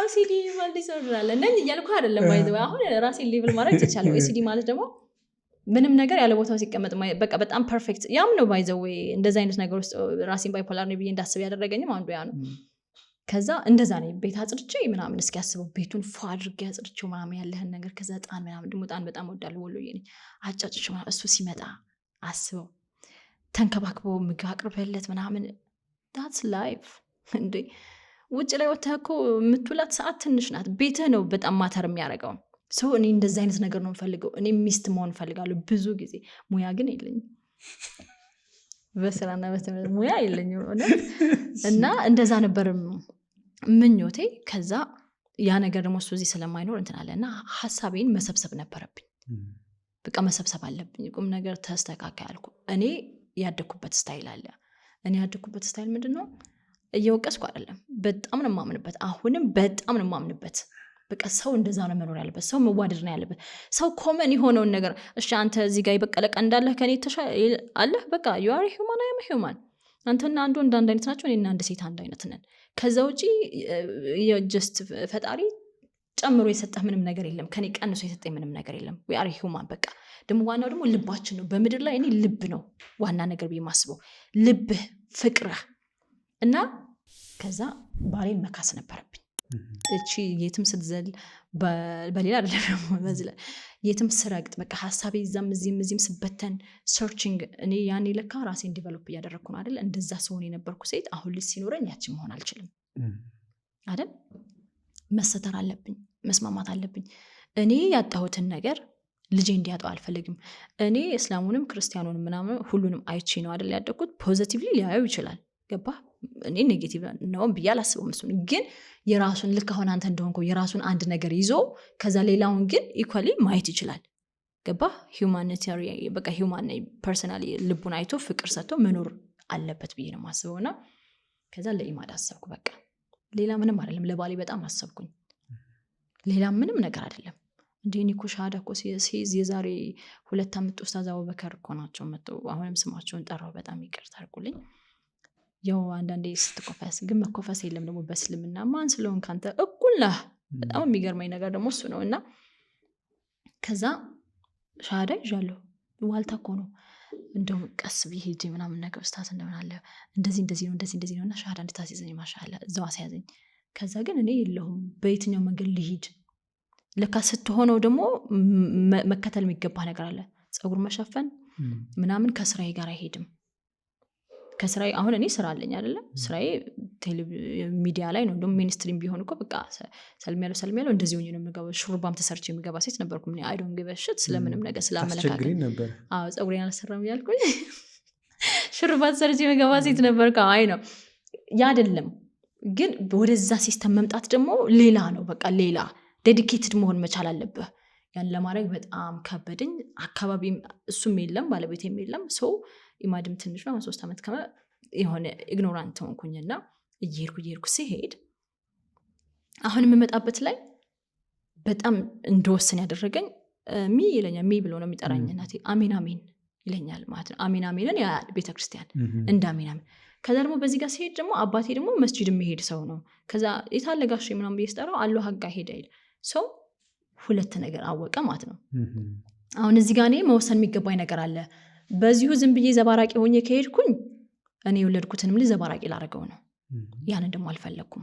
OCD የሚባል disorder አለ። ነኝ እያልኩ አይደለም። By the way አሁን ራሴን label ማድረግ ትቻለሁ። OCD ማለት ደግሞ ምንም ነገር ያለ ቦታው ሲቀመጥ በቃ በጣም perfect። ያም ነው by the way እንደዚ አይነት ነገር ውስጥ ራሴን bipolar ነው ብዬ እንዳስብ ያደረገኝም አንዱ ያ ነው። ከዛ እንደዛ ነው ቤት አጽድቼ ምናምን እስኪያስበው ቤቱን ፏ አድርጌ አጽድቼው ምናምን ያለህን ነገር፣ ከዛ ዕጣን ምናምን፣ ደግሞ ዕጣን በጣም እወዳለሁ፣ ወሎዬ ነኝ። አጫጭሼው ምናምን እሱ ሲመጣ አስበው ተንከባክበው ምግብ አቅርበለት ምናምን፣ that's life እንዴ። ውጭ ላይ ወጥተህ እኮ የምትውላት ሰዓት ትንሽ ናት። ቤትህ ነው በጣም matter የሚያደርገው። So እኔ እንደዚ አይነት ነገር ነው የምፈልገው። እኔ ሚስት መሆን እፈልጋለሁ ብዙ ጊዜ። ሙያ ግን የለኝም። በስራና በትምህርት ሙያ የለኝም እውነት። እና እንደዛ ነበር ምኞቴ። ከዛ ያ ነገር ደግሞ እሱ እዚህ ስለማይኖር እንትን አለ እና ሀሳቤን መሰብሰብ ነበረብኝ። በቃ መሰብሰብ አለብኝ። ቁም ነገር ተስተካካይ አልኩ። እኔ ያደግኩበት style አለ። እኔ ያደግኩበት style ምንድን ነው? እየወቀስኩ አይደለም። በጣም ነው የማምንበት። አሁንም በጣም ነው የማምንበት። በቃ ሰው እንደዛ ነው መኖር ያለበት። ሰው መዋደድ ነው ያለበት። ሰው common የሆነውን ነገር፣ እሺ አንተ እዚህ ጋር የበቀለ ቀንድ አለህ፣ ከኔ አለህ። በቃ you are human, I'm human። አንተና አንድ ወንድ አንድ አይነት ናቸው። እኔና አንድ ሴት አንድ አይነት ነን። ከዛ ውጪ just ፈጣሪ ጨምሮ የሰጠህ ምንም ነገር የለም። ከኔ ቀንሶ የሰጠኝ ምንም ነገር የለም። We are human። በቃ ደግሞ ዋናው ደግሞ ልባችን ነው። በምድር ላይ እኔ ልብ ነው ዋና ነገር ብዬ የማስበው፣ ልብህ፣ ፍቅርህ። እና ከዛ ባሌን መካስ ነበረብኝ። እቺ የትም ስትዘል፣ በሌላ አይደለም ደግሞ በዚህ ላይ የትም ስረግጥ በቃ ሀሳቤ እዛም እዚህም እዚህም ስበተን searching፣ እኔ ያኔ ለካ ራሴን develop እያደረግኩ ነው አይደል? እንደዛ ስሆን የነበርኩ ሴት አሁን ልጅ ሲኖረኝ ያችን መሆን አልችልም አይደል? መሰተር አለብኝ፣ መስማማት አለብኝ። እኔ ያጣሁትን ነገር ልጄ እንዲያጣው አልፈልግም። እኔ እስላሙንም ክርስቲያኑንም ምናምን ሁሉንም አይቼ ነው አይደል ያደግኩት። Positively ሊያየው ይችላል፣ ገባ? እኔ negative ነው ብዬ አላስበውም። እሱን ግን የራሱን፣ ልክ አሁን አንተ እንደሆንከው፣ የራሱን አንድ ነገር ይዞ ከዛ ሌላውን ግን equally ማየት ይችላል። ገባ? Humanitarian፣ በቃ human personally ልቡን አይቶ ፍቅር ሰጥቶ መኖር አለበት ብዬ ነው የማስበው። እና ከዛ ለኢማድ አሰብኩ። በቃ ሌላ ምንም አይደለም። ለባሌ በጣም አሰብኩኝ። ሌላ ምንም ነገር አይደለም። እንዴ እኔ እኮ ሻሃዳ እኮ ሲይዝ የዛሬ 2 ዓመት ኡስታዝ አቡበከር እኮ ናቸው መጥተው፣ አሁንም ስማቸውን ጠራው። በጣም ይቅርታ አድርጉልኝ። ያው አንዳንዴ ስትኮፈስ ግን መኮፈስ የለም ደግሞ በእስልምና፣ ማን ስለሆንክ አንተ እኩል ነህ። በጣም የሚገርመኝ ነገር ደግሞ እሱ ነው። እና ከዛ ሻሃዳ ይዣለሁ። ዋልታ እኮ ነው። እንደው ቀስ ብዬ ሄጄ ምናምን ነገር ኡስታዝ እንደምን አለ፣ እንደዚህ እንደዚህ ነው፣ እንደዚህ እንደዚህ ነው እና ሻሃዳ እንድታስይዘኝ፣ ማሻአላ እዛው አስያዘኝ። ከዛ ግን እኔ የለሁም፣ በየትኛው መንገድ ልሂድ? ለካ ስትሆነው ደግሞ መከተል የሚገባ ነገር አለ። ፀጉር መሸፈን ምናምን ከስራዬ ጋር አይሄድም። ከስራዬ፣ አሁን እኔ ስራ አለኝ አይደለም፣ ስራዬ ሚዲያ ላይ ነው። እንደውም mainstream ቢሆን እኮ በቃ ሰልም ያለው ሰልም ያለው እንደዚህ ሆኜ ነው የምገባው። ሹሩባም ተሰርቼ የሚገባ ሴት ነበርኩ። I don't give a shit ስለምንም ነገር፣ ስለአመለካከት። ታስቸግሪኝ ነበር። አዎ፣ ፀጉሬን አልሰራም እያልኩኝ ሹሩባ ተሰርቼ የምገባ ሴት ነበርኩ። አይ ነው ያ አይደለም፣ ግን ወደዛ system መምጣት ደግሞ ሌላ ነው። በቃ ሌላ dedicated መሆን መቻል አለብህ። ያን ለማድረግ በጣም ከበደኝ። አካባቢም እሱም የለም፣ ባለቤቴም የለም። So ኢማድም ትንሽ ነው፣ አሁን 3 ዓመት ከመ የሆነ ignorant ሆንኩኝና እየሄድኩ እየሄድኩ ሲሄድ አሁን የምመጣበት ላይ በጣም እንደወስን ያደረገኝ ሚ ይለኛል። ሚ ብሎ ነው የሚጠራኝ እናቴ። አሜን አሜን ይለኛል ማለት ነው። አሜን አሜንን ያያል ቤተክርስቲያን እንደ አሜን አሜን። ከዛ ደግሞ በዚህ ጋር ሲሄድ ደግሞ አባቴ ደግሞ መስጂድ የሚሄድ ሰው ነው። ከዛ የታለ ጋሼ ምናምን ብዬ ስጠራው አለሁ ሀጋ ሄደ ይል ሰው ሁለት ነገር አወቀ ማለት ነው። አሁን እዚህ ጋር እኔ መወሰን የሚገባኝ ነገር አለ። በዚሁ ዝም ብዬ ዘባራቂ ሆኜ ከሄድኩኝ እኔ የወለድኩትንም ልጅ ዘባራቂ ላደርገው ነው። ያንን ደግሞ አልፈለግኩም።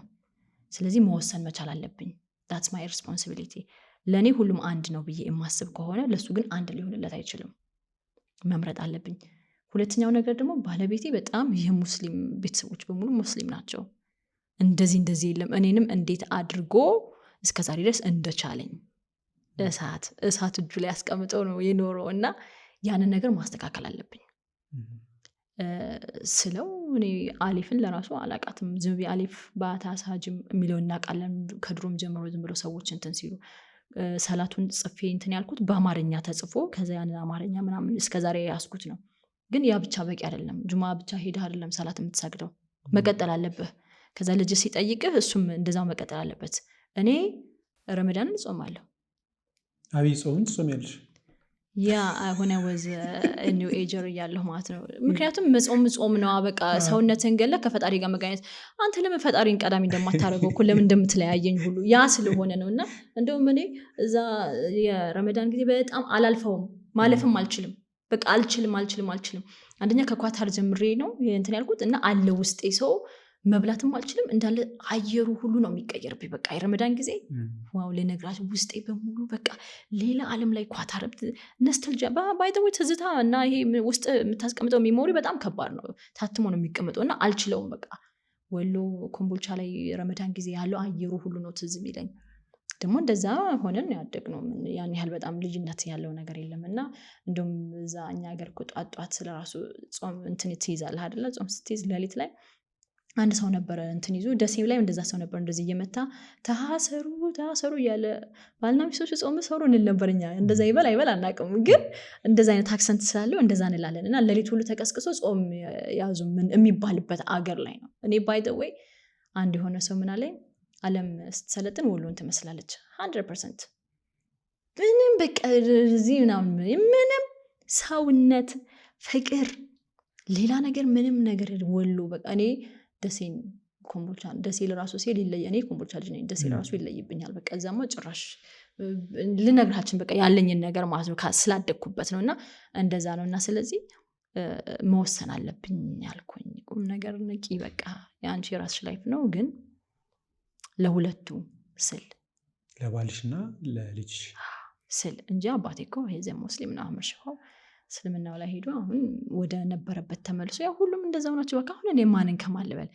ስለዚህ መወሰን መቻል አለብኝ። That's my responsibility። ለእኔ ሁሉም አንድ ነው ብዬ የማስብ ከሆነ ለእሱ ግን አንድ ሊሆንለት አይችልም። መምረጥ አለብኝ። ሁለተኛው ነገር ደግሞ ባለቤቴ በጣም የሙስሊም ቤተሰቦች በሙሉ ሙስሊም ናቸው። እንደዚህ እንደዚህ የለም። እኔንም እንዴት አድርጎ እስከዛሬ ድረስ እንደቻለኝ፣ እሳት እሳት እጁ ላይ አስቀምጠው ነው የኖረው እና ያንን ነገር ማስተካከል አለብኝ ስለው እኔ አሊፍን ለራሱ አላቃትም። ዝም ብዬ አሊፍ ባታ ሳጅም የሚለው እናውቃለን። ከድሮም ጀምሮ ዝም ብሎ ሰዎች እንትን ሲሉ ሰላቱን ጽፌ እንትን ያልኩት በአማርኛ ተጽፎ ከዛ ያንን አማርኛ ምናምን እስከዛሬ ያስኩት ነው። ግን ያ ብቻ በቂ አይደለም። ጁማ ብቻ ሄደህ አይደለም ሰላት የምትሰግደው፣ መቀጠል አለብህ። ከዛ ልጅ ሲጠይቅህ እሱም እንደዛው መቀጠል አለበት። እኔ ረመዳንን እጾማለሁ። አብይ ጾምን ትጾሚያለሽ? Yeah, when I was new ager እያለሁ ማለት ነው። ምክንያቱም መጾም ጾም ነው። በቃ ሰውነትን ገለ ከፈጣሪ ጋር መገናኘት። አንተ ለምን ፈጣሪን ቀዳሚ እንደማታደርገው እኮ፣ ለምን እንደምትለያየኝ ሁሉ ያ ስለሆነ ነው። እና እንደውም እኔ እዛ የረመዳን ጊዜ በጣም አላልፈውም፣ ማለፍም አልችልም። በቃ አልችልም፣ አልችልም፣ አልችልም። አንደኛ ከኳታር ጀምሬ ነው እንትን ያልኩት እና አለ ውስጤ ሰው መብላትም አልችልም። እንዳለ አየሩ ሁሉ ነው የሚቀየርብኝ። በቃ የረመዳን ጊዜ wow ልነግራችሁ፣ ውስጤ በሙሉ በቃ ሌላ ዓለም ላይ ኳታር nostalgia by the way ትዝታ እና ይሄ ውስጥ የምታስቀምጠው memory በጣም ከባድ ነው። ታትሞ ነው የሚቀመጠው እና አልችለውም። በቃ ወሎ ኮምቦልቻ ላይ ረመዳን ጊዜ ያለው አየሩ ሁሉ ነው ትዝ የሚለኝ። ደግሞ እንደዛ ሆነን ነው ያደግነው። ያን ያህል በጣም ልዩነት ያለው ነገር የለም። እና እንደውም እዛ እኛ ሀገር እኮ ጧት ጧት ስለራሱ ጾም እንትን ትይዛለህ አይደለ? ጾም ስትይዝ ሌሊት ላይ አንድ ሰው ነበረ እንትን ይዞ፣ ደሴ ላይ እንደዛ ሰው ነበር እንደዚህ እየመታ ተሃሰሩ ተሃሰሩ እያለ፣ ባልና ሚስቶች ጾም ሰሩ እንል ነበር እኛ። እንደዛ ይበል አይበል አናውቅም፣ ግን እንደዛ አይነት accent ስላለው እንደዛ እንላለን። እና ሌሊት ሁሉ ተቀስቅሶ ጾም ያዙ የሚባልበት አገር ላይ ነው። እኔ by the way አንድ የሆነ ሰው ምን አለኝ፣ ዓለም ስትሰለጥን ወሎን ትመስላለች። 100% ምንም በቃ እዚህ ምናምን ምንም ሰውነት፣ ፍቅር፣ ሌላ ነገር ምንም ነገር ወሎ በቃ እኔ ደሴን ኮምቦልቻ ደሴ ለራሱ ሲሄድ ይለይ፣ እኔ ኮምቦልቻ ልጅ ነኝ። ደሴ ለራሱ ይለይብኛል። በቃ እዛማ ጭራሽ ልነግራችን በቃ ያለኝን ነገር ማለት ነው፣ ስላደግኩበት ነው። እና እንደዛ ነው። እና ስለዚህ መወሰን አለብኝ ያልኩኝ ቁም ነገር ንቂ። በቃ የአንቺ የራስሽ life ነው፣ ግን ለሁለቱ ስል ለባልሽና ለልጅሽ ስል እንጂ አባቴ እኮ he's a ሙስሊም ነው። አህመድ ሽፋው እስልምናው ላይ ሄዶ አሁን ወደ ነበረበት ተመልሶ ያው ሁሉም እንደዛው ናቸው። በቃ አሁን እኔ ማንን ከማን ልበል?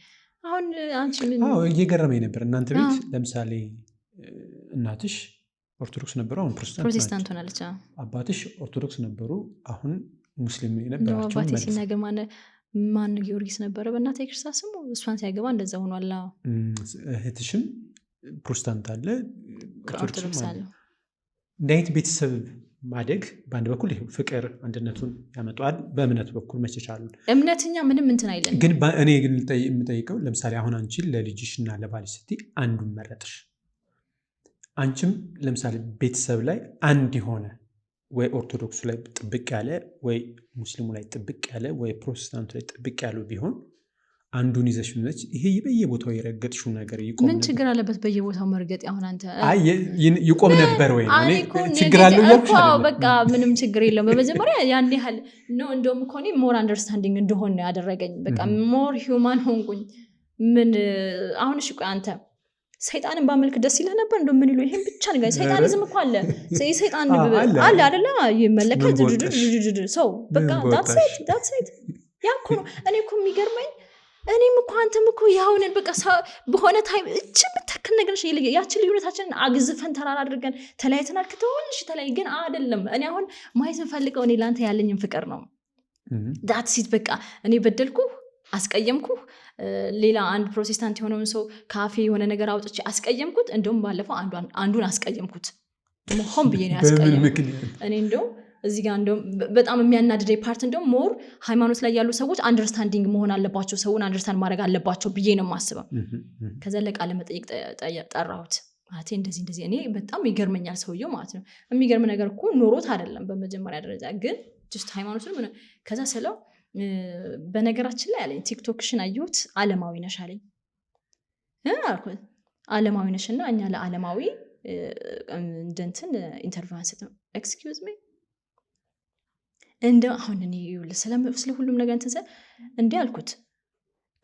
አሁን አንቺ ምን አዎ፣ እየገረመኝ ነበር። እናንተ ቤት ለምሳሌ እናትሽ ኦርቶዶክስ ነበሩ፣ አሁን ፕሮቴስታንት ፕሮቴስታንት ናቸው። ሆናለች። አዎ። አባትሽ ኦርቶዶክስ ነበሩ፣ አሁን ሙስሊም እንደው የነበራቸው አባቴ ሲናገር ማን ጊዮርጊስ ነበረ በእናቴ ክርስታ ስሙ፣ እሷን ሲያገባ እንደዛ ሆኗል። አዎ። እህትሽም ፕሮቴስታንት አለ፣ ኦርቶዶክስም ኦርቶዶክስ አለ። አለ። እንዲህ አይነት ቤተሰብ ማደግ በአንድ በኩል ይሄው ፍቅር አንድነቱን ያመጣዋል፣ በእምነት በኩል መቻቻሉን። እምነትኛ ምንም እንትን አይለን። ግን እኔ ግን የምጠይቀው ለምሳሌ አሁን አንቺ ለልጅሽ እና ለባልሽ ስትይ አንዱን መረጥሽ። አንቺም ለምሳሌ ቤተሰብ ላይ አንድ የሆነ ወይ ኦርቶዶክሱ ላይ ጥብቅ ያለ ወይ ሙስሊሙ ላይ ጥብቅ ያለ ወይ ፕሮቴስታንቱ ላይ ጥብቅ ያሉ ቢሆን አንዱን ይዘሽ ብትመጪ ይሄ በየቦታው የረገጥሽው ነገር ይቆም ምን ነበር? ችግር አለበት በየቦታው መርገጥ? አሁን አንተ አይ ይቆም ነበር ወይ ነው? እኔ እኔ እኮ ችግር አለው እያልኩሽ እኮ አይደለም። በቃ ምንም ችግር የለውም። በመጀመሪያ ያን ያህል ነው። እንደውም እኮ እኔ more understanding እንደሆን ነው ያደረገኝ። በቃ more human ሆንኩኝ። ምን አሁን እሺ ቆይ አንተ ሰይጣንን ባመልክ ደስ ይልህ ነበር? እንደው ምን ይሉ ይሄን ብቻ ንገረኝ። ሰይጣኒዝም እኮ አለ። ሰይጣን አለ፣ አለ አለ። አይደለ? ይመለካል። ምን በወጣሽ? ሰው በቃ ምን that's በወጣሽ? it, that's it። ያ እኮ ነው። እኔ እኮ የሚገርመኝ እኔም እኮ አንተም እኮ ያሁንን በቃ በሆነ time እችን ብታክል ነገር ነች ያችን ልዩነታችንን አግዝፈን ተራራ አድርገን ተለያይተናል። ከተሆንሽ ተለያይ፣ ግን አይደለም። እኔ አሁን ማየት የምፈልገው እኔ ለአንተ ያለኝን ፍቅር ነው። That's it። በቃ እኔ በደልኩ፣ አስቀየምኩ፣ ሌላ አንድ ፕሮቴስታንት የሆነውን ሰው ካፌ የሆነ ነገር አውጥቼ አስቀየምኩት። እንደውም ባለፈው አንዱን አስቀየምኩት። ደግሞ ሆን ብዬ ነው በምን ያስቀየምኩት። ምክንያት? እኔ እንደውም እዚህ ጋር እንደውም በጣም የሚያናድደኝ part እንደውም more ሃይማኖት ላይ ያሉ ሰዎች understanding መሆን አለባቸው፣ ሰውን understand ማድረግ አለባቸው ብዬ ነው የማስበው። ከዛ ለቃለ መጠይቅ ጠራሁት። ማለት እንደዚህ እንደዚህ እኔ በጣም ይገርመኛል ሰውየው ማለት ነው። የሚገርም ነገር እኮ ኖሮት አይደለም በመጀመሪያ ደረጃ፣ ግን just ሃይማኖትን ምን ከዛ ስለው በነገራችን ላይ አለኝ ቲክቶክሽን አየሁት፣ አለማዊ ነሽ አለኝ አልኩት። አለማዊ ነሽ እና እኛ ለዓለማዊ እንደ እንትን interview አንሰጥም። Excuse me፣ እንደ አሁን እኔ ይኸውልህ ስለ ሁሉም ነገር እንትን ስል እንዲህ አልኩት።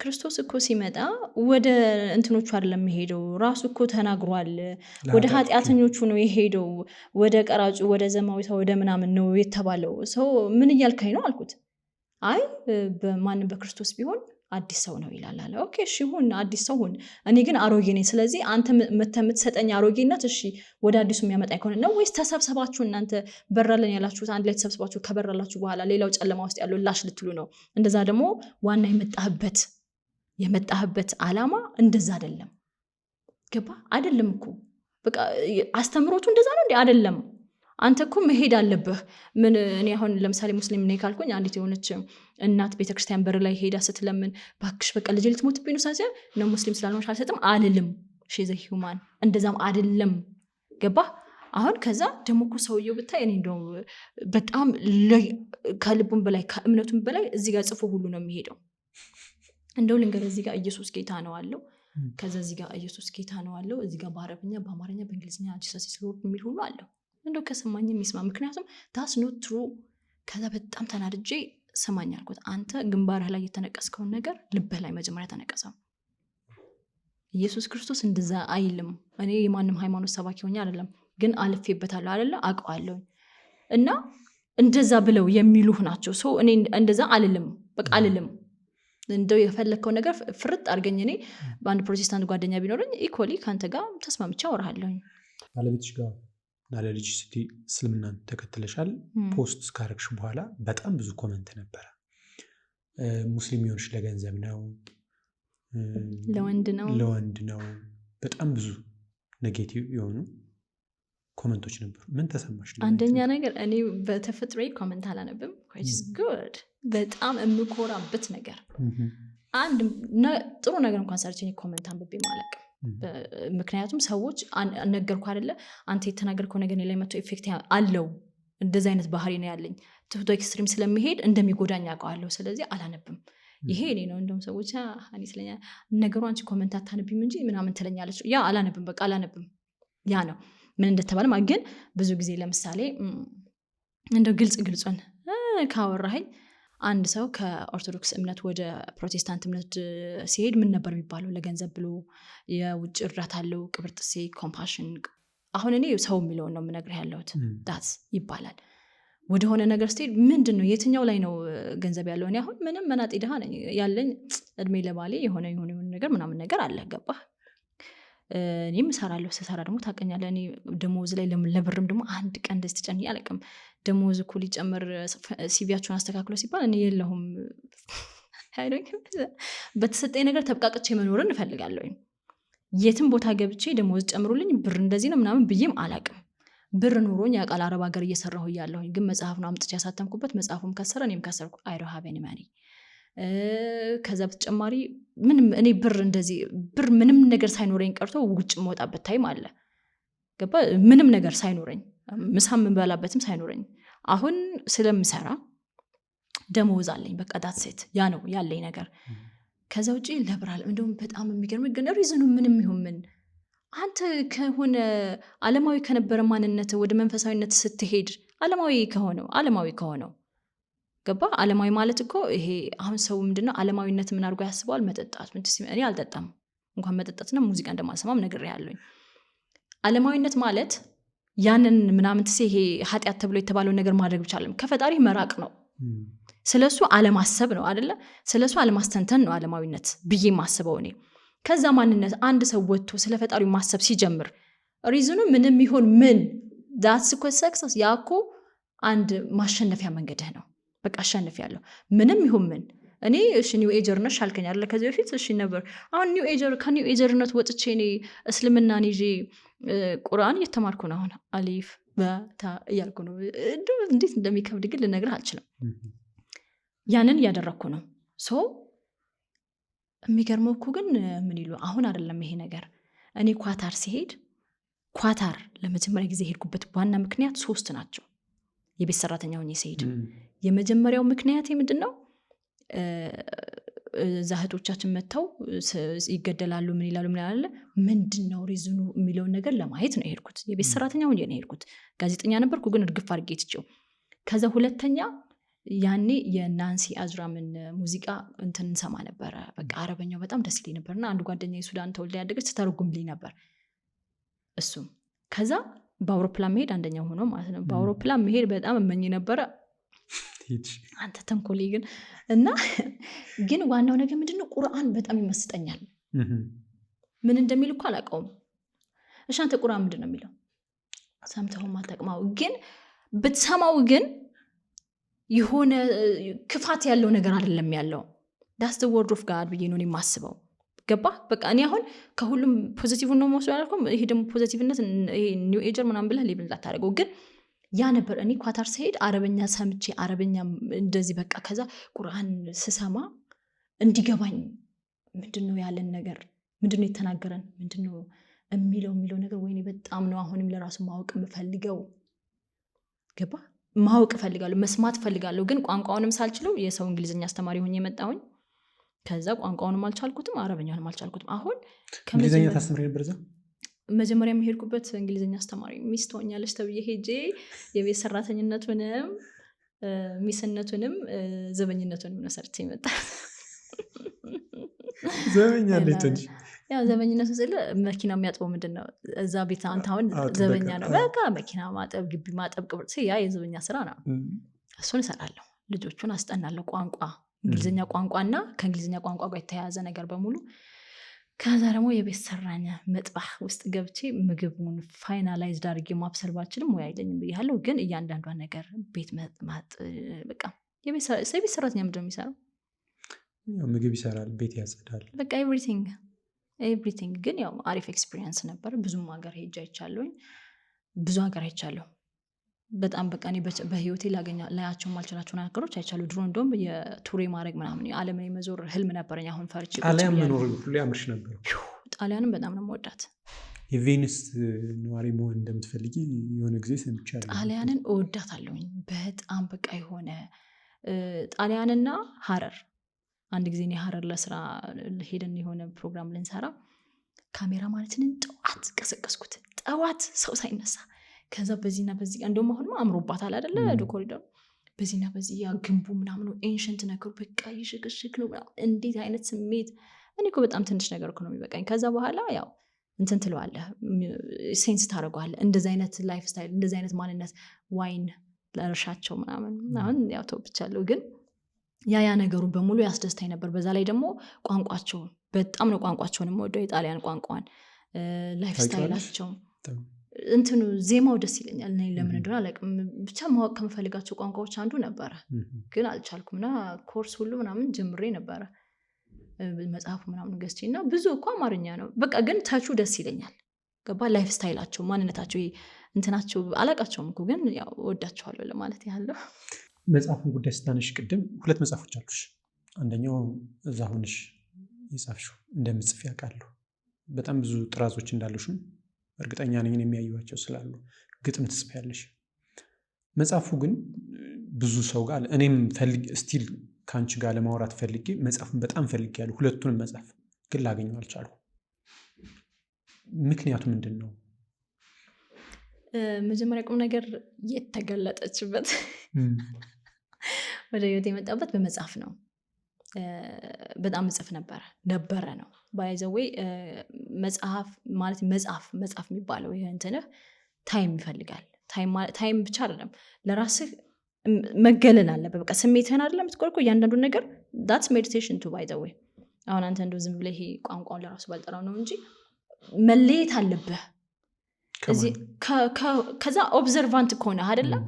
ክርስቶስ እኮ ሲመጣ ወደ እንትኖቹ አይደለም የሄደው፣ ራሱ እኮ ተናግሯል። ወደ ኃጢአተኞቹ ነው የሄደው፣ ወደ ቀራጩ፣ ወደ ዘማዊቷ፣ ወደ ምናምን ነው የተባለው። ሰው ምን እያልከኝ ነው አልኩት። አይ በማንም በክርስቶስ ቢሆን አዲስ ሰው ነው ይላል አለ። Okay እሺ ሁን፣ አዲስ ሰው ሁን። እኔ ግን አሮጌ ነኝ። ስለዚህ አንተ መተህ የምትሰጠኝ አሮጌነት እሺ ወደ አዲሱ የሚያመጣኝ ከሆነ ነው ወይስ ተሰብሰባችሁ እናንተ በራለን ያላችሁት አንድ ላይ ተሰብስባችሁ ከበራላችሁ በኋላ ሌላው ጨለማ ውስጥ ያለው ላሽ ልትሉ ነው? እንደዛ ደግሞ ዋና የመጣህበት ዓላማ እንደዛ አይደለም። ገባ አይደለም እኮ በቃ አስተምሮቱ እንደዛ ነው እንዴ? አይደለም። አንተ እኮ መሄድ አለብህ። ምን እኔ አሁን ለምሳሌ ሙስሊም ነኝ ካልኩኝ አንዲት የሆነች እናት ቤተክርስቲያን በር ላይ ሄዳ ስትለምን ባክሽ በቃ ልጄ ልትሞትብኝ ነው ሳሲያ ነው ሙስሊም ስላልሆንሽ አልሰጥም አልልም። She's a human፣ እንደዛም አይደለም። ገባ? አሁን ከዛ ደግሞ እኮ ሰውየው ብታይ እኔ እንደው በጣም ከልቡም በላይ ከእምነቱም በላይ እዚህ ጋር ጽፎ ሁሉ ነው የሚሄደው። እንደው ልንገርህ፣ እዚህ ጋር ኢየሱስ ጌታ ነው አለው። ከዛ እዚህ ጋር ኢየሱስ ጌታ ነው አለው። እዚህ ጋር በአረብኛ፣ በአማርኛ፣ በእንግሊዝኛ Jesus is Lord የሚል ሁሉ አለው። እንደው ከሰማኝ የሚስማ፣ ምክንያቱም that's not true። ከዛ በጣም ተናድጄ ስማኝ አልኩት። አንተ ግንባርህ ላይ የተነቀስከውን ነገር ልብህ ላይ መጀመሪያ ተነቀሰው። ኢየሱስ ክርስቶስ እንደዛ አይልም። እኔ የማንም ሃይማኖት ሰባኪ ሆኜ አይደለም፣ ግን አልፌበታለሁ አይደለ፣ አውቀዋለሁ። እና እንደዛ ብለው የሚሉህ ናቸው። So እኔ እንደዛ አልልም፣ በቃ አልልም። እንደው የፈለግከው ነገር ፍርጥ አድርገኝ። እኔ በአንድ ፕሮቴስታንት ጓደኛ ቢኖረኝ equally ከአንተ ጋር ተስማምቼ አወራሃለሁኝ። ባለቤትሽ ጋር እና ለልጅ ስትይ እስልምናን ተከትለሻል። Post ካረግሽ በኋላ በጣም ብዙ comment ነበረ። ሙስሊም የሆንሽ ለገንዘብ ነው፣ ለወንድ ነው፣ ለወንድ ነው። በጣም ብዙ negative የሆኑ comment ኦች ነበሩ። ምን ተሰማሽ? አንደኛ ነገር እኔ በተፈጥሮዬ comment አላነብም። Which is good። በጣም የምኮራበት ነገር፣ አንድ ጥሩ ነገር እንኳን ሰርቼ comment አንብቤ አላውቅም። ምክንያቱም ሰዎች፣ ነገርኩህ አይደለ፣ አንተ የተናገርከው ነገር እኔ ላይ መጥቶ effect አለው። እንደዚህ አይነት ባህሪ ነው ያለኝ። To extreme ስለሚሄድ እንደሚጎዳኝ አውቀዋለሁ። ስለዚህ አላነብም። ይሄ እኔ ነው። እንደውም ሰዎች እኔ ስለኛ ነገሩ አንቺ comment አታነቢም እንጂ ምናምን ትለኛለች። Yeah፣ አላነብም፣ በቃ አላነብም። ያ ነው ምን እንደተባለ። ግን ብዙ ጊዜ ለምሳሌ እንደው ግልጽ ግልጹን ካወራኸኝ አንድ ሰው ከኦርቶዶክስ እምነት ወደ ፕሮቴስታንት እምነት ሲሄድ ምን ነበር የሚባለው? ለገንዘብ ብሎ፣ የውጭ እርዳታ አለው፣ ቅብርጥሴ፣ compassion። አሁን እኔ ሰው የሚለውን ነው የምነግርህ ያለሁት። That's ይባላል። ወደሆነ ነገር ስትሄድ ምንድን ነው፣ የትኛው ላይ ነው ገንዘብ ያለው? እኔ አሁን ምንም መናጤ ድሃ ነኝ። ያለኝ እድሜ ለባሌ የሆነ የሆነ የሆነ ነገር ምናምን ነገር አለ፣ ገባህ? እኔም እሰራለሁ። ስሰራ ደግሞ ታውቀኛለህ። እኔ ደሞዝ ላይ ለብርም ደግሞ አንድ ቀን እንደዚህ ተጨንቄ አላውቅም። ደሞዝ እኮ ሊጨምር CV ያችሁን አስተካክሎ ሲባል እኔ የለሁም። በተሰጠኝ ነገር ተብቃቅቼ መኖርን እፈልጋለሁ። የትም ቦታ ገብቼ ደሞዝ ጨምሩልኝ፣ ብር እንደዚህ ነው ምናምን ብዬም አላውቅም። ብር ኑሮኝ ያውቃል አረብ ሀገር እየሰራሁ እያለሁኝ፣ ግን መጽሐፍ ነው አምጥቼ ያሳተምኩበት። መጽሐፉም ከሰረ፣ እኔም ከሰርኩ። I don't have any money። ከዛ በተጨማሪ ምንም እኔ ብር እንደዚህ ብር ምንም ነገር ሳይኖረኝ ቀርቶ ውጭ የምወጣበት time አለ። ገባ? ምንም ነገር ሳይኖረኝ፣ ምሳ የምንበላበትም ሳይኖረኝ። አሁን ስለምሰራ ደመወዝ አለኝ። በቃ that's it፣ ያ ነው ያለኝ ነገር። ከዛ ውጭ ለብራል እንደውም በጣም የሚገርም ግን reason ኑ ምንም ይሁን ምን አንተ ከሆነ ዓለማዊ ከነበረ ማንነት ወደ መንፈሳዊነት ስትሄድ፣ ዓለማዊ ከሆነው፣ ገባ? ዓለማዊ ማለት እኮ ይሄ አሁን ሰው ምንድነው ዓለማዊነት ምን አድርጎ ያስበዋል? መጠጣት። እኔ አልጠጣም፣ እንኳን መጠጣትና ሙዚቃ እንደማልሰማም ነግሬሃለሁኝ። ዓለማዊነት ማለት ያንን ምናምን ትሴ ይሄ ኃጢአት ተብሎ የተባለውን ነገር ማድረግ ብቻ አይደለም፣ ከፈጣሪ መራቅ ነው። ስለሱ አለማሰብ ነው አደለ? ስለሱ አለማስተንተን ነው ዓለማዊነት ብዬ የማስበው እኔ። ከዛ ማንነት አንድ ሰው ወጥቶ ስለ ፈጣሪው ማሰብ ሲጀምር reason ኑ ምንም ይሁን ምን that's እኮ success። ያ እኮ አንድ ማሸነፊያ መንገድህ ነው። በቃ አሸንፊያለሁ ምንም ይሁን ምን። እኔ እሺ new ager ነሽ አልከኝ አለ ከዚህ በፊት፣ እሺ ነበር። አሁን new ager ከ new ager ነት ወጥቼ እኔ እስልምናን ይዤ ቁርአን እየተማርኩ ነው። አሁን አሊፍ በታ እያልኩ ነው። እንደው እንዴት እንደሚከብድ ግን ልነግርህ አልችልም። ያንን እያደረግኩ ነው። So የሚገርመው እኮ ግን ምን ይሉ አሁን አይደለም ይሄ ነገር። እኔ ኳታር ሲሄድ፣ ኳታር ለመጀመሪያ ጊዜ የሄድኩበት ዋና ምክንያት ሶስት ናቸው። የቤት ሰራተኛ ሆኜ ስሄድ የመጀመሪያው ምክንያት ምንድን ነው? እዛ እህቶቻችን መጥተው ይገደላሉ፣ ምን ይላሉ፣ ምን ይላሉ፣ ምንድን ነው reason ኑ የሚለውን ነገር ለማየት ነው የሄድኩት። የቤት ሰራተኛ ሆኜ ነው የሄድኩት። ጋዜጠኛ ነበርኩ፣ ግን እርግፍ አድርጌ ትቼው። ከዛ ሁለተኛ ያኔ የናንሲ አጅራምን ሙዚቃ እንትን እንሰማ ነበረ። በቃ አረበኛው በጣም ደስ ይለኝ ነበር እና አንድ ጓደኛ የሱዳን ተወልዳ ያደገች ትተረጉምልኝ ነበር። እሱም ከዛ በአውሮፕላን መሄድ አንደኛው ሆኖ ማለት ነው። በአውሮፕላን መሄድ በጣም እመኝ ነበረ። አንተ ተንኮሌ ግን። እና ግን ዋናው ነገር ምንድነው? ቁርአን በጣም ይመስጠኛል። ምን እንደሚል እኮ አላውቀውም። እሺ አንተ ቁርአን ምንድን ነው የሚለው? ሰምተውም አታውቅም። ግን ብትሰማው ግን የሆነ ክፋት ያለው ነገር አይደለም ያለው። That's the word of God ብዬ ነው የማስበው። ገባ? በቃ እኔ አሁን ከሁሉም positive ነው መውሰድ ያልኩም። ይሄ ደግሞ positive ነት ይሄ new ager ምናምን ብለህ label እንዳታደርገው። ግን ያ ነበር። እኔ ኳታር ስሄድ አረበኛ ሰምቼ፣ አረበኛ እንደዚህ በቃ ከዛ ቁርአን ስሰማ እንዲገባኝ፣ ምንድን ነው ያለን ነገር፣ ምንድን ነው የተናገረን፣ ምንድን ነው የሚለው ነገር፣ ወይኔ በጣም ነው አሁንም ለራሱ ማወቅ የምፈልገው። ገባ? ማወቅ እፈልጋለሁ፣ መስማት እፈልጋለሁ። ግን ቋንቋውንም ሳልችለው የሰው እንግሊዝኛ አስተማሪ ሆኜ የመጣሁኝ፣ ከዛ ቋንቋውንም አልቻልኩትም፣ አረበኛውንም አልቻልኩትም። አሁን እንግሊዝኛ ታስተምሪ ነበር እዛ? መጀመሪያ የሄድኩበት እንግሊዝኛ አስተማሪ miss ትሆኛለች ተብዬ ሄጄ የቤት ሰራተኝነቱንም፣ miss ነቱንም፣ ዘበኝነቱንም ነው ሰርቼ የመጣሁት። ዘበኛ እንዴት ሆንሽ? ያው ዘበኝነቱ ስል መኪና የሚያጥበው ምንድን ነው እዛ ቤት አንተ አሁን ዘበኛ ነው። በቃ መኪና ማጠብ፣ ግቢ ማጠብ፣ ቅብር ያ የዘበኛ ስራ ነው። እሱን እሰራለሁ። ልጆቹን አስጠናለሁ። ቋንቋ እንግሊዝኛ ቋንቋና ከእንግሊዝኛ ቋንቋ ጋር የተያያዘ ነገር በሙሉ። ከዛ ደግሞ የቤት ሰራኛ مطبخ ውስጥ ገብቼ ምግቡን finalized አድርጌ ማብሰል ባልችልም ሙያ የለኝም ብያለሁ። ግን እያንዳንዷን ነገር ቤት ማጥ በቃ የቤት ሰራተኛ ምንድን ነው የሚሰራው? ምግብ ይሰራል፣ ቤት ያጸዳል። በቃ everything everything። ግን ያው አሪፍ experience ነበር። ብዙም ሀገር ሄጄ አይቻለሁኝ። ብዙ ሀገር አይቻለሁ። በጣም በቃ እኔ በህይወቴ ላያቸው ማልችላቸውን ሀገሮች አይቻለሁ። ድሮ እንደውም የ tour ማድረግ ምናምን ዓለምን የመዞር ህልም ነበረኝ። አሁን ፈርቼ ቁጭ ጣሊያን ብያለሁ። መኖር ሁሉ ያምርሽ ነበር። ጣሊያንም በጣም ነው የምወዳት። የቬኒስ ነዋሪ መሆን እንደምትፈልጊ የሆነ ጊዜ ሰምቻለሁ። ጣሊያንን እወዳታለሁኝ በጣም በቃ የሆነ ጣሊያንና ሀረር አንድ ጊዜ እኔ ሀረር ለስራ ሄደን የሆነ ፕሮግራም ልንሰራ ካሜራ ማለትንን ጠዋት ቀሰቀስኩት። ጠዋት ሰው ሳይነሳ ከዛ በዚህና በዚህ እንደውም አሁንማ አምሮባታል አይደለ ኮሪደሩ በዚህና በዚህ ያ ግንቡ ምናምኑ ancient ነገሩ በቃ ይሽቅሽቅ ነው ምናምን። እንዴት አይነት ስሜት! እኔ እኮ በጣም ትንሽ ነገር እኮ ነው የሚበቃኝ። ከዛ በኋላ ያው እንትን ትለዋለህ፣ sense ታደርገዋለህ። እንደዚህ አይነት lifestyle፣ እንደዚህ አይነት ማንነት፣ wine ለእርሻቸው ምናምን አሁን ያው ተውብቻለሁ፣ ግን ያ ያ ነገሩ በሙሉ ያስደስታኝ ነበር። በዛ ላይ ደግሞ ቋንቋቸውን በጣም ነው ቋንቋቸውን የምወደው፣ የጣሊያን ቋንቋን፣ lifestyle ኣቸው፣ እንትኑ ዜማው ደስ ይለኛል። እኔ ለምን እንደሆነ አላውቅም፣ ብቻ ማወቅ ከምፈልጋቸው ቋንቋዎች አንዱ ነበረ፣ ግን አልቻልኩም። እና ኮርስ ሁሉ ምናምን ጀምሬ ነበረ መጽሐፉ ምናምን ገዝቼ እና ብዙ እኮ አማርኛ ነው በቃ፣ ግን ታቹ ደስ ይለኛል። ገባ lifestyle ኣቸው፣ ማንነታቸው፣ እንትናቸው አላውቃቸውም እኮ ግን ያው እወዳቸዋለሁ ለማለት ያህል ነው። መጽሐፉን ጉዳይ ስታነሽ ቅድም ሁለት መጽሐፎች አሉሽ። አንደኛው እዛ ሆነሽ የጻፍሽው እንደምጽፍ ያውቃለሁ። በጣም ብዙ ጥራዞች እንዳሉሽም እርግጠኛ ነኝ የሚያዩዋቸው ስላሉ ግጥም ትጽፊያለሽ። መጽሐፉ ግን ብዙ ሰው ጋር እኔም ፈልግ still ከአንቺ ጋር ለማውራት ፈልጌ መጽሐፉን በጣም ፈልጌያለሁ። ሁለቱንም መጽሐፍ ግን ላገኘው አልቻልኩም። ምክንያቱ ምንድን ነው? መጀመሪያ ቁም ነገር የተገለጠችበት ወደ ህይወት የመጣበት በመጽሐፍ ነው። በጣም እጽፍ ነበረ ነው by the way። መጽሐፍ ማለት መጽሐፍ የሚባለው ይህ እንትንህ time ይፈልጋል። Time ብቻ አይደለም፣ ለራስህ መገለል አለበት። በቃ ስሜትህን አይደለም የምትቆርቆ እያንዳንዱን ነገር፣ that's meditation too by the way። አሁን አንተ እንደው ዝም ብለህ ይሄ ቋንቋውን ለራሱ ባልጠራው ነው እንጂ መለየት አለብህ። ከዛ observant ከሆነ አይደለም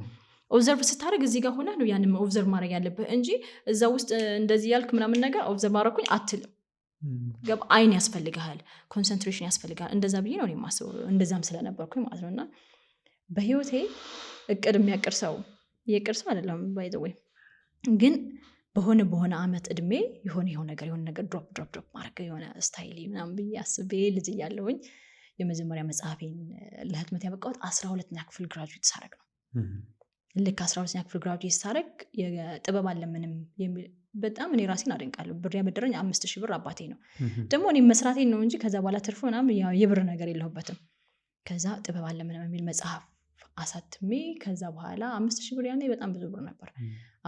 observe ስታደርግ እዚህ ጋር ሆነህ ነው ያንን observe ማድረግ ያለብህ እንጂ እዛ ውስጥ እንደዚህ ያልክ ምናምን ነገር observe ማድረግኩኝ አትልም። ገባ አይን ያስፈልግሃል፣ concentration ያስፈልግሃል። እንደዛ ብዬ ነው የማስበው፣ እንደዛም ስለነበርኩኝ ማለት ነው። እና በህይወቴ እቅድ የሚያቅድ ሰው የእቅድ ሰው አይደለም by the way፣ ግን በሆነ በሆነ አመት እድሜ የሆነ ነገር drop drop drop ማድረግ የሆነ style ምናምን ብዬ አስቤ ልጅ እያለሁኝ የመጀመሪያ መጽሐፌን ለህትመት ያበቃሁት 12ኛ ክፍል graduate ሳረግ ነው። ልክ 12ኛ ክፍል graduate ሳረግ የጥበብ አለምንም የሚል በጣም እኔ ራሴን አደንቃለሁ። ብር ያበደረኝ 5,000 ብር አባቴ ነው። ደግሞ እኔ መስራቴን ነው እንጂ ከዛ በኋላ ትርፉ ምናምን የብር ነገር የለሁበትም። ከዛ ጥበብ አለምንም የሚል መጽሐፍ አሳትሜ ከዛ በኋላ 5,000 ብር ያኔ በጣም ብዙ ብር ነበር።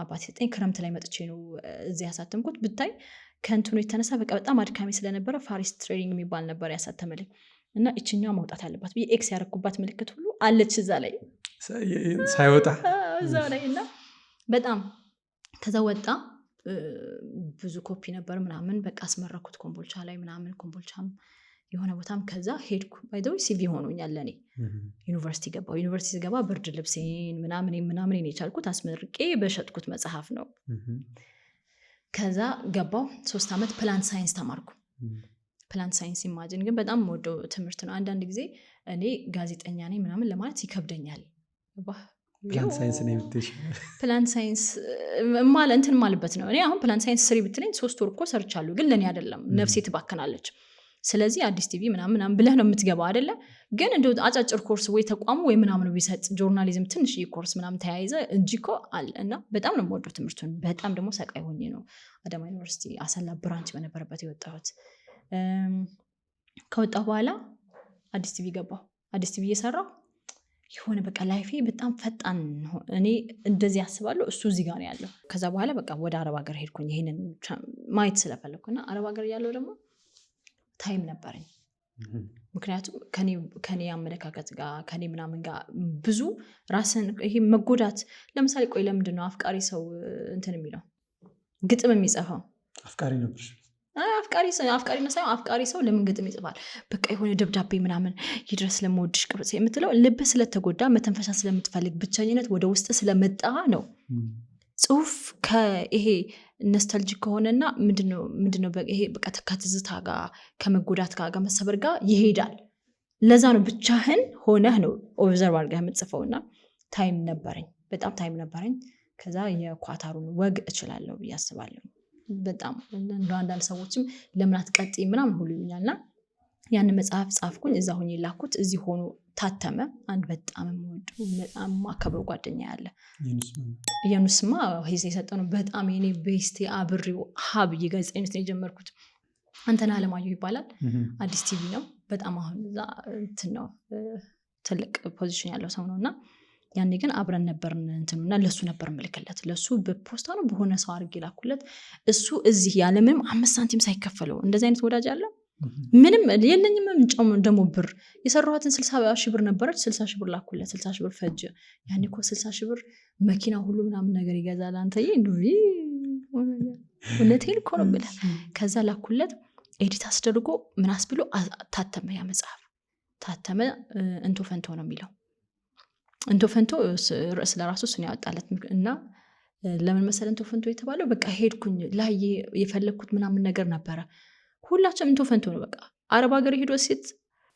አባቴ ሰጠኝ። ክረምት ላይ መጥቼ ነው እዚህ ያሳተምኩት። ብታይ ከእንትኑ የተነሳ በቃ በጣም አድካሚ ስለነበረ ፋሪስ ትሬዲንግ የሚባል ነበር ያሳተመልኝ እና ይችኛዋ መውጣት አለባት ብዬ X ያደረኩባት ምልክት ሁሉ አለች እዛ ላይ ሳይወጣ እዛው ላይ እና በጣም ከዛ ወጣ። ብዙ ኮፒ ነበር ምናምን በቃ አስመረኩት ኮምቦልቻ ላይ ምናምን ኮምቦልቻም የሆነ ቦታም ከዛ ሄድኩ። By the way CV ሆኖኛል ለእኔ። ዩኒቨርሲቲ ገባሁ። ዩኒቨርሲቲ ስገባ ብርድ ልብሴን ምናምን ምናምን የቻልኩት አስመርቄ በሸጥኩት መጽሐፍ ነው። ከዛ ገባሁ፣ 3 ዓመት plant science ተማርኩ። Plant science imagine፣ ግን በጣም የምወደው ትምህርት ነው። አንዳንድ ጊዜ እኔ ጋዜጠኛ ነኝ ምናምን ለማለት ይከብደኛል። Plant science ነው የምትይሽ? Plant science እንትን ማልበት ነው። እኔ አሁን plant science ስሪ ብትለኝ 3 ወር እኮ ሰርቻለሁ፣ ግን ለእኔ አይደለም፣ ነፍሴ ትባክናለች። ስለዚህ አዲስ ቲቪ ምናምን ምናምን ብለህ ነው የምትገባው አይደለ? ግን እንደው አጫጭር ኮርስ ወይ ተቋሙ ወይ ምናምን ቢሰጥ journalism ትንሽ ኮርስ ምናምን ተያይዘ እንጂ እኮ አለ። እና በጣም ነው የምወደው ትምህርቱን። በጣም ደግሞ ሰቃይ ሆኜ ነው አዳማ ዩኒቨርሲቲ አሰላ branch በነበረበት የወጣሁት። ከወጣሁ በኋላ አዲስ ቲቪ ገባሁ። አዲስ ቲቪ እየሰራሁ የሆነ በቃ life ኤ በጣም ፈጣን፣ እኔ እንደዚህ አስባለሁ፣ እሱ እዚህ ጋር ነው ያለው። ከዛ በኋላ በቃ ወደ አረብ ሀገር ሄድኩኝ ይሄንን ማየት ስለፈለግኩ። እና አረብ ሀገር ያለው ደግሞ time ነበረኝ። ምክንያቱም ከኔ አመለካከት ጋር፣ ከኔ ምናምን ጋር ብዙ ራስን ይሄ መጎዳት፣ ለምሳሌ ቆይ ለምንድን ነው አፍቃሪ ሰው እንትን የሚለው፣ ግጥም የሚጽፈው? አፍቃሪ ነበር? አፍቃሪ ሳይሆን አፍቃሪ ሰው ለምን ግጥም ይጽፋል? በቃ የሆነ ደብዳቤ ምናምን ይድረስ ለምወድሽ ቅርጽ የምትለው ልብህ ስለተጎዳ፣ መተንፈሻ ስለምትፈልግ፣ ብቸኝነት ወደ ውስጥ ስለመጣ ነው። ጽሁፍ ይሄ nostalgic ከሆነና ምንድነው ይሄ በቃ ከትዝታ ጋር፣ ከመጎዳት ጋር፣ ከመሰበር ጋር ይሄዳል። ለዛ ነው ብቻህን ሆነህ ነው observe አድርገህ የምትጽፈው። እና time ነበረኝ፣ በጣም time ነበረኝ። ከዛ የኳታሩን ወግ እችላለሁ ብዬ አስባለሁ። በጣም እንደ አንዳንድ ሰዎችም ለምን አትቀጥይም ምናምን ሁሉ ይሉኛል። እና ያንን መጽሐፍ ጻፍኩኝ፣ እዛ ሆኜ ላኩት፣ እዚህ ሆኖ ታተመ። አንድ በጣም የምወደው፣ በጣም የማከብረው ጓደኛ ያለ የኑስማ የሰጠው ነው። በጣም የኔ bestie፣ አብሬው ሀብዬ ጋዜጠኝነት ነው የጀመርኩት። አንተነህ አለማየሁ ይባላል። አዲስ ቲቪ ነው። በጣም አሁን እዛ እንትን ነው፣ ትልቅ position ያለው ሰው ነው። እና ያኔ ግን አብረን ነበርን እንትኑ፣ እና ለሱ ነበር ምልክለት። ለሱ በፖስታ ነው በሆነ ሰው አድርጌ ላኩለት። እሱ እዚህ ያለምንም 5 ሳንቲም ሳይከፈለው፣ እንደዚህ አይነት ወዳጅ አለ? ምንም የለኝም። ደግሞ ብር የሰራኋትን 60,000 ብር ነበረች። 60,000 ብር ላኩለት። 60,000 ብር ፈጀ። ያኔ እኮ 60,000 ብር መኪና ሁሉ ምናምን ነገር ይገዛል። አንተዬ፣ እውነቴን እኮ ነው የምልህ። ከዛ ላኩለት። Edit አስደርጎ ምናስ ብሎ ታተመ። ያ መጽሐፍ ታተመ። እንቶ ፈንቶ ነው የሚለው። እንቶ ፈንቶ ርዕስ ለራሱ እሱን ያወጣለት። እና ለምን መሰለ እንቶ ፈንቶ የተባለው? በቃ ሄድኩኝ ላይ የፈለግኩት ምናምን ነገር ነበረ። ሁላቸውም እንቶ ፈንቶ ነው። በቃ አረብ ሀገር ሄዶ ሴት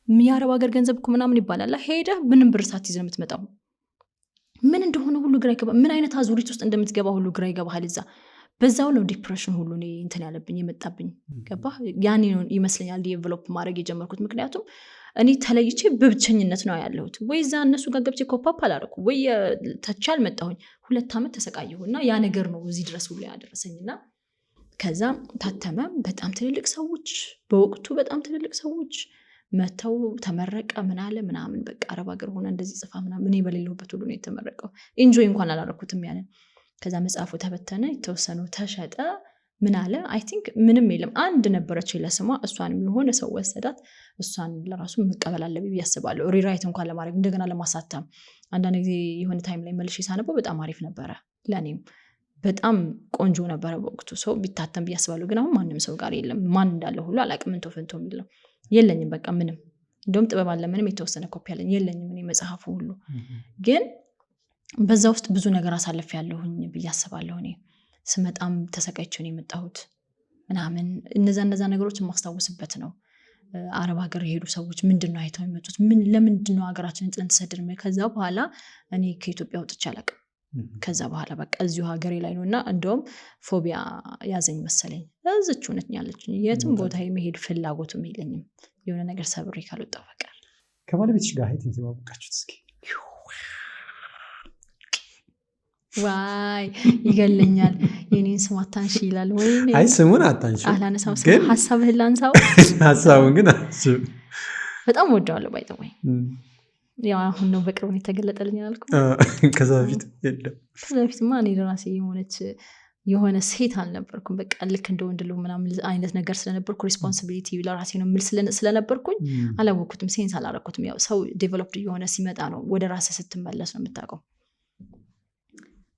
የአረብ ሀገር ገንዘብ እኮ ምናምን ይባላል። ሄደህ ምንም ብር ሳትይዝ ነው የምትመጣው። ምን እንደሆነ ሁሉ ግራ ይገባ፣ ምን አይነት አዙሪት ውስጥ እንደምትገባ ሁሉ ግራ ይገባሃል። እዛ በዛው ነው depression ሁሉ እኔ እንትን ያለብኝ የመጣብኝ፣ ገባ? ያኔ ነው ይመስለኛል develop ማድረግ የጀመርኩት። ምክንያቱም እኔ ተለይቼ በብቸኝነት ነው ያለሁት። ወይ እዛ እነሱ ጋር ገብቼ cope up አላደረኩ ወይ ተቼ አልመጣሁኝ። 2 ዓመት ተሰቃየሁ እና ያ ነገር ነው እዚህ ድረስ ሁሉ ያደረሰኝ። እና ከዛ ታተመ። በጣም ትልልቅ ሰዎች፣ በወቅቱ በጣም ትልልቅ ሰዎች መተው ተመረቀ። ምን አለ ምናምን፣ በቃ አረብ ሀገር ሆነ እንደዚህ ጽፋ ምናምን፣ እኔ በሌለሁበት ሁሉ ነው የተመረቀው። Enjoy እንኳን አላረኩትም ያንን። ከዛ መጽሐፉ ተበተነ፣ የተወሰነው ተሸጠ። ምን አለ፣ I think ምንም የለም። አንድ ነበረች ለስሟ፣ እሷንም የሆነ ሰው ወሰዳት። እሷን ለራሱ መቀበል አለብኝ ብዬ አስባለሁ። Rewrite እንኳን ለማድረግ፣ እንደገና ለማሳተም። አንዳንድ ጊዜ የሆነ time ላይ መልሼ ሳነበው በጣም አሪፍ ነበረ፣ ለእኔም በጣም ቆንጆ ነበረ በወቅቱ፣ ሰው ቢታተም ብዬ አስባለሁ። ግን አሁን ማንም ሰው ጋር የለም። ማን እንዳለ ሁሉ አላውቅም። እንቶ ፈንቶ የሚል ነው የለኝም። በቃ ምንም፣ እንደውም ጥበብ አለ ምንም የተወሰነ ኮፒ አለኝ፣ የለኝም እኔ መጽሐፉ ሁሉ። ግን በዛ ውስጥ ብዙ ነገር አሳልፍ ያለሁኝ ብዬ አስባለሁ። እኔ ስመጣም ተሰቃይቼ ነው የመጣሁት ምናምን፣ እነዛ እነዛ ነገሮች የማስታውስበት ነው። አረብ ሀገር የሄዱ ሰዎች ምንድን ነው አይተው የመጡት? ምን ለምንድን ነው ሀገራችንን ጥለን ተሰደድን? ከዛ በኋላ እኔ ከኢትዮጵያ ወጥቼ አላውቅም። ከዛ በኋላ በቃ እዚሁ ሀገሬ ላይ ነው። እና እንደውም phobia ያዘኝ መሰለኝ። እዝች እውነት ያለች የትም ቦታ የመሄድ ፍላጎቱም የለኝም የሆነ ነገር ሰብሬ ካልወጣሁ በቀር። ከባለቤትሽ ጋር የት ነው የተዋወቃችሁት? እስኪ። ዋይ ይገለኛል። የኔን ስም አታንሺ ይላል። ወይኔ። አይ ስሙን አታንሺ፣ አላነሳው። ግን ሀሳብህን ላንሳው። ሀሳቡን ግን አንሺው። በጣም ወደዋለሁ። By the way ያው አሁን ነው በቅርብ ነው የተገለጠልኝ አላልኩም? ከዛ በፊት የለም? ከዛ በፊትማ እኔ ለራሴ የሆነች የሆነ ሴት አልነበርኩም። በቃ ልክ እንደ ወንድ ልሁን ምናምን አይነት ነገር ስለነበርኩ፣ responsibility ለራሴ ነው የምል ስለነበርኩኝ አላወቅኩትም፣ sense አላረኩትም። ያው ሰው developed እየሆነ ሲመጣ ነው፣ ወደ ራስህ ስትመለስ ነው የምታውቀው።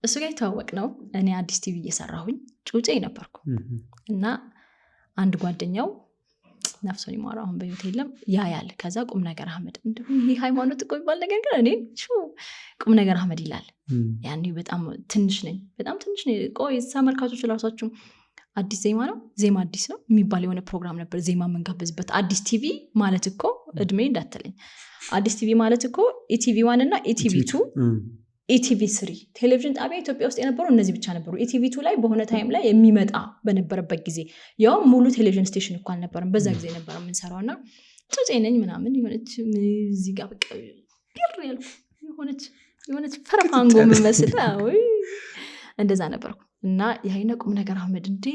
እሱ ጋር የተዋወቅ ነው እኔ አዲስ ቲቪ እየሰራሁኝ ጩጬ ነበርኩ። እና አንድ ጓደኛው፣ ነፍሱን ይማረው፣ አሁን በህይወት የለም፣ ያያል። ከዛ ቁም ነገር አህመድ፣ እንዲሁም ይህ ሃይማኖት እኮ የሚባል ነገር ግን እኔ ቁም ነገር አህመድ ይላል። ያኔ በጣም ትንሽ ነኝ፣ በጣም ትንሽ ነኝ። ቆይ ተመልካቾች ራሳችሁ፣ አዲስ ዜማ ነው፣ ዜማ አዲስ ነው የሚባል የሆነ ፕሮግራም ነበር፣ ዜማ የምንጋብዝበት። አዲስ ቲቪ ማለት እኮ፣ እድሜ እንዳትለኝ፣ አዲስ ቲቪ ማለት እኮ ኢቲቪ 1 እና ኢቲቪ 2፣ ኢቲቪ 3፣ ቴሌቪዥን ጣቢያ ኢትዮጵያ ውስጥ የነበሩ እነዚህ ብቻ ነበሩ። ኢቲቪ 2 ላይ በሆነ time ላይ የሚመጣ በነበረበት ጊዜ፣ ያውም ሙሉ ቴሌቪዥን station እኮ አልነበረም። በዛ ጊዜ ነበረ የምንሰራው። እና ጩጬ ነኝ ምናምን፣ የሆነች እዚህ ጋር በቃ ቢር ያልኩ የሆነች ፈረፋንጎ የምመስል፣ እንደዛ ነበርኩ። እና የአይነ ቁም ነገር አህመድ፣ እንዴ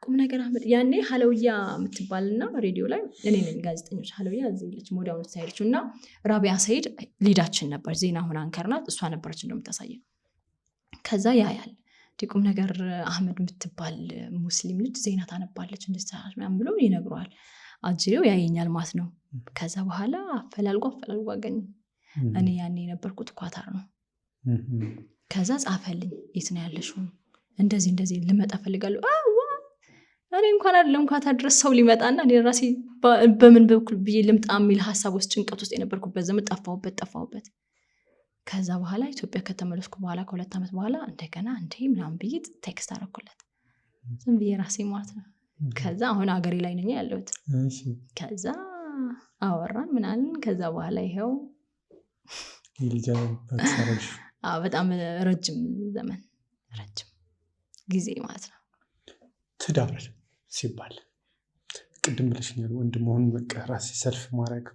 ቁም ነገር አህመድ ያኔ ሀለውያ የምትባልና ሬዲዮ ላይ እኔ ነኝ ጋዜጠኞች ሀለውያ እዚህ ልጅ ሞዲያውን ስታሄደችው እና ራቢያ ሰይድ lead ኣችን ነበር። ዜና አሁን anchor ናት፣ እሷ ነበረች እንደምታሳየን። ከዛ ያያል ቁም ነገር አህመድ የምትባል ሙስሊም ልጅ ዜና ታነባለች እንደዚህ ምናምን ብሎ ይነግረዋል። አጅሬው ያየኛል ማለት ነው። ከዛ በኋላ አፈላልጎ አፈላልጎ አገኘኝ። እኔ ያኔ የነበርኩት ኳታር ነው። ከዛ ጻፈልኝ፣ የት ነው ያለሽው? እንደዚህ እንደዚህ ልመጣ እፈልጋለሁ። እኔ እንኳን አይደለም ኳታር ድረስ ሰው ሊመጣና እኔ ራሴ በምን በኩል ብዬ ልምጣ የሚል ሀሳብ ውስጥ ጭንቀት ውስጥ የነበርኩበት ዘመን ጠፋሁበት ጠፋሁበት። ከዛ በኋላ ኢትዮጵያ ከተመለስኩ በኋላ ከ2 ዓመት በኋላ እንደገና እንዴ ምናምን ብዬ text አደረኩለት ዝም ብዬ ራሴ ማለት ነው። ከዛ አሁን አገሬ ላይ ነኝ ያለሁት። ከዛ አወራን ምናምን። ከዛ በኋላ ይኸው በጣም ረጅም ዘመን ረጅም ጊዜ ማለት ነው። ትዳር ሲባል ቅድም ብለሽኛል፣ ወንድ መሆን በቃ ራሴ self ማድረግ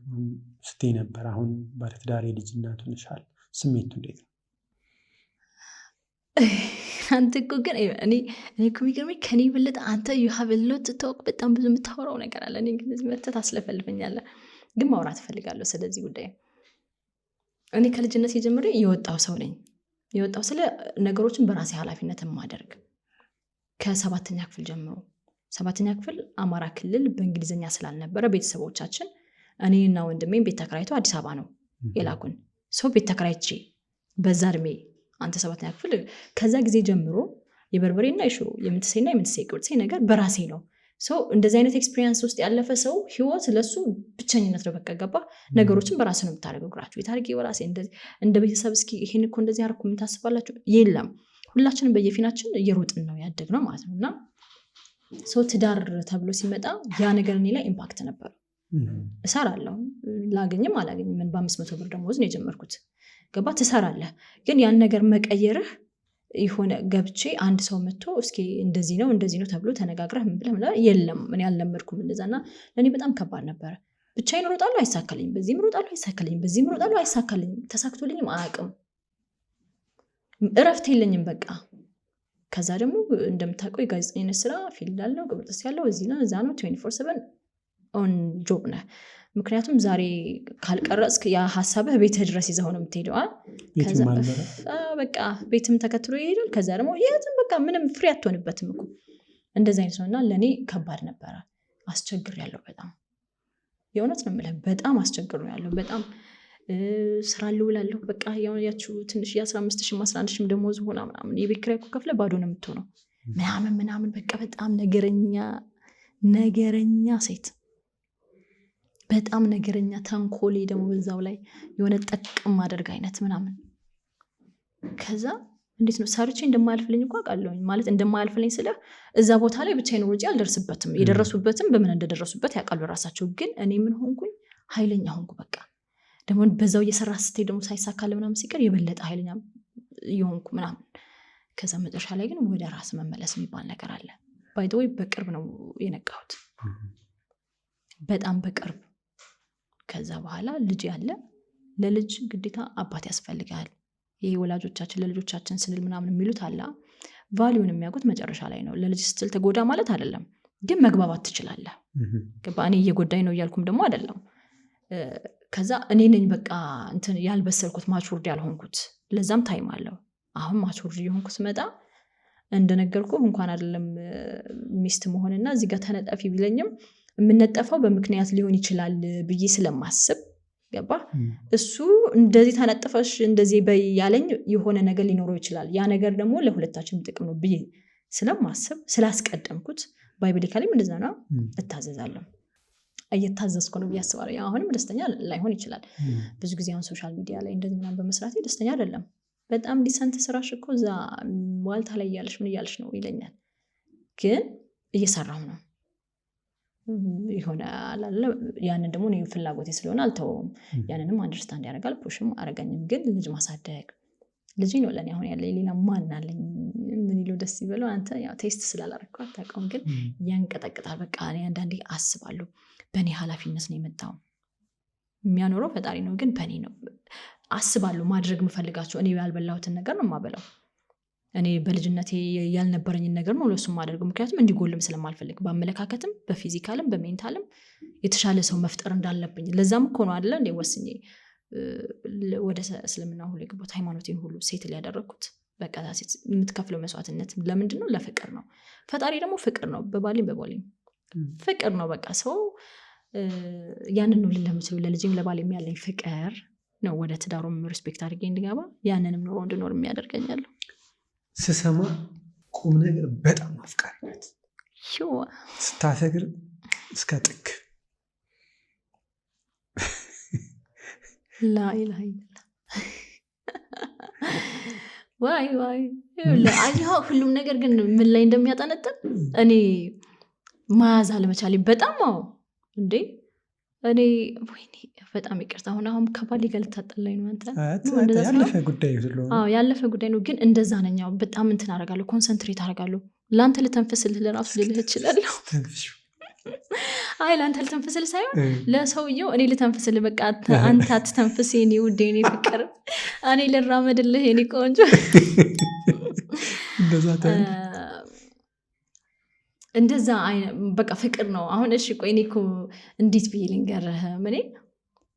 ስትይ ነበር። አሁን ባለትዳር የልጅ እናት ሆነሻል። ስሜቱ እንዴት ነው? አንተ እኮ ግን እኔ እኮ የሚገርመኝ ከኔ የበለጠ አንተ you have a lot to talk፣ በጣም ብዙ የምታወራው ነገር አለ። እኔ ግን እዚህ መተህ ታስለፈልፈኛለህ። ግን ማውራት እፈልጋለሁ ስለዚህ ጉዳይ። እኔ ከልጅነት ጀምሬ የወጣው ሰው ነኝ። የወጣው ስለ ነገሮችን በራሴ ኃላፊነት የማደርግ ከሰባተኛ ክፍል ጀምሮ። ሰባተኛ ክፍል አማራ ክልል በእንግሊዝኛ ስላልነበረ ቤተሰቦቻችን እኔና ወንድሜን ቤት ተከራይቶ አዲስ አበባ ነው የላኩን። So ቤት ተከራይቼ በዛ እድሜ አንተ ሰባተኛ ክፍል ከዛ ጊዜ ጀምሮ የበርበሬና የሽሮ የምንትሴና የምንትሴ ቅብርሴ ነገር በራሴ ነው። So እንደዚህ አይነት experience ውስጥ ያለፈ ሰው ህይወት ለሱ ብቸኝነት ነው። በቃ ገባ፣ ነገሮችን በራስ ነው የምታደርገው። Graduate አድርጌ በራሴ እንደ ቤተሰብ እስኪ ይሄን እኮ እንደዚህ አደረኩ የምታስባላችሁ የለም። ሁላችንም በየፊናችን እየሮጥን ነው ያደግነው ማለት ነው። እና so ትዳር ተብሎ ሲመጣ ያ ነገር እኔ ላይ impact ነበር። እሰራለሁ ላገኝም አላገኝም ምን በ500 ብር ደሞዝ ነው የጀመርኩት። ገባ፣ ትሰራለህ፣ ግን ያን ነገር መቀየርህ የሆነ ገብቼ አንድ ሰው መጥቶ እስኪ እንደዚህ ነው እንደዚህ ነው ተብሎ ተነጋግረህ ምን ብለህ ምናምን የለም። እኔ አልለመድኩም እንደዛ እና ለእኔ በጣም ከባድ ነበረ። ብቻዬን እሮጣለሁ አይሳካልኝም፣ በዚህም እሮጣለሁ አይሳካልኝም፣ በዚህም እሮጣለሁ አይሳካልኝም፣ ተሳክቶልኝም አያውቅም። እረፍት የለኝም በቃ። ከዛ ደግሞ እንደምታውቀው የጋዜጠኝነት ስራ field አለው፣ ቅብርጥስ ያለው እዚህ ነው እዛ ነው፣ 24/7 on job ነህ። ምክንያቱም ዛሬ ካልቀረጽክ ያ ሀሳብህ ቤትህ ድረስ ይዘኸው ነው የምትሄደው። በቃ ቤትም ተከትሎ ይሄዳል። ከዛ ደግሞ የትም በቃ ምንም free አትሆንበትም እኮ እንደዚህ አይነት ነው። እና ለእኔ ከባድ ነበረ። አስቸግሬያለሁ በጣም፣ የእውነት ነው የምልህ፣ በጣም አስቸግሬያለሁ። በጣም ስራ ልውላለሁ። በቃ ያችው ትንሽ የ15 ሺህም 11 ሺህም ደሞዝ ሆና ምናምን የቤት ኪራይ እኮ ከፍለህ ባዶ ነው የምትሆነው ምናምን ምናምን። በቃ በጣም ነገረኛ ነገረኛ ሴት፣ በጣም ነገረኛ፣ ተንኮሌ ደግሞ በዛው ላይ የሆነ ጠቅም ማደርግ አይነት ምናምን። ከዛ እንዴት ነው ሰርቼ እንደማያልፍልኝ እኮ አውቃለሁኝ። ማለት እንደማያልፍልኝ ስለ እዛ ቦታ ላይ ብቻዬን ሮጬ አልደርስበትም። የደረሱበትም በምን እንደደረሱበት ያውቃሉ ራሳቸው። ግን እኔ ምን ሆንኩኝ? ኃይለኛ ሆንኩ። በቃ ደግሞ በዛው እየሰራ ስትሄድ ደግሞ ሳይሳካልህ ምናምን ሲቀር የበለጠ ኃይለኛ እየሆንኩ ምናምን። ከዛ መጨረሻ ላይ ግን ወደ ራስ መመለስ የሚባል ነገር አለ። By the way በቅርብ ነው የነቃሁት፣ በጣም በቅርብ። ከዛ በኋላ ልጅ ያለ ለልጅ ግዴታ አባት ያስፈልጋል። ይሄ ወላጆቻችን ለልጆቻችን ስንል ምናምን የሚሉት አለ። Value ን የሚያውቁት መጨረሻ ላይ ነው። ለልጅ ስትል ተጎዳ ማለት አይደለም፣ ግን መግባባት ትችላለህ። ገባ? እኔ እየጎዳኝ ነው እያልኩም ደግሞ አይደለም። ከዛ እኔ ነኝ በቃ እንትን ያልበሰልኩት፣ matured ያልሆንኩት። ለዛም time አለው። አሁን matured እየሆንኩ ስመጣ እንደነገርኩ እንኳን አይደለም ሚስት መሆንና እዚህ ጋር ተነጠፊ ቢለኝም የምነጠፈው በምክንያት ሊሆን ይችላል ብዬ ስለማስብ፣ ገባ፣ እሱ እንደዚህ ተነጥፈሽ እንደዚህ በይ ያለኝ የሆነ ነገር ሊኖረው ይችላል። ያ ነገር ደግሞ ለሁለታችንም ጥቅም ነው ብዬ ስለማስብ ስላስቀደምኩት biblically ም እንደዛ ነው፣ እታዘዛለሁ። እየታዘዝኩ ነው ብዬ አስባለሁ። ያው አሁንም ደስተኛ ላይሆን ይችላል። ብዙ ጊዜ አሁን social media ላይ እንደዚህ ምናምን በመስራቴ ደስተኛ አይደለም። በጣም decent ስራሽ እኮ እዛ ዋልታ ላይ እያለሽ ምን እያለሽ ነው ይለኛል። ግን እየሰራሁ ነው የሆነ አላለ፣ ያንን ደግሞ እኔ ፍላጎቴ ስለሆነ አልተወውም። ያንንም understand ያደርጋል፣ push ም አረገኝም። ግን ልጅ ማሳደግ፣ ልጅ ነው ለእኔ አሁን ያለ፣ ሌላ ማን አለኝ? ምን ይሉ ደስ ይበለው። አንተ ያው taste ስላላረግከው አታውቀውም፣ ግን ያንቀጠቅጣል። በቃ እኔ አንዳንዴ አስባለሁ በእኔ ኃላፊነት ነው የመጣው። የሚያኖረው ፈጣሪ ነው፣ ግን በእኔ ነው አስባለሁ። ማድረግ የምፈልጋቸው እኔ ያልበላሁትን ነገር ነው የማበላው። እኔ በልጅነቴ ያልነበረኝን ነገር ነው ለሱ ማደርገው፣ ምክንያቱም እንዲጎልም ስለማልፈልግ በአመለካከትም በ physical ም በ mental ም የተሻለ ሰው መፍጠር እንዳለብኝ። ለዛም እኮ ነው አይደለ እንዴ ወስኜ ወደ እስልምና ሁሉ የገባሁት፣ ሃይማኖቴን ሁሉ settle ያደረግኩት። በቃ ሴት የምትከፍለው መስዋዕትነት ለምንድን ነው? ለፍቅር ነው። ፈጣሪ ደግሞ ፍቅር ነው። በባሌም በቦሌም ፍቅር ነው። በቃ ሰው ያንን ነው ልል የምችለው። ለልጅም ለባሌም ያለኝ ፍቅር ነው ወደ ትዳሩም respect አድርጌ እንድገባ፣ ያንንም ኑሮ እንድኖር የሚያደርገኛለሁ። ስሰማ ቁም ነገር በጣም አፍቃሪ ናት። ስታፈቅር እስከ ጥግ። ላኢላሃ ኢለላህ። ዋይ ዋይ! አየኸው፣ ሁሉም ነገር ግን ምን ላይ እንደሚያጠነጥን፣ እኔ መያዝ አለመቻሌ በጣም። አዎ እንዴ፣ እኔ ወይኔ በጣም ይቅርታ። አሁን አሁን ከባሌ ጋር ልታጠላኝ ነው አንተ። እንደዛ ሳይሆን ያለፈ ጉዳይ ስለሆነ። አዎ ያለፈ ጉዳይ ነው። ግን እንደዛ ነኝ። አዎ በጣም እንትን አደርጋለሁ፣ concentrate አደርጋለሁ። ለአንተ ልተንፍስልህ ለራሱ ልልህ እችላለሁ። አይ ለአንተ ልተንፍስልህ ሳይሆን ለሰውየው እኔ ልተንፍስልህ፣ በቃ አንተ አትተንፍስ የኔ ውድ የኔ ፍቅር፣ እኔ ልራመድልህ የኔ ቆንጆ። እንደዛ ታያለህ። እንደዛ በቃ ፍቅር ነው። አሁን እሺ ቆይ እኔ እኮ እንዴት ብዬ ልንገርህ? እኔ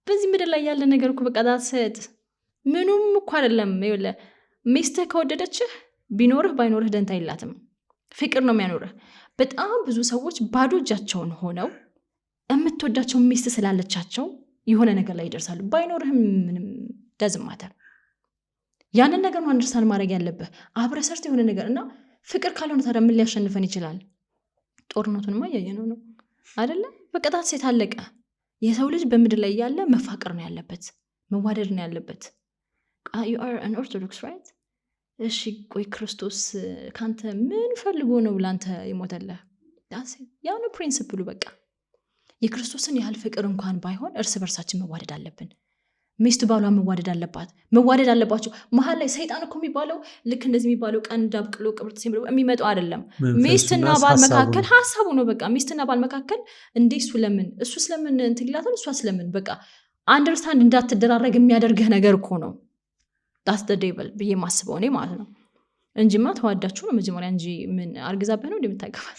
በዚህ ምድር ላይ ያለ ነገር እኮ በቃ that's it፣ ምኑም እኮ አይደለም። ይኸውልህ ሚስትህ ከወደደችህ ቢኖርህ ባይኖርህ ደንታ የላትም። ፍቅር ነው የሚያኖርህ። በጣም ብዙ ሰዎች ባዶ እጃቸውን ሆነው የምትወዳቸው ሚስት ስላለቻቸው የሆነ ነገር ላይ ይደርሳሉ። ባይኖርህም ምንም doesn't matter። ያንን ነገር ነው understand ማድረግ ያለብህ። አብረህ ሰርተህ የሆነ ነገር እና ፍቅር ካልሆነ ታዲያ ምን ሊያሸንፈን ይችላል? ጦርነቱንማ እያየነው ነው አይደለ? በቃ that's it፣ አለቀ። የሰው ልጅ በምድር ላይ ያለ መፋቀር ነው ያለበት፣ መዋደድ ነው ያለበት። You are an Orthodox, right? እሺ ቆይ ክርስቶስ ከአንተ ምን ፈልጎ ነው ለአንተ የሞተልህ? ያ ነው principle ኡ። በቃ የክርስቶስን ያህል ፍቅር እንኳን ባይሆን እርስ በርሳችን መዋደድ አለብን። ሚስት ባሏ መዋደድ አለባት፣ መዋደድ አለባቸው። መሀል ላይ ሰይጣን እኮ የሚባለው ልክ እንደዚህ የሚባለው ቀንድ አብቅሎ ቅብርጥሴ ብሎ የሚመጣው አይደለም። ሚስትና ባል መካከል ሀሳቡ ነው። በቃ ሚስትና ባል መካከል እንዴ እሱ ለምን፣ እሱ ስለምን እንትን ይላታል፣ እሷ ስለምን፣ በቃ understand እንዳትደራረግ የሚያደርግህ ነገር እኮ ነው። That's the devil ብዬ ማስበው እኔ ማለት ነው። እንጂማ ተዋዳችሁ ነው መጀመሪያ እንጂ ምን አርግዛብህ ነው እንደምታገባት።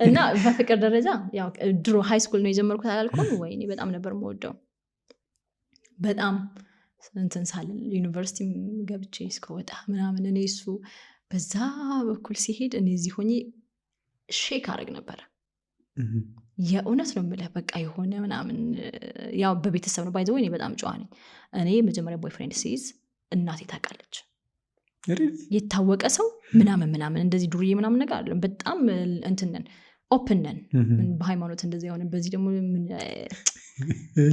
እና በፍቅር ደረጃ ያው ድሮ high school ነው የጀመርኩት አላልኩም? ወይኔ በጣም ነበር የምወደው። በጣም እንትን ሳልል ዩኒቨርሲቲ ገብቼ እስከወጣ ምናምን እኔ እሱ በዛ በኩል ሲሄድ እኔ እዚህ ሆኜ shake አደረግ ነበረ። የእውነት ነው የምልህ። በቃ የሆነ ምናምን ያው በቤተሰብ ነው፣ by the way እኔ በጣም ጨዋ ነኝ። እኔ መጀመሪያ boyfriend ሲይዝ እናቴ ታውቃለች። የታወቀ ሰው ምናምን ምናምን እንደዚህ ዱርዬ ምናምን ነገር አለ። በጣም እንትን ነን፣ open ነን። በሃይማኖት እንደዚህ የሆነ በዚህ ደግሞ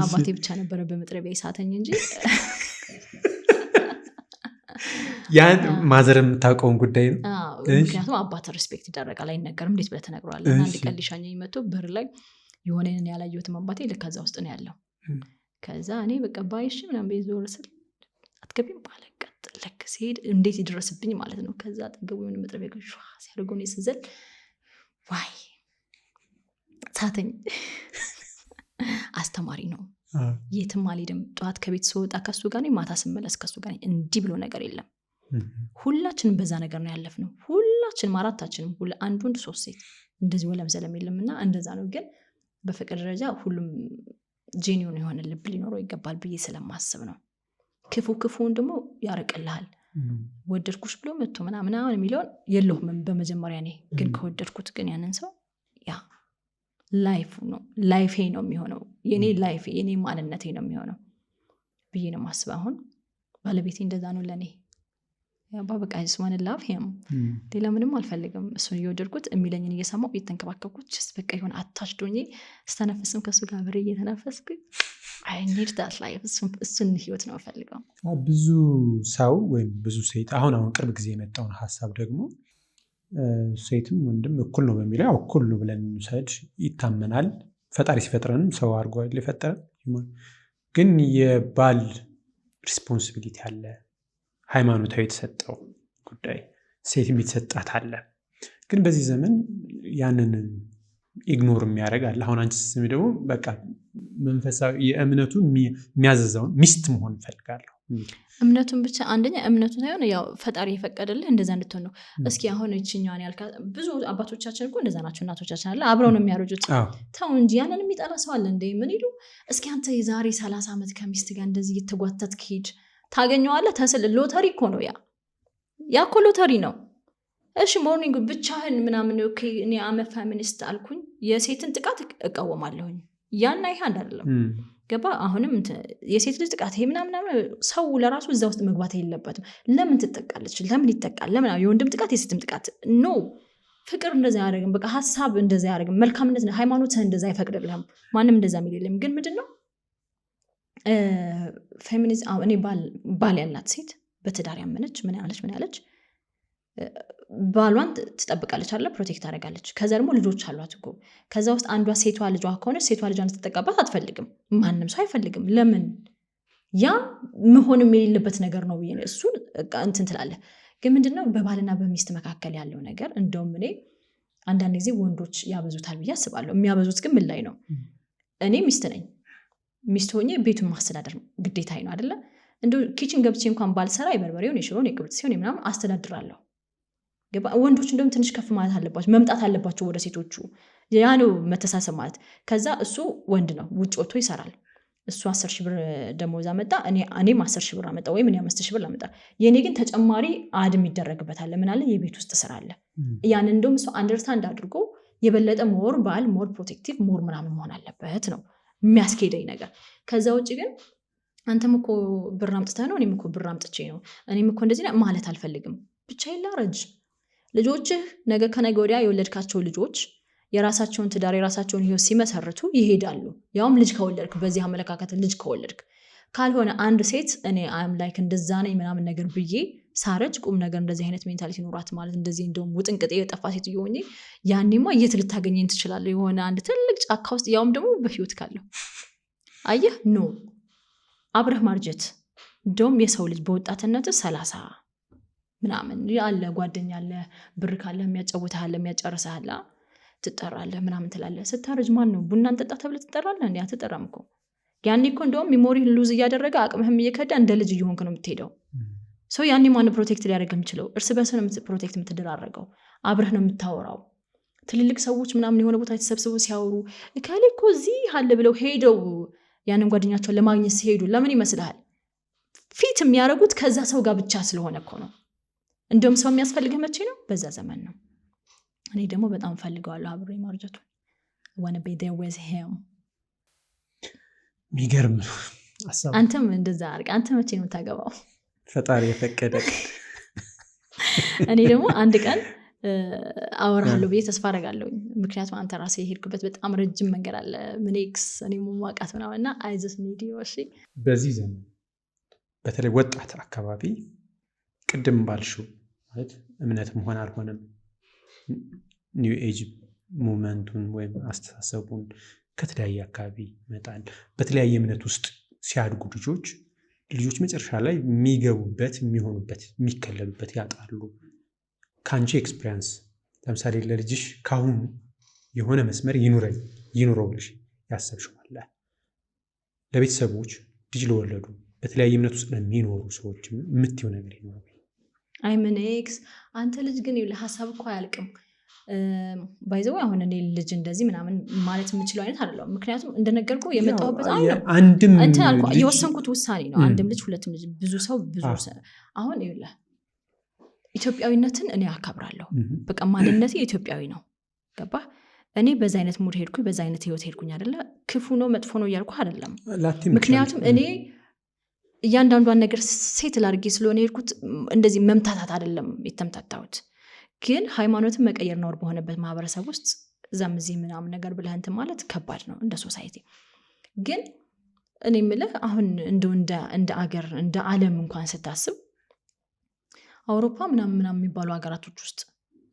አባቴ ብቻ ነበረ በመጥረቢያ የሳተኝ እንጂ። ያን mother የምታውቀውን ጉዳይ ነው። ምክንያቱም አባት respect ይደረጋል፣ አይነገርም። እንዴት ብለህ ትነግረዋለህ? አንድ ቀን ሊሻኘኝ መጥቶ በር ላይ የሆነን ያላየሁትም አባቴ ልክ ከዛ ውስጥ ነው ያለው። ከዛ እኔ በቃ ባይሽ ምናምን ዞር ስል አትገቢም አለ። ቀጥ ልክ ሲሄድ እንዴት ይደረስብኝ ማለት ነው። ከዛ አጠገቡ የሆነ መጥረቢያ ሸ ሲያደርገው እኔ ስዘል ዋይ ሳተኝ። አስተማሪ ነው። የትም አልሄድም። ጠዋት ከቤት ስወጣ ከሱ ጋር ነኝ፣ ማታ ስመለስ ከሱ ጋር ነኝ። እንዲህ ብሎ ነገር የለም። ሁላችንም በዛ ነገር ነው ያለፍነው። ሁላችንም አራታችንም፣ አንድ ወንድ ሶስት ሴት፣ እንደዚህ ወለም ዘለም የለም እና እንደዛ ነው። ግን በፍቅር ደረጃ ሁሉም genuine የሆነ ልብ ሊኖረው ይገባል ብዬ ስለማስብ ነው። ክፉ ክፉውን ደግሞ ያርቅልሃል። ወደድኩሽ ብሎ መጥቶ ምናምን የሚለውን የለሁም በመጀመሪያ። እኔ ግን ከወደድኩት ግን ያንን ሰው ያ life ነው፣ life ኤ ነው የሚሆነው፣ የኔ life የኔ ማንነቴ ነው የሚሆነው ብዬ ነው የማስበው። አሁን ባለቤቴ እንደዛ ነው ለእኔ። በቃ I just wanna love him፣ ሌላ ምንም አልፈልግም። እሱን እየወደድኩት፣ የሚለኝን እየሰማሁ፣ እየተንከባከብኩት፣ just በቃ የሆነ attached ሆኜ ስተነፍስም ከእሱ ጋር አብሬ እየተነፈስኩ I need that life፣ እሱን ህይወት ነው የምፈልገው። ብዙ ሰው ወይም ብዙ ሴት አሁን አሁን ቅርብ ጊዜ የመጣውን ሀሳብ ደግሞ ሴትም ወንድም እኩል ነው በሚለው፣ ያው እኩል ነው ብለን እንውሰድ፣ ይታመናል። ፈጣሪ ሲፈጥረንም ሰው አድርጎ አይደል የፈጠረን? ግን የባል responsibility አለ፣ ሃይማኖታዊ የተሰጠው ጉዳይ፣ ሴትም የተሰጣት አለ። ግን በዚህ ዘመን ያንን ignore የሚያደርግ አለ። አሁን አንቺ ስትሰሚ ደግሞ በቃ መንፈሳዊ የእምነቱ የሚያዘዘውን ሚስት መሆን እፈልጋለሁ። እምነቱን ብቻ አንደኛ እምነቱን ሳይሆን ያው ፈጣሪ የፈቀደልህ እንደዛ እንድትሆን ነው። እስኪ አሁን ይችኛዋን ያልካ ብዙ አባቶቻችን እኮ እንደዛ ናቸው። እናቶቻችን አለ አብረው ነው የሚያረጁት። ተው እንጂ ያንን የሚጠላ ሰው አለ እንደ ምን ይሉ። እስኪ አንተ የዛሬ 30 ዓመት ከሚስት ጋር እንደዚህ እየተጓተትክ ሂድ ታገኘዋለህ። ተስል ሎተሪ እኮ ነው ያ ያ እኮ ሎተሪ ነው። እሺ morning ብቻህን ምናምን okay፣ እኔ I'm a feminist አልኩኝ፣ የሴትን ጥቃት እቃወማለሁኝ። ያና ይሄ አንድ አይደለም። ገባ? አሁንም የሴት ልጅ ጥቃት ይሄ ምናምን ሰው ለራሱ እዛ ውስጥ መግባት የለበትም። ለምን ትጠቃለች? ለምን ይጠቃል? ለምን የወንድም ጥቃት የሴትም ጥቃት no። ፍቅር እንደዛ አያደርግም። በቃ ሀሳብ እንደዛ አያደርግም። መልካምነት ሃይማኖትህ እንደዛ አይፈቅድልህም። ማንም እንደዛ የሚል የለም። ግን ምንድን ነው ፌሚኒዝም? እኔ ባል ያላት ሴት በትዳር ያመነች ምን ያለች ምን ያለች ባሏን ትጠብቃለች አለ protect ታደርጋለች። ከዛ ደግሞ ልጆች አሏት እኮ። ከዛ ውስጥ አንዷ ሴቷ ልጇ ከሆነች ሴቷ ልጇን ስትጠቃባት አትፈልግም። ማንም ሰው አይፈልግም። ለምን? ያ መሆንም የሌለበት ነገር ነው ብዬ እሱን እንትን ትላለህ። ግን ምንድነው በባልና በሚስት መካከል ያለው ነገር እንደውም እኔ አንዳንድ ጊዜ ወንዶች ያበዙታል ብዬ አስባለሁ። የሚያበዙት ግን ምን ላይ ነው? እኔ ሚስት ነኝ። ሚስት ሆኜ ቤቱን ማስተዳደር ግዴታዬ ነው አይደለ? እንደው kitchen ገብቼ እንኳን ባልሰራ የበርበሬውን፣ የሽሮን፣ የቅብጥ ሲሆን ምናምን አስተዳድራለሁ። ወንዶች እንደውም ትንሽ ከፍ ማለት አለባቸው፣ መምጣት አለባቸው ወደ ሴቶቹ። ያ ነው መተሳሰብ ማለት። ከዛ እሱ ወንድ ነው፣ ውጭ ወጥቶ ይሰራል። እሱ 10,000 ብር ደሞዝ አመጣ፣ እኔም 10,000 ብር አመጣ፣ ወይም እኔ 5,000 ብር ላመጣ። የእኔ ግን ተጨማሪ add የሚደረግበት አለ። ምን አለ? የቤት ውስጥ ስራ አለ። ያን እንደውም እሱ understand አድርጎ የበለጠ more ባል more protective more ምናምን መሆን አለበት ነው የሚያስኬደኝ ነገር። ከዛ ውጭ ግን አንተም እኮ ብር አምጥተህ ነው፣ እኔም እኮ ብር አምጥቼ ነው፣ እኔም እኮ እንደዚህ ማለት አልፈልግም። ብቻዬን ላረጅ። ልጆችህ ነገ ከነገ ወዲያ የወለድካቸው ልጆች የራሳቸውን ትዳር የራሳቸውን ህይወት ሲመሰርቱ ይሄዳሉ። ያውም ልጅ ከወለድክ፣ በዚህ አመለካከት ልጅ ከወለድክ። ካልሆነ አንድ ሴት እኔ I'm like እንደዛ ነኝ ምናምን ነገር ብዬ ሳረጅ ቁም ነገር እንደዚህ አይነት mentality ኖሯት ማለት እንደዚህ እንደውም ውጥንቅጤ የጠፋ ሴትዮ ሆኜ ያኔማ የት ልታገኘኝ ትችላለህ? የሆነ አንድ ትልቅ ጫካ ውስጥ፣ ያውም ደግሞ በህይወት ካለሁ። አየህ፣ no፣ አብረህ ማርጀት። እንደውም የሰው ልጅ በወጣትነት 30 ምናምን አለ፣ ጓደኛ አለ፣ ብር ካለ የሚያጫውትህ አለ፣ የሚያጨርስህ አለ፣ ትጠራለህ ምናምን ትላለህ። ስታረጅ ማን ነው ቡና እንጠጣ ተብለህ ትጠራለህ? እንዴ አትጠራም እኮ። ያኔ እኮ እንደውም memory lose እያደረገ አቅምህም እየከዳ እንደ ልጅ እየሆንክ ነው የምትሄደው። ሰው ያኔ ማን protect ሊያደርግ የሚችለው? እርስ በርስ ነው protect የምትደራረገው። አብረህ ነው የምታወራው። ትልልቅ ሰዎች ምናምን የሆነ ቦታ የተሰብስበው ሲያወሩ እከሌ እኮ እዚህ አለ ብለው ሄደው ያንን ጓደኛቸውን ለማግኘት ሲሄዱ ለምን ይመስልሃል? Fit የሚያደርጉት ከዛ ሰው ጋር ብቻ ስለሆነ እኮ ነው። እንደውም ሰው የሚያስፈልግህ መቼ ነው? በዛ ዘመን ነው። እኔ ደግሞ በጣም ፈልገዋለሁ አብሬ ማርጀቱን። Wanna be there with him። የሚገርም ሀሳብ። አንተም እንደዛ አድርግ። አንተ መቼ ነው የምታገባው? ፈጣሪ የፈቀደ ቀን። እኔ ደግሞ አንድ ቀን አወራለሁ ብዬ ተስፋ አደርጋለሁኝ። ምክንያቱም አንተ ራስህ የሄድክበት በጣም ረጅም መንገድ አለ። ምኔክስ እኔ ማውቃት ምናምን እና I just need you፣ እሺ። በዚህ ዘመን በተለይ ወጣት አካባቢ ቅድም ባልሽው ማለት እምነትም ሆነ አልሆነም new age movement ኡን ወይም አስተሳሰቡን ከተለያየ አካባቢ ይመጣል። በተለያየ እምነት ውስጥ ሲያድጉ ልጆች መጨረሻ ላይ የሚገቡበት፣ የሚሆኑበት፣ የሚከለሉበት ያጣሉ። ከአንቺ experience ለምሳሌ ለልጅሽ ካሁኑ የሆነ መስመር ይኑረኝ ይኑረው ብለሽ ያሰብሽው አለ? ለቤተሰቦች፣ ልጅ ለወለዱ፣ በተለያየ እምነት ውስጥ ለሚኖሩ ሰዎች የምትይው ነገር ይኖራል? አይ ምን ኤክስ አንተ ልጅ ግን ይኸውልህ ሀሳብ እኮ አያልቅም። By the way አሁን እኔ ልጅ እንደዚህ ምናምን ማለት የምችለው አይነት አይደለም። ምክንያቱም እንደነገርኩ የመጣሁበት አሁን ነው። አንድም እንትን አልኩህ፣ ልጅ የወሰንኩት ውሳኔ ነው። አንድም ልጅ ሁለትም ልጅ ብዙ ሰው ብዙ አሁን ይኸውልህ ኢትዮጵያዊነትን እኔ አከብራለሁ። በቃ ማንነቴ ኢትዮጵያዊ ነው። ገባህ? እኔ በዛ አይነት mood ሄድኩኝ፣ በዛ አይነት ህይወት ሄድኩኝ አይደለ? ክፉ ነው መጥፎ ነው እያልኩ አይደለም። ላቲም ምክንያቱም እኔ እያንዳንዷን ነገር ሴት ላድርጌ ስለሆነ የሄድኩት እንደዚህ መምታታት አይደለም የተምታታሁት። ግን ሃይማኖትን መቀየር ነውር በሆነበት ማህበረሰብ ውስጥ እዛም እዚህ ምናምን ነገር ብለህ እንትን ማለት ከባድ ነው እንደ society። ግን እኔ የምልህ አሁን እንደው እንደ አገር እንደ ዓለም እንኳን ስታስብ አውሮፓ ምናምን ምናምን የሚባሉ ሀገራቶች ውስጥ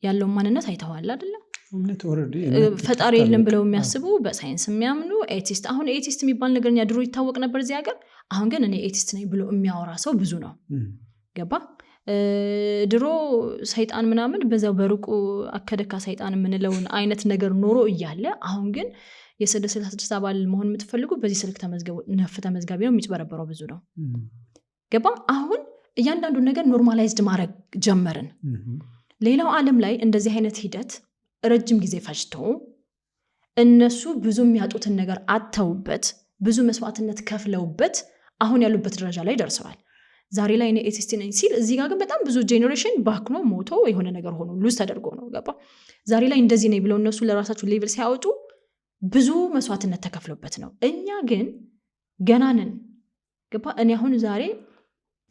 ያለውን ማንነት አይተዋል አይደለም? እምነት already ፈጣሪ የለም ብለው የሚያስቡ፣ በሳይንስ የሚያምኑ atheist። አሁን atheist የሚባል ነገር እኛ ድሮ ይታወቅ ነበር እዚህ ሀገር። አሁን ግን እኔ atheist ነኝ ብሎ የሚያወራ ሰው ብዙ ነው። ገባ? ድሮ ሰይጣን ምናምን በዛው በሩቁ አከደካ ሰይጣን የምንለውን አይነት ነገር ኖሮ እያለ አሁን ግን የ666 አባል መሆን የምትፈልጉ በዚህ ስልክ ተመዝገቡ፣ ነፍ ተመዝጋቢ ነው፣ የሚጭበረበረው ብዙ ነው። ገባ? አሁን እያንዳንዱን ነገር normalized ማድረግ ጀመርን። ሌላው ዓለም ላይ እንደዚህ አይነት ሂደት ረጅም ጊዜ ፈጅቶ፣ እነሱ ብዙ የሚያጡትን ነገር አጥተውበት፣ ብዙ መስዋዕትነት ከፍለውበት አሁን ያሉበት ደረጃ ላይ ደርሰዋል። ዛሬ ላይ እኔ atheist ነኝ ሲል፣ እዚህ ጋር ግን በጣም ብዙ generation ባክኖ፣ ሞቶ፣ የሆነ ነገር ሆኖ፣ lose ተደርጎ ነው። ገባ? ዛሬ ላይ እንደዚህ ነኝ ብለው እነሱ ለራሳቸው label ሲያወጡ ብዙ መስዋዕትነት ተከፍሎበት ነው። እኛ ግን ገና ነን። ገባ? እኔ አሁን ዛሬ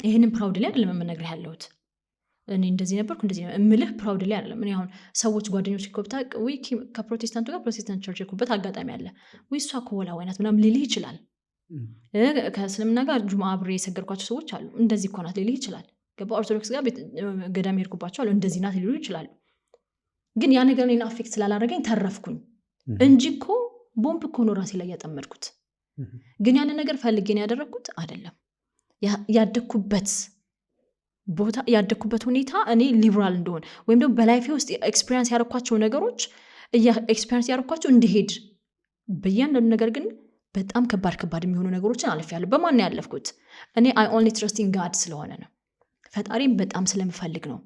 ይህንን proudly አይደለም የምነግርህ ያለሁት። እኔ እንደዚህ ነበርኩ፣ እንደዚህ እምልህ proudly አይደለም። እኔ አሁን ሰዎች፣ ጓደኞች እኮ ብታውቅ፣ ወይ ከፕሮቴስታንቱ ጋር ፕሮቴስታንት church የሄድኩበት አጋጣሚ አለ። ወይ እሷ እኮ ወላዋይ ናት ምናምን ሊልህ ይችላል። ከእስልምና ጋር ጁምዓ አብሬ የሰገድኳቸው ሰዎች አሉ። እንደዚህ እኮ ናት ሊልህ ይችላል። ገባ? ኦርቶዶክስ ጋር ገዳም የሄድኩባቸው አሉ። እንደዚህ ናት ሊሉ ይችላሉ። ግን ያ ነገር እኔን affect ስላላደረገኝ ተረፍኩኝ እንጂ እኮ ቦምብ እኮ ነው ራሴ ላይ ያጠመድኩት። ግን ያንን ነገር ፈልጌ ነው ያደረግኩት አይደለም። ያደግኩበት ቦታ፣ ያደግኩበት ሁኔታ እኔ ሊብራል እንደሆን ወይም ደግሞ በ life ኤ ውስጥ experience ያደረኳቸው ነገሮች፣ experience ያደረኳቸው እንዲሄድ በእያንዳንዱ ነገር ግን በጣም ከባድ ከባድ የሚሆኑ ነገሮችን አልፌያለሁ። በማን ነው ያለፍኩት? እኔ I only trust in God ስለሆነ ነው። ፈጣሪም በጣም ስለምፈልግ ነው።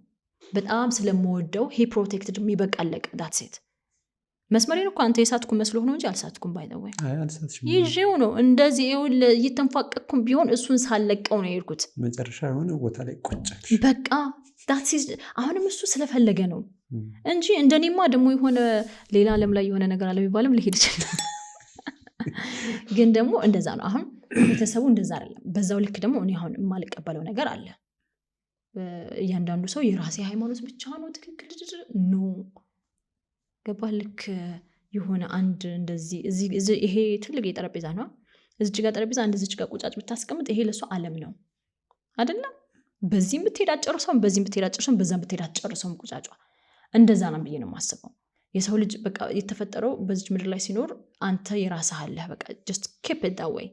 በጣም ስለምወደው he protected me። በቃ አለቀ። That's it። መስመሬን እኮ አንተ የሳትኩ መስሎህ ነው እንጂ አልሳትኩም። By the way ይዤው ነው እንደዚህ፣ ይኸውልህ፣ እየተንፏቀቅኩም ቢሆን እሱን ሳለቀው ነው የሄድኩት። መጨረሻ የሆነ ቦታ ላይ ቁጭ። በቃ አሁንም እሱ ስለፈለገ ነው እንጂ እንደኔማ ደግሞ የሆነ ሌላ ዓለም ላይ የሆነ ነገር አለ ቢባልም ልሄድ ይችላል። ግን ደግሞ እንደዛ ነው። አሁን ቤተሰቡ እንደዛ አይደለም። በዛው ልክ ደግሞ እኔ አሁን የማልቀበለው ነገር አለ። እያንዳንዱ ሰው የራሴ ሃይማኖት ብቻ ነው ትክክል፣ no። ገባ? ልክ የሆነ አንድ እንደዚህ ይሄ ትልቅ የጠረጴዛ ነው። እዚች ጋር ጠረጴዛ፣ አንድ እዚች ጋር ቁጫጭ ብታስቀምጥ ይሄ ለእሱ ዓለም ነው አይደለም። በዚህም ብትሄድ አትጨርሰውም፣ በዚህም ብትሄድ አትጨርሰውም፣ በዛም ብትሄድ አትጨርሰውም። ቁጫጯ እንደዛ ነው ብዬ ነው የማስበው። የሰው ልጅ በቃ የተፈጠረው በዚች ምድር ላይ ሲኖር አንተ የራስህ አለህ። በቃ just keep it that way፣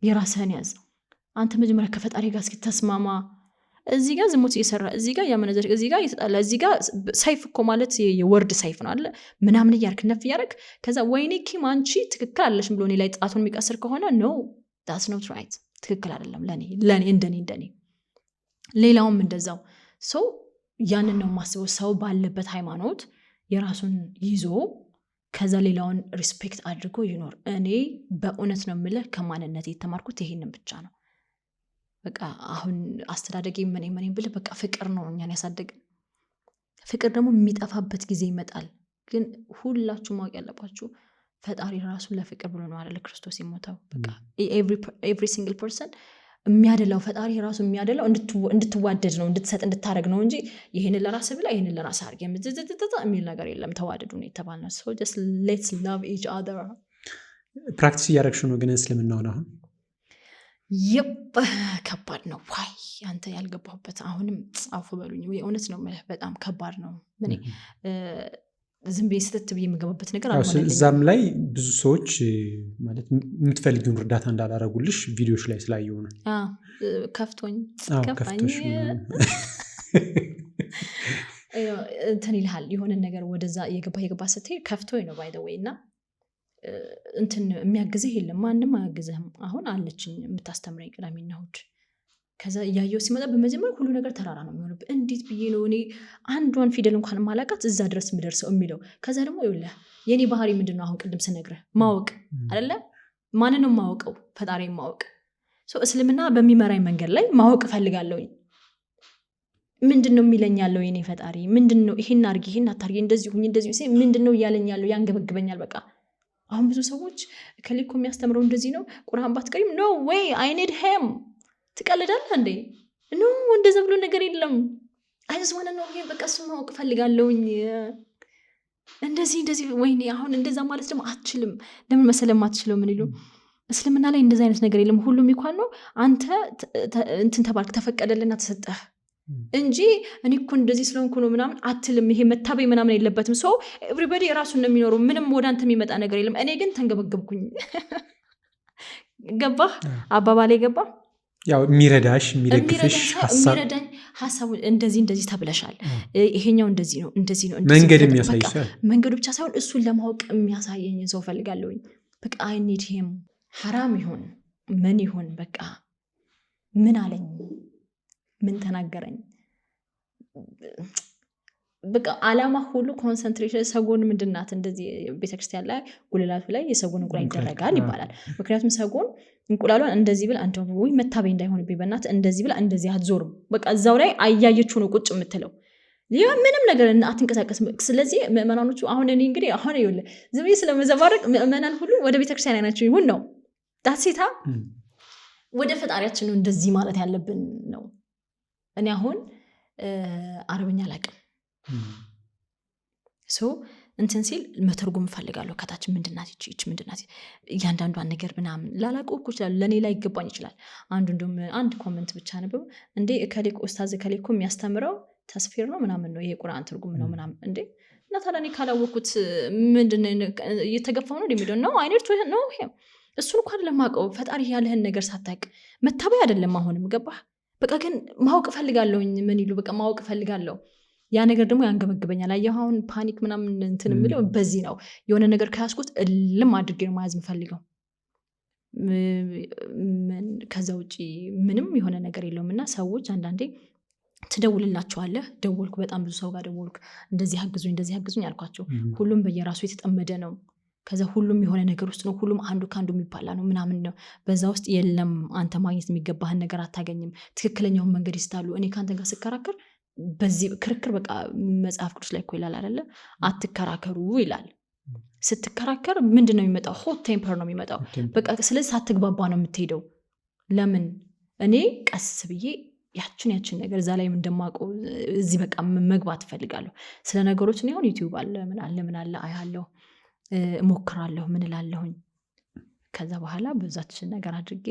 የራስህን ያዝ። አንተ መጀመሪያ ከፈጣሪ ጋር እስኪ ተስማማ። እዚህ ጋር ዝሙት እየሰራ፣ እዚህ ጋር እያመነዘርክ፣ እዚህ ጋር እየተጣላ፣ እዚህ ጋር ሰይፍ እኮ ማለት የ word ሰይፍ ነው አለ ምናምን እያልክ ነፍ እያደረግ፣ ከዛ ወይኔ ኪም አንቺ ትክክል አለሽም ብሎ እኔ ላይ ጣቱን የሚቀስር ከሆነ no, that's not right፣ ትክክል አይደለም። ለእኔ እንደኔ ሌላውም እንደዛው ሰው ያንን ነው የማስበው። ሰው ባለበት ሃይማኖት የራሱን ይዞ ከዛ ሌላውን respect አድርጎ ይኖር። እኔ በእውነት ነው የምልህ፣ ከማንነት የተማርኩት ይሄንን ብቻ ነው። በቃ አሁን አስተዳደጌ ምን ምን ብልህ በቃ ፍቅር ነው እኛን ያሳደገን። ፍቅር ደግሞ የሚጠፋበት ጊዜ ይመጣል። ግን ሁላችሁ ማወቅ ያለባችሁ ፈጣሪ ራሱ ለፍቅር ብሎ ነው አይደለ ክርስቶስ የሞተው። በቃ every single person የሚያደላው፣ ፈጣሪ ራሱ የሚያደላው እንድትዋደድ ነው፣ እንድትሰጥ፣ እንድታደረግ ነው እንጂ ይህንን ለራስህ ብላ፣ ይህንን ለራስህ አድርግ የሚል ነገር የለም። ተዋደዱ ነው የተባልነው። So just let's love each other። Practice እያደረግሽ ነው ግን እስልምናውን አሁን? Yep፣ ከባድ ነው። ዋይ አንተ ያልገባሁበት፣ አሁንም አውፍ በሉኝ። የእውነት ነው የምልህ በጣም ከባድ ነው። ምን ዝም ብዬ ስትት ብዬ የምገባበት ነገር አልሆነልኝም። እዛም ላይ ብዙ ሰዎች ማለት የምትፈልጊውን እርዳታ እንዳላረጉልሽ ቪዲዮዎች ላይ ስላየሁ ነው። ከፍቶኝ ከፋኝ። ከፍቶሽ ምናምን። እንትን ይልሃል፣ የሆነ ነገር ወደዛ እየገባ እየገባ ስትሄድ ከፍቶኝ ነው by the way። እና እንትን የሚያግዝህ የለም፣ ማንም አያግዝህም። አሁን አለችኝ የምታስተምረኝ ቅዳሜና እሑድ። ከዛ እያየው ሲመጣ በመጀመሪያ ሁሉ ነገር ተራራ ነው የሚሆንብህ። እንዴት ብዬ ነው እኔ አንዷን ፊደል እንኳን ማላውቃት እዛ ድረስ የምደርሰው የሚለው። ከዛ ደግሞ ይኸውልህ የኔ ባህሪ ምንድን ነው? አሁን ቅድም ስነግርህ ማወቅ አይደለ? ማንን ነው የማወቀው? ፈጣሪ ማወቅ። እስልምና በሚመራኝ መንገድ ላይ ማወቅ እፈልጋለሁኝ። ምንድን ነው የሚለኝ ያለው የኔ ፈጣሪ? ምንድን ነው ይሄን አድርጊ፣ ይሄን አታርጊ፣ እንደዚህ ሁኝ፣ እንደዚህ ሁኝ፣ ምንድን ነው እያለኝ ያለው? ያንገበግበኛል። በቃ አሁን ብዙ ሰዎች ከሊኮ የሚያስተምረው እንደዚህ ነው፣ ቁርአን ባትቀሪም፣ no way, I need him። ትቀልዳለህ እንዴ? No፣ እንደዛ ብሎ ነገር የለም። I just wanna know፣ በቃ እሱን ማወቅ እፈልጋለሁኝ። እንደዚህ እንደዚህ፣ ወይኔ አሁን እንደዛ ማለት ደግሞ አትችልም። ለምን መሰለህ የማትችለው? ምን ይሉ እስልምና ላይ እንደዚ አይነት ነገር የለም። ሁሉም equal ነው። አንተ እንትን ተባልክ፣ ተፈቀደልና ተሰጠህ እንጂ እኔ እኮ እንደዚህ ስለሆንኩ ነው ምናምን አትልም። ይሄ መታበይ ምናምን የለበትም። So everybody የራሱን ነው የሚኖረው። ምንም ወደ አንተ የሚመጣ ነገር የለም። እኔ ግን ተንገበገብኩኝ። ገባህ? አባባሌ ገባ? ያው የሚረዳሽ፣ የሚደግፍሽ ሀሳብ የሚረዳኝ ሀሳቡ እንደዚህ እንደዚህ ተብለሻል፣ ይሄኛው እንደዚህ ነው፣ እንደዚህ ነው፣ መንገድ የሚያሳይ ሰው። መንገዱ ብቻ ሳይሆን እሱን ለማወቅ የሚያሳየኝ ሰው ፈልጋለሁኝ። በቃ I need him። ሐራም ይሁን ምን ይሁን በቃ። ምን አለኝ? ምን ተናገረኝ? በቃ አላማ ሁሉ concentration ሰጎን ምንድናት? እንደዚህ ቤተክርስቲያን ላይ ጉልላቱ ላይ የሰጎን እንቁላል ይደረጋል ይባላል። ምክንያቱም ሰጎን እንቁላሏን እንደዚህ ብላ፣ እንደው ወይ መታበይ እንዳይሆንብኝ በእናትህ፣ እንደዚህ ብላ እንደዚህ አትዞርም። በቃ እዛው ላይ አያየችው ነው ቁጭ የምትለው፣ ምንም ነገር አትንቀሳቀስም። ስለዚህ ምእመናኖቹ፣ አሁን እኔ እንግዲህ አሁን ይኸውልህ ዝም ብዬ ስለመዘባረቅ ምእመናን ሁሉ ወደ ቤተክርስቲያን አይናቸው ይሁን ነው፣ that's it። ወደ ፈጣሪያችን ነው እንደዚህ ማለት ያለብን ነው። እኔ አሁን አረብኛ አላውቅም። So እንትን ሲል መተርጎም እፈልጋለሁ። ከታች ምንድናት ይቺ፣ ይቺ ምንድናት፣ እያንዳንዷን ነገር ምናምን ላላውቀው እኮ ይችላል። ለእኔ ላይ ይገባኝ ይችላል። አንዱ እንደውም አንድ comment ብቻ ነበሩ፣ እንዴ እከሌ፣ ኡስታዝ እከሌ እኮ የሚያስተምረው ተፍሲር ነው ምናምን ነው፣ ይሄ ቁርአን ትርጉም ነው ምናምን። እንዴ እና ታዲያ እኔ ካላወቅኩት ምንድን እየተገፋው ነው የሚለው ነው አይነት ነው። እሱን እኮ አይደለም የማውቀው። ፈጣሪ ያለህን ነገር ሳታውቅ መታበይ አይደለም። አሁንም ገባህ? በቃ ግን ማወቅ እፈልጋለሁኝ። ምን ይሉ በቃ ማወቅ እፈልጋለሁ። ያ ነገር ደግሞ ያንገበግበኛል። አየህ አሁን panic ምናምን እንትን የምለው በዚህ ነው። የሆነ ነገር ከያዝኩት እልም አድርጌ ነው መያዝ የምፈልገው። ከዛ ውጭ ምንም የሆነ ነገር የለውም። እና ሰዎች አንዳንዴ ትደውልላቸዋለህ። ደወልኩ፣ በጣም ብዙ ሰው ጋር ደወልኩ። እንደዚህ አግዙኝ፣ እንደዚህ አግዙኝ አልኳቸው። ሁሉም በየራሱ የተጠመደ ነው። ከዛ ሁሉም የሆነ ነገር ውስጥ ነው። ሁሉም አንዱ ከአንዱ የሚባላ ነው ምናምን ነው። በዛ ውስጥ የለም፣ አንተ ማግኘት የሚገባህን ነገር አታገኝም። ትክክለኛውን መንገድ ይስታሉ። እኔ ከአንተ ጋር ስከራከር በዚህ ክርክር በቃ መጽሐፍ ቅዱስ ላይ እኮ ይላል አይደለ? አትከራከሩ ይላል። ስትከራከር ምንድን ነው የሚመጣው? Hot temper ነው የሚመጣው። በቃ ስለዚህ ሳትግባባ ነው የምትሄደው። ለምን እኔ ቀስ ብዬ ያችን ነገር እዛ ላይ እንደማውቀው እዚህ በቃ መግባት እፈልጋለሁ። ስለ ነገሮች እኔ አሁን YouTube አለ፣ ምን አለ፣ ምን አለ፣ አያለሁ፣ እሞክራለሁ፣ ምን እላለሁኝ። ከዛ በኋላ በዛችን ነገር አድርጌ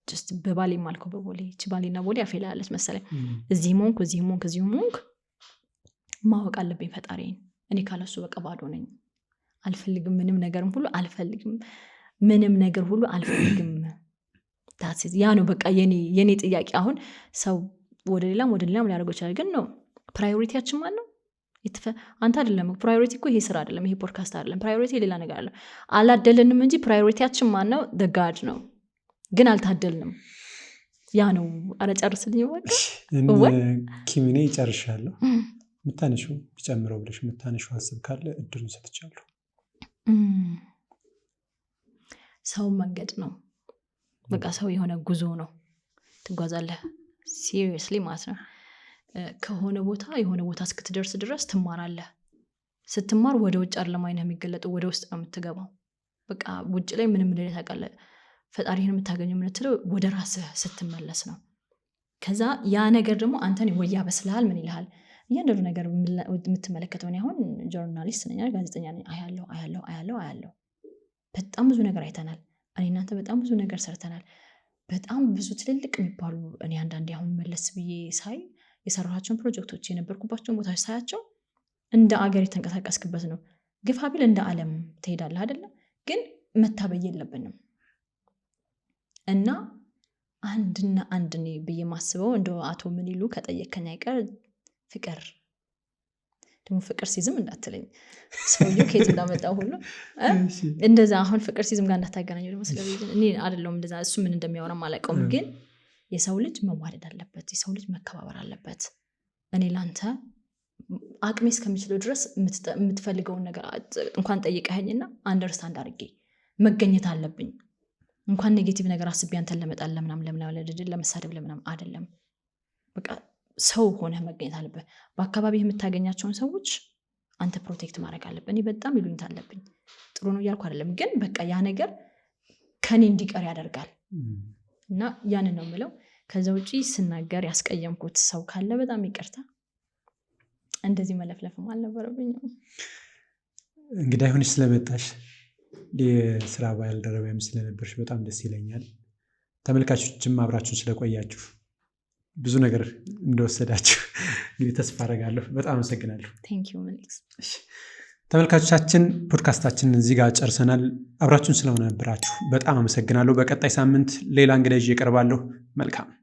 just በባሌ ማልከው በቦሌ፣ ይቺ ባሌና ቦሌ አፌ ላይ አለች መሰለኝ። እዚህም ሆንኩ፣ እዚህም ሆንኩ፣ እዚህም ሆንኩ፣ ማወቅ አለብኝ ፈጣሪን። እኔ ካለሱ በቃ ባዶ ነኝ። አልፈልግም፣ ምንም ነገርም ሁሉ አልፈልግም፣ ምንም ነገር ሁሉ አልፈልግም። ያ ነው በቃ የኔ ጥያቄ። አሁን ሰው ወደ ሌላም ወደ ሌላም ሊያደርገው ይችላል፣ ግን ነው priority ያችን ማን ነው? አንተ አይደለም። Priority እኮ ይሄ ስራ አይደለም፣ ይሄ ፖድካስት አይደለም። Priority ሌላ ነገር አለ። አላደልንም እንጂ priority ያችን ማን ነው? God ነው። ግን አልታደልንም። ያ ነው። አረ ጨርስልኝ በቃ። ኪሚኔ ይጨርሻለሁ። የምታነሺው ቢጨምረው ብለሽ የምታነሺው ሀሳብ ካለ እድሉን ሰጥቻለሁ። ሰው መንገድ ነው። በቃ ሰው የሆነ ጉዞ ነው። ትጓዛለህ seriously ማለት ነው። ከሆነ ቦታ የሆነ ቦታ እስክትደርስ ድረስ ትማራለህ። ስትማር ወደ ውጭ አይደለም አይነህ የሚገለጠው፣ ወደ ውስጥ ነው የምትገባው። በቃ ውጭ ላይ ምንም እንደሌለ ታውቃለህ። ፈጣሪህን የምታገኘው የምትለው ወደ ራስህ ስትመለስ ነው። ከዛ ያ ነገር ደግሞ አንተን ወይ ያበስልሃል፣ ምን ይልሃል። እያንዳንዱ ነገር የምትመለከተው፣ እኔ አሁን journalist ነኝ፣ ጋዜጠኛ ነኝ። አያለሁ፣ አያለሁ፣ አያለሁ፣ አያለሁ። በጣም ብዙ ነገር አይተናል። እኔ እናንተ በጣም ብዙ ነገር ሰርተናል። በጣም ብዙ ትልልቅ የሚባሉ፣ እኔ አንዳንዴ አሁን መለስ ብዬ ሳይ የሰራኋቸውን ፕሮጀክቶች፣ የነበርኩባቸውን ቦታዎች ሳያቸው እንደ አገር የተንቀሳቀስክበት ነው። ግፋ ቢል እንደ ዓለም ትሄዳለህ አይደለ? ግን መታበይ የለብንም። እና አንድና አንድ እኔ ብዬ ማስበው እንደ አቶ ምን ይሉ ከጠየከኝ አይቀር ፍቅር፣ ደግሞ ፍቅር ሲዝም እንዳትለኝ፣ ሰውየው ከየት እንዳመጣው ሁሉ እንደዛ አሁን ፍቅር ሲዝም ጋር እንዳታገናኘው ደግሞ ስለ እኔ አይደለሁም እንደዛ፣ እሱ ምን እንደሚያወራም አላውቀውም። ግን የሰው ልጅ መዋደድ አለበት። የሰው ልጅ መከባበር አለበት። እኔ ላንተ አቅሜ እስከሚችለው ድረስ የምትፈልገውን ነገር እንኳን ጠይቀኸኝና understand አድርጌ መገኘት አለብኝ። እንኳን negative ነገር አስቤ አንተን ለመጣል ለምናምን ለምናምን ለመሳደብ ለምናምን አይደለም። በቃ ሰው ሆነህ መገኘት አለብህ። በአካባቢ የምታገኛቸውን ሰዎች አንተ protect ማድረግ አለብህ። እኔ በጣም ይሉኝታ አለብኝ። ጥሩ ነው እያልኩ አይደለም፣ ግን በቃ ያ ነገር ከኔ እንዲቀር ያደርጋል እና ያንን ነው የምለው። ከዛ ውጪ ስናገር ያስቀየምኩት ሰው ካለ በጣም ይቅርታ። እንደዚህ መለፍለፍም አልነበረብኝም። እንግዳ ሆነሽ ስለመጣሽ፣ የስራ ባልደረባም ስለነበርሽ በጣም ደስ ይለኛል። ተመልካቾችም አብራችሁን ስለቆያችሁ ብዙ ነገር እንደወሰዳችሁ እንግዲህ ተስፋ አደርጋለሁ። በጣም አመሰግናለሁ። Thank you ምኒክስ። ተመልካቾቻችን፣ ፖድካስታችንን እዚህ ጋር ጨርሰናል። አብራችሁን ስለነበራችሁ በጣም አመሰግናለሁ። በቀጣይ ሳምንት ሌላ እንግዳ ይዤ እቀርባለሁ። መልካም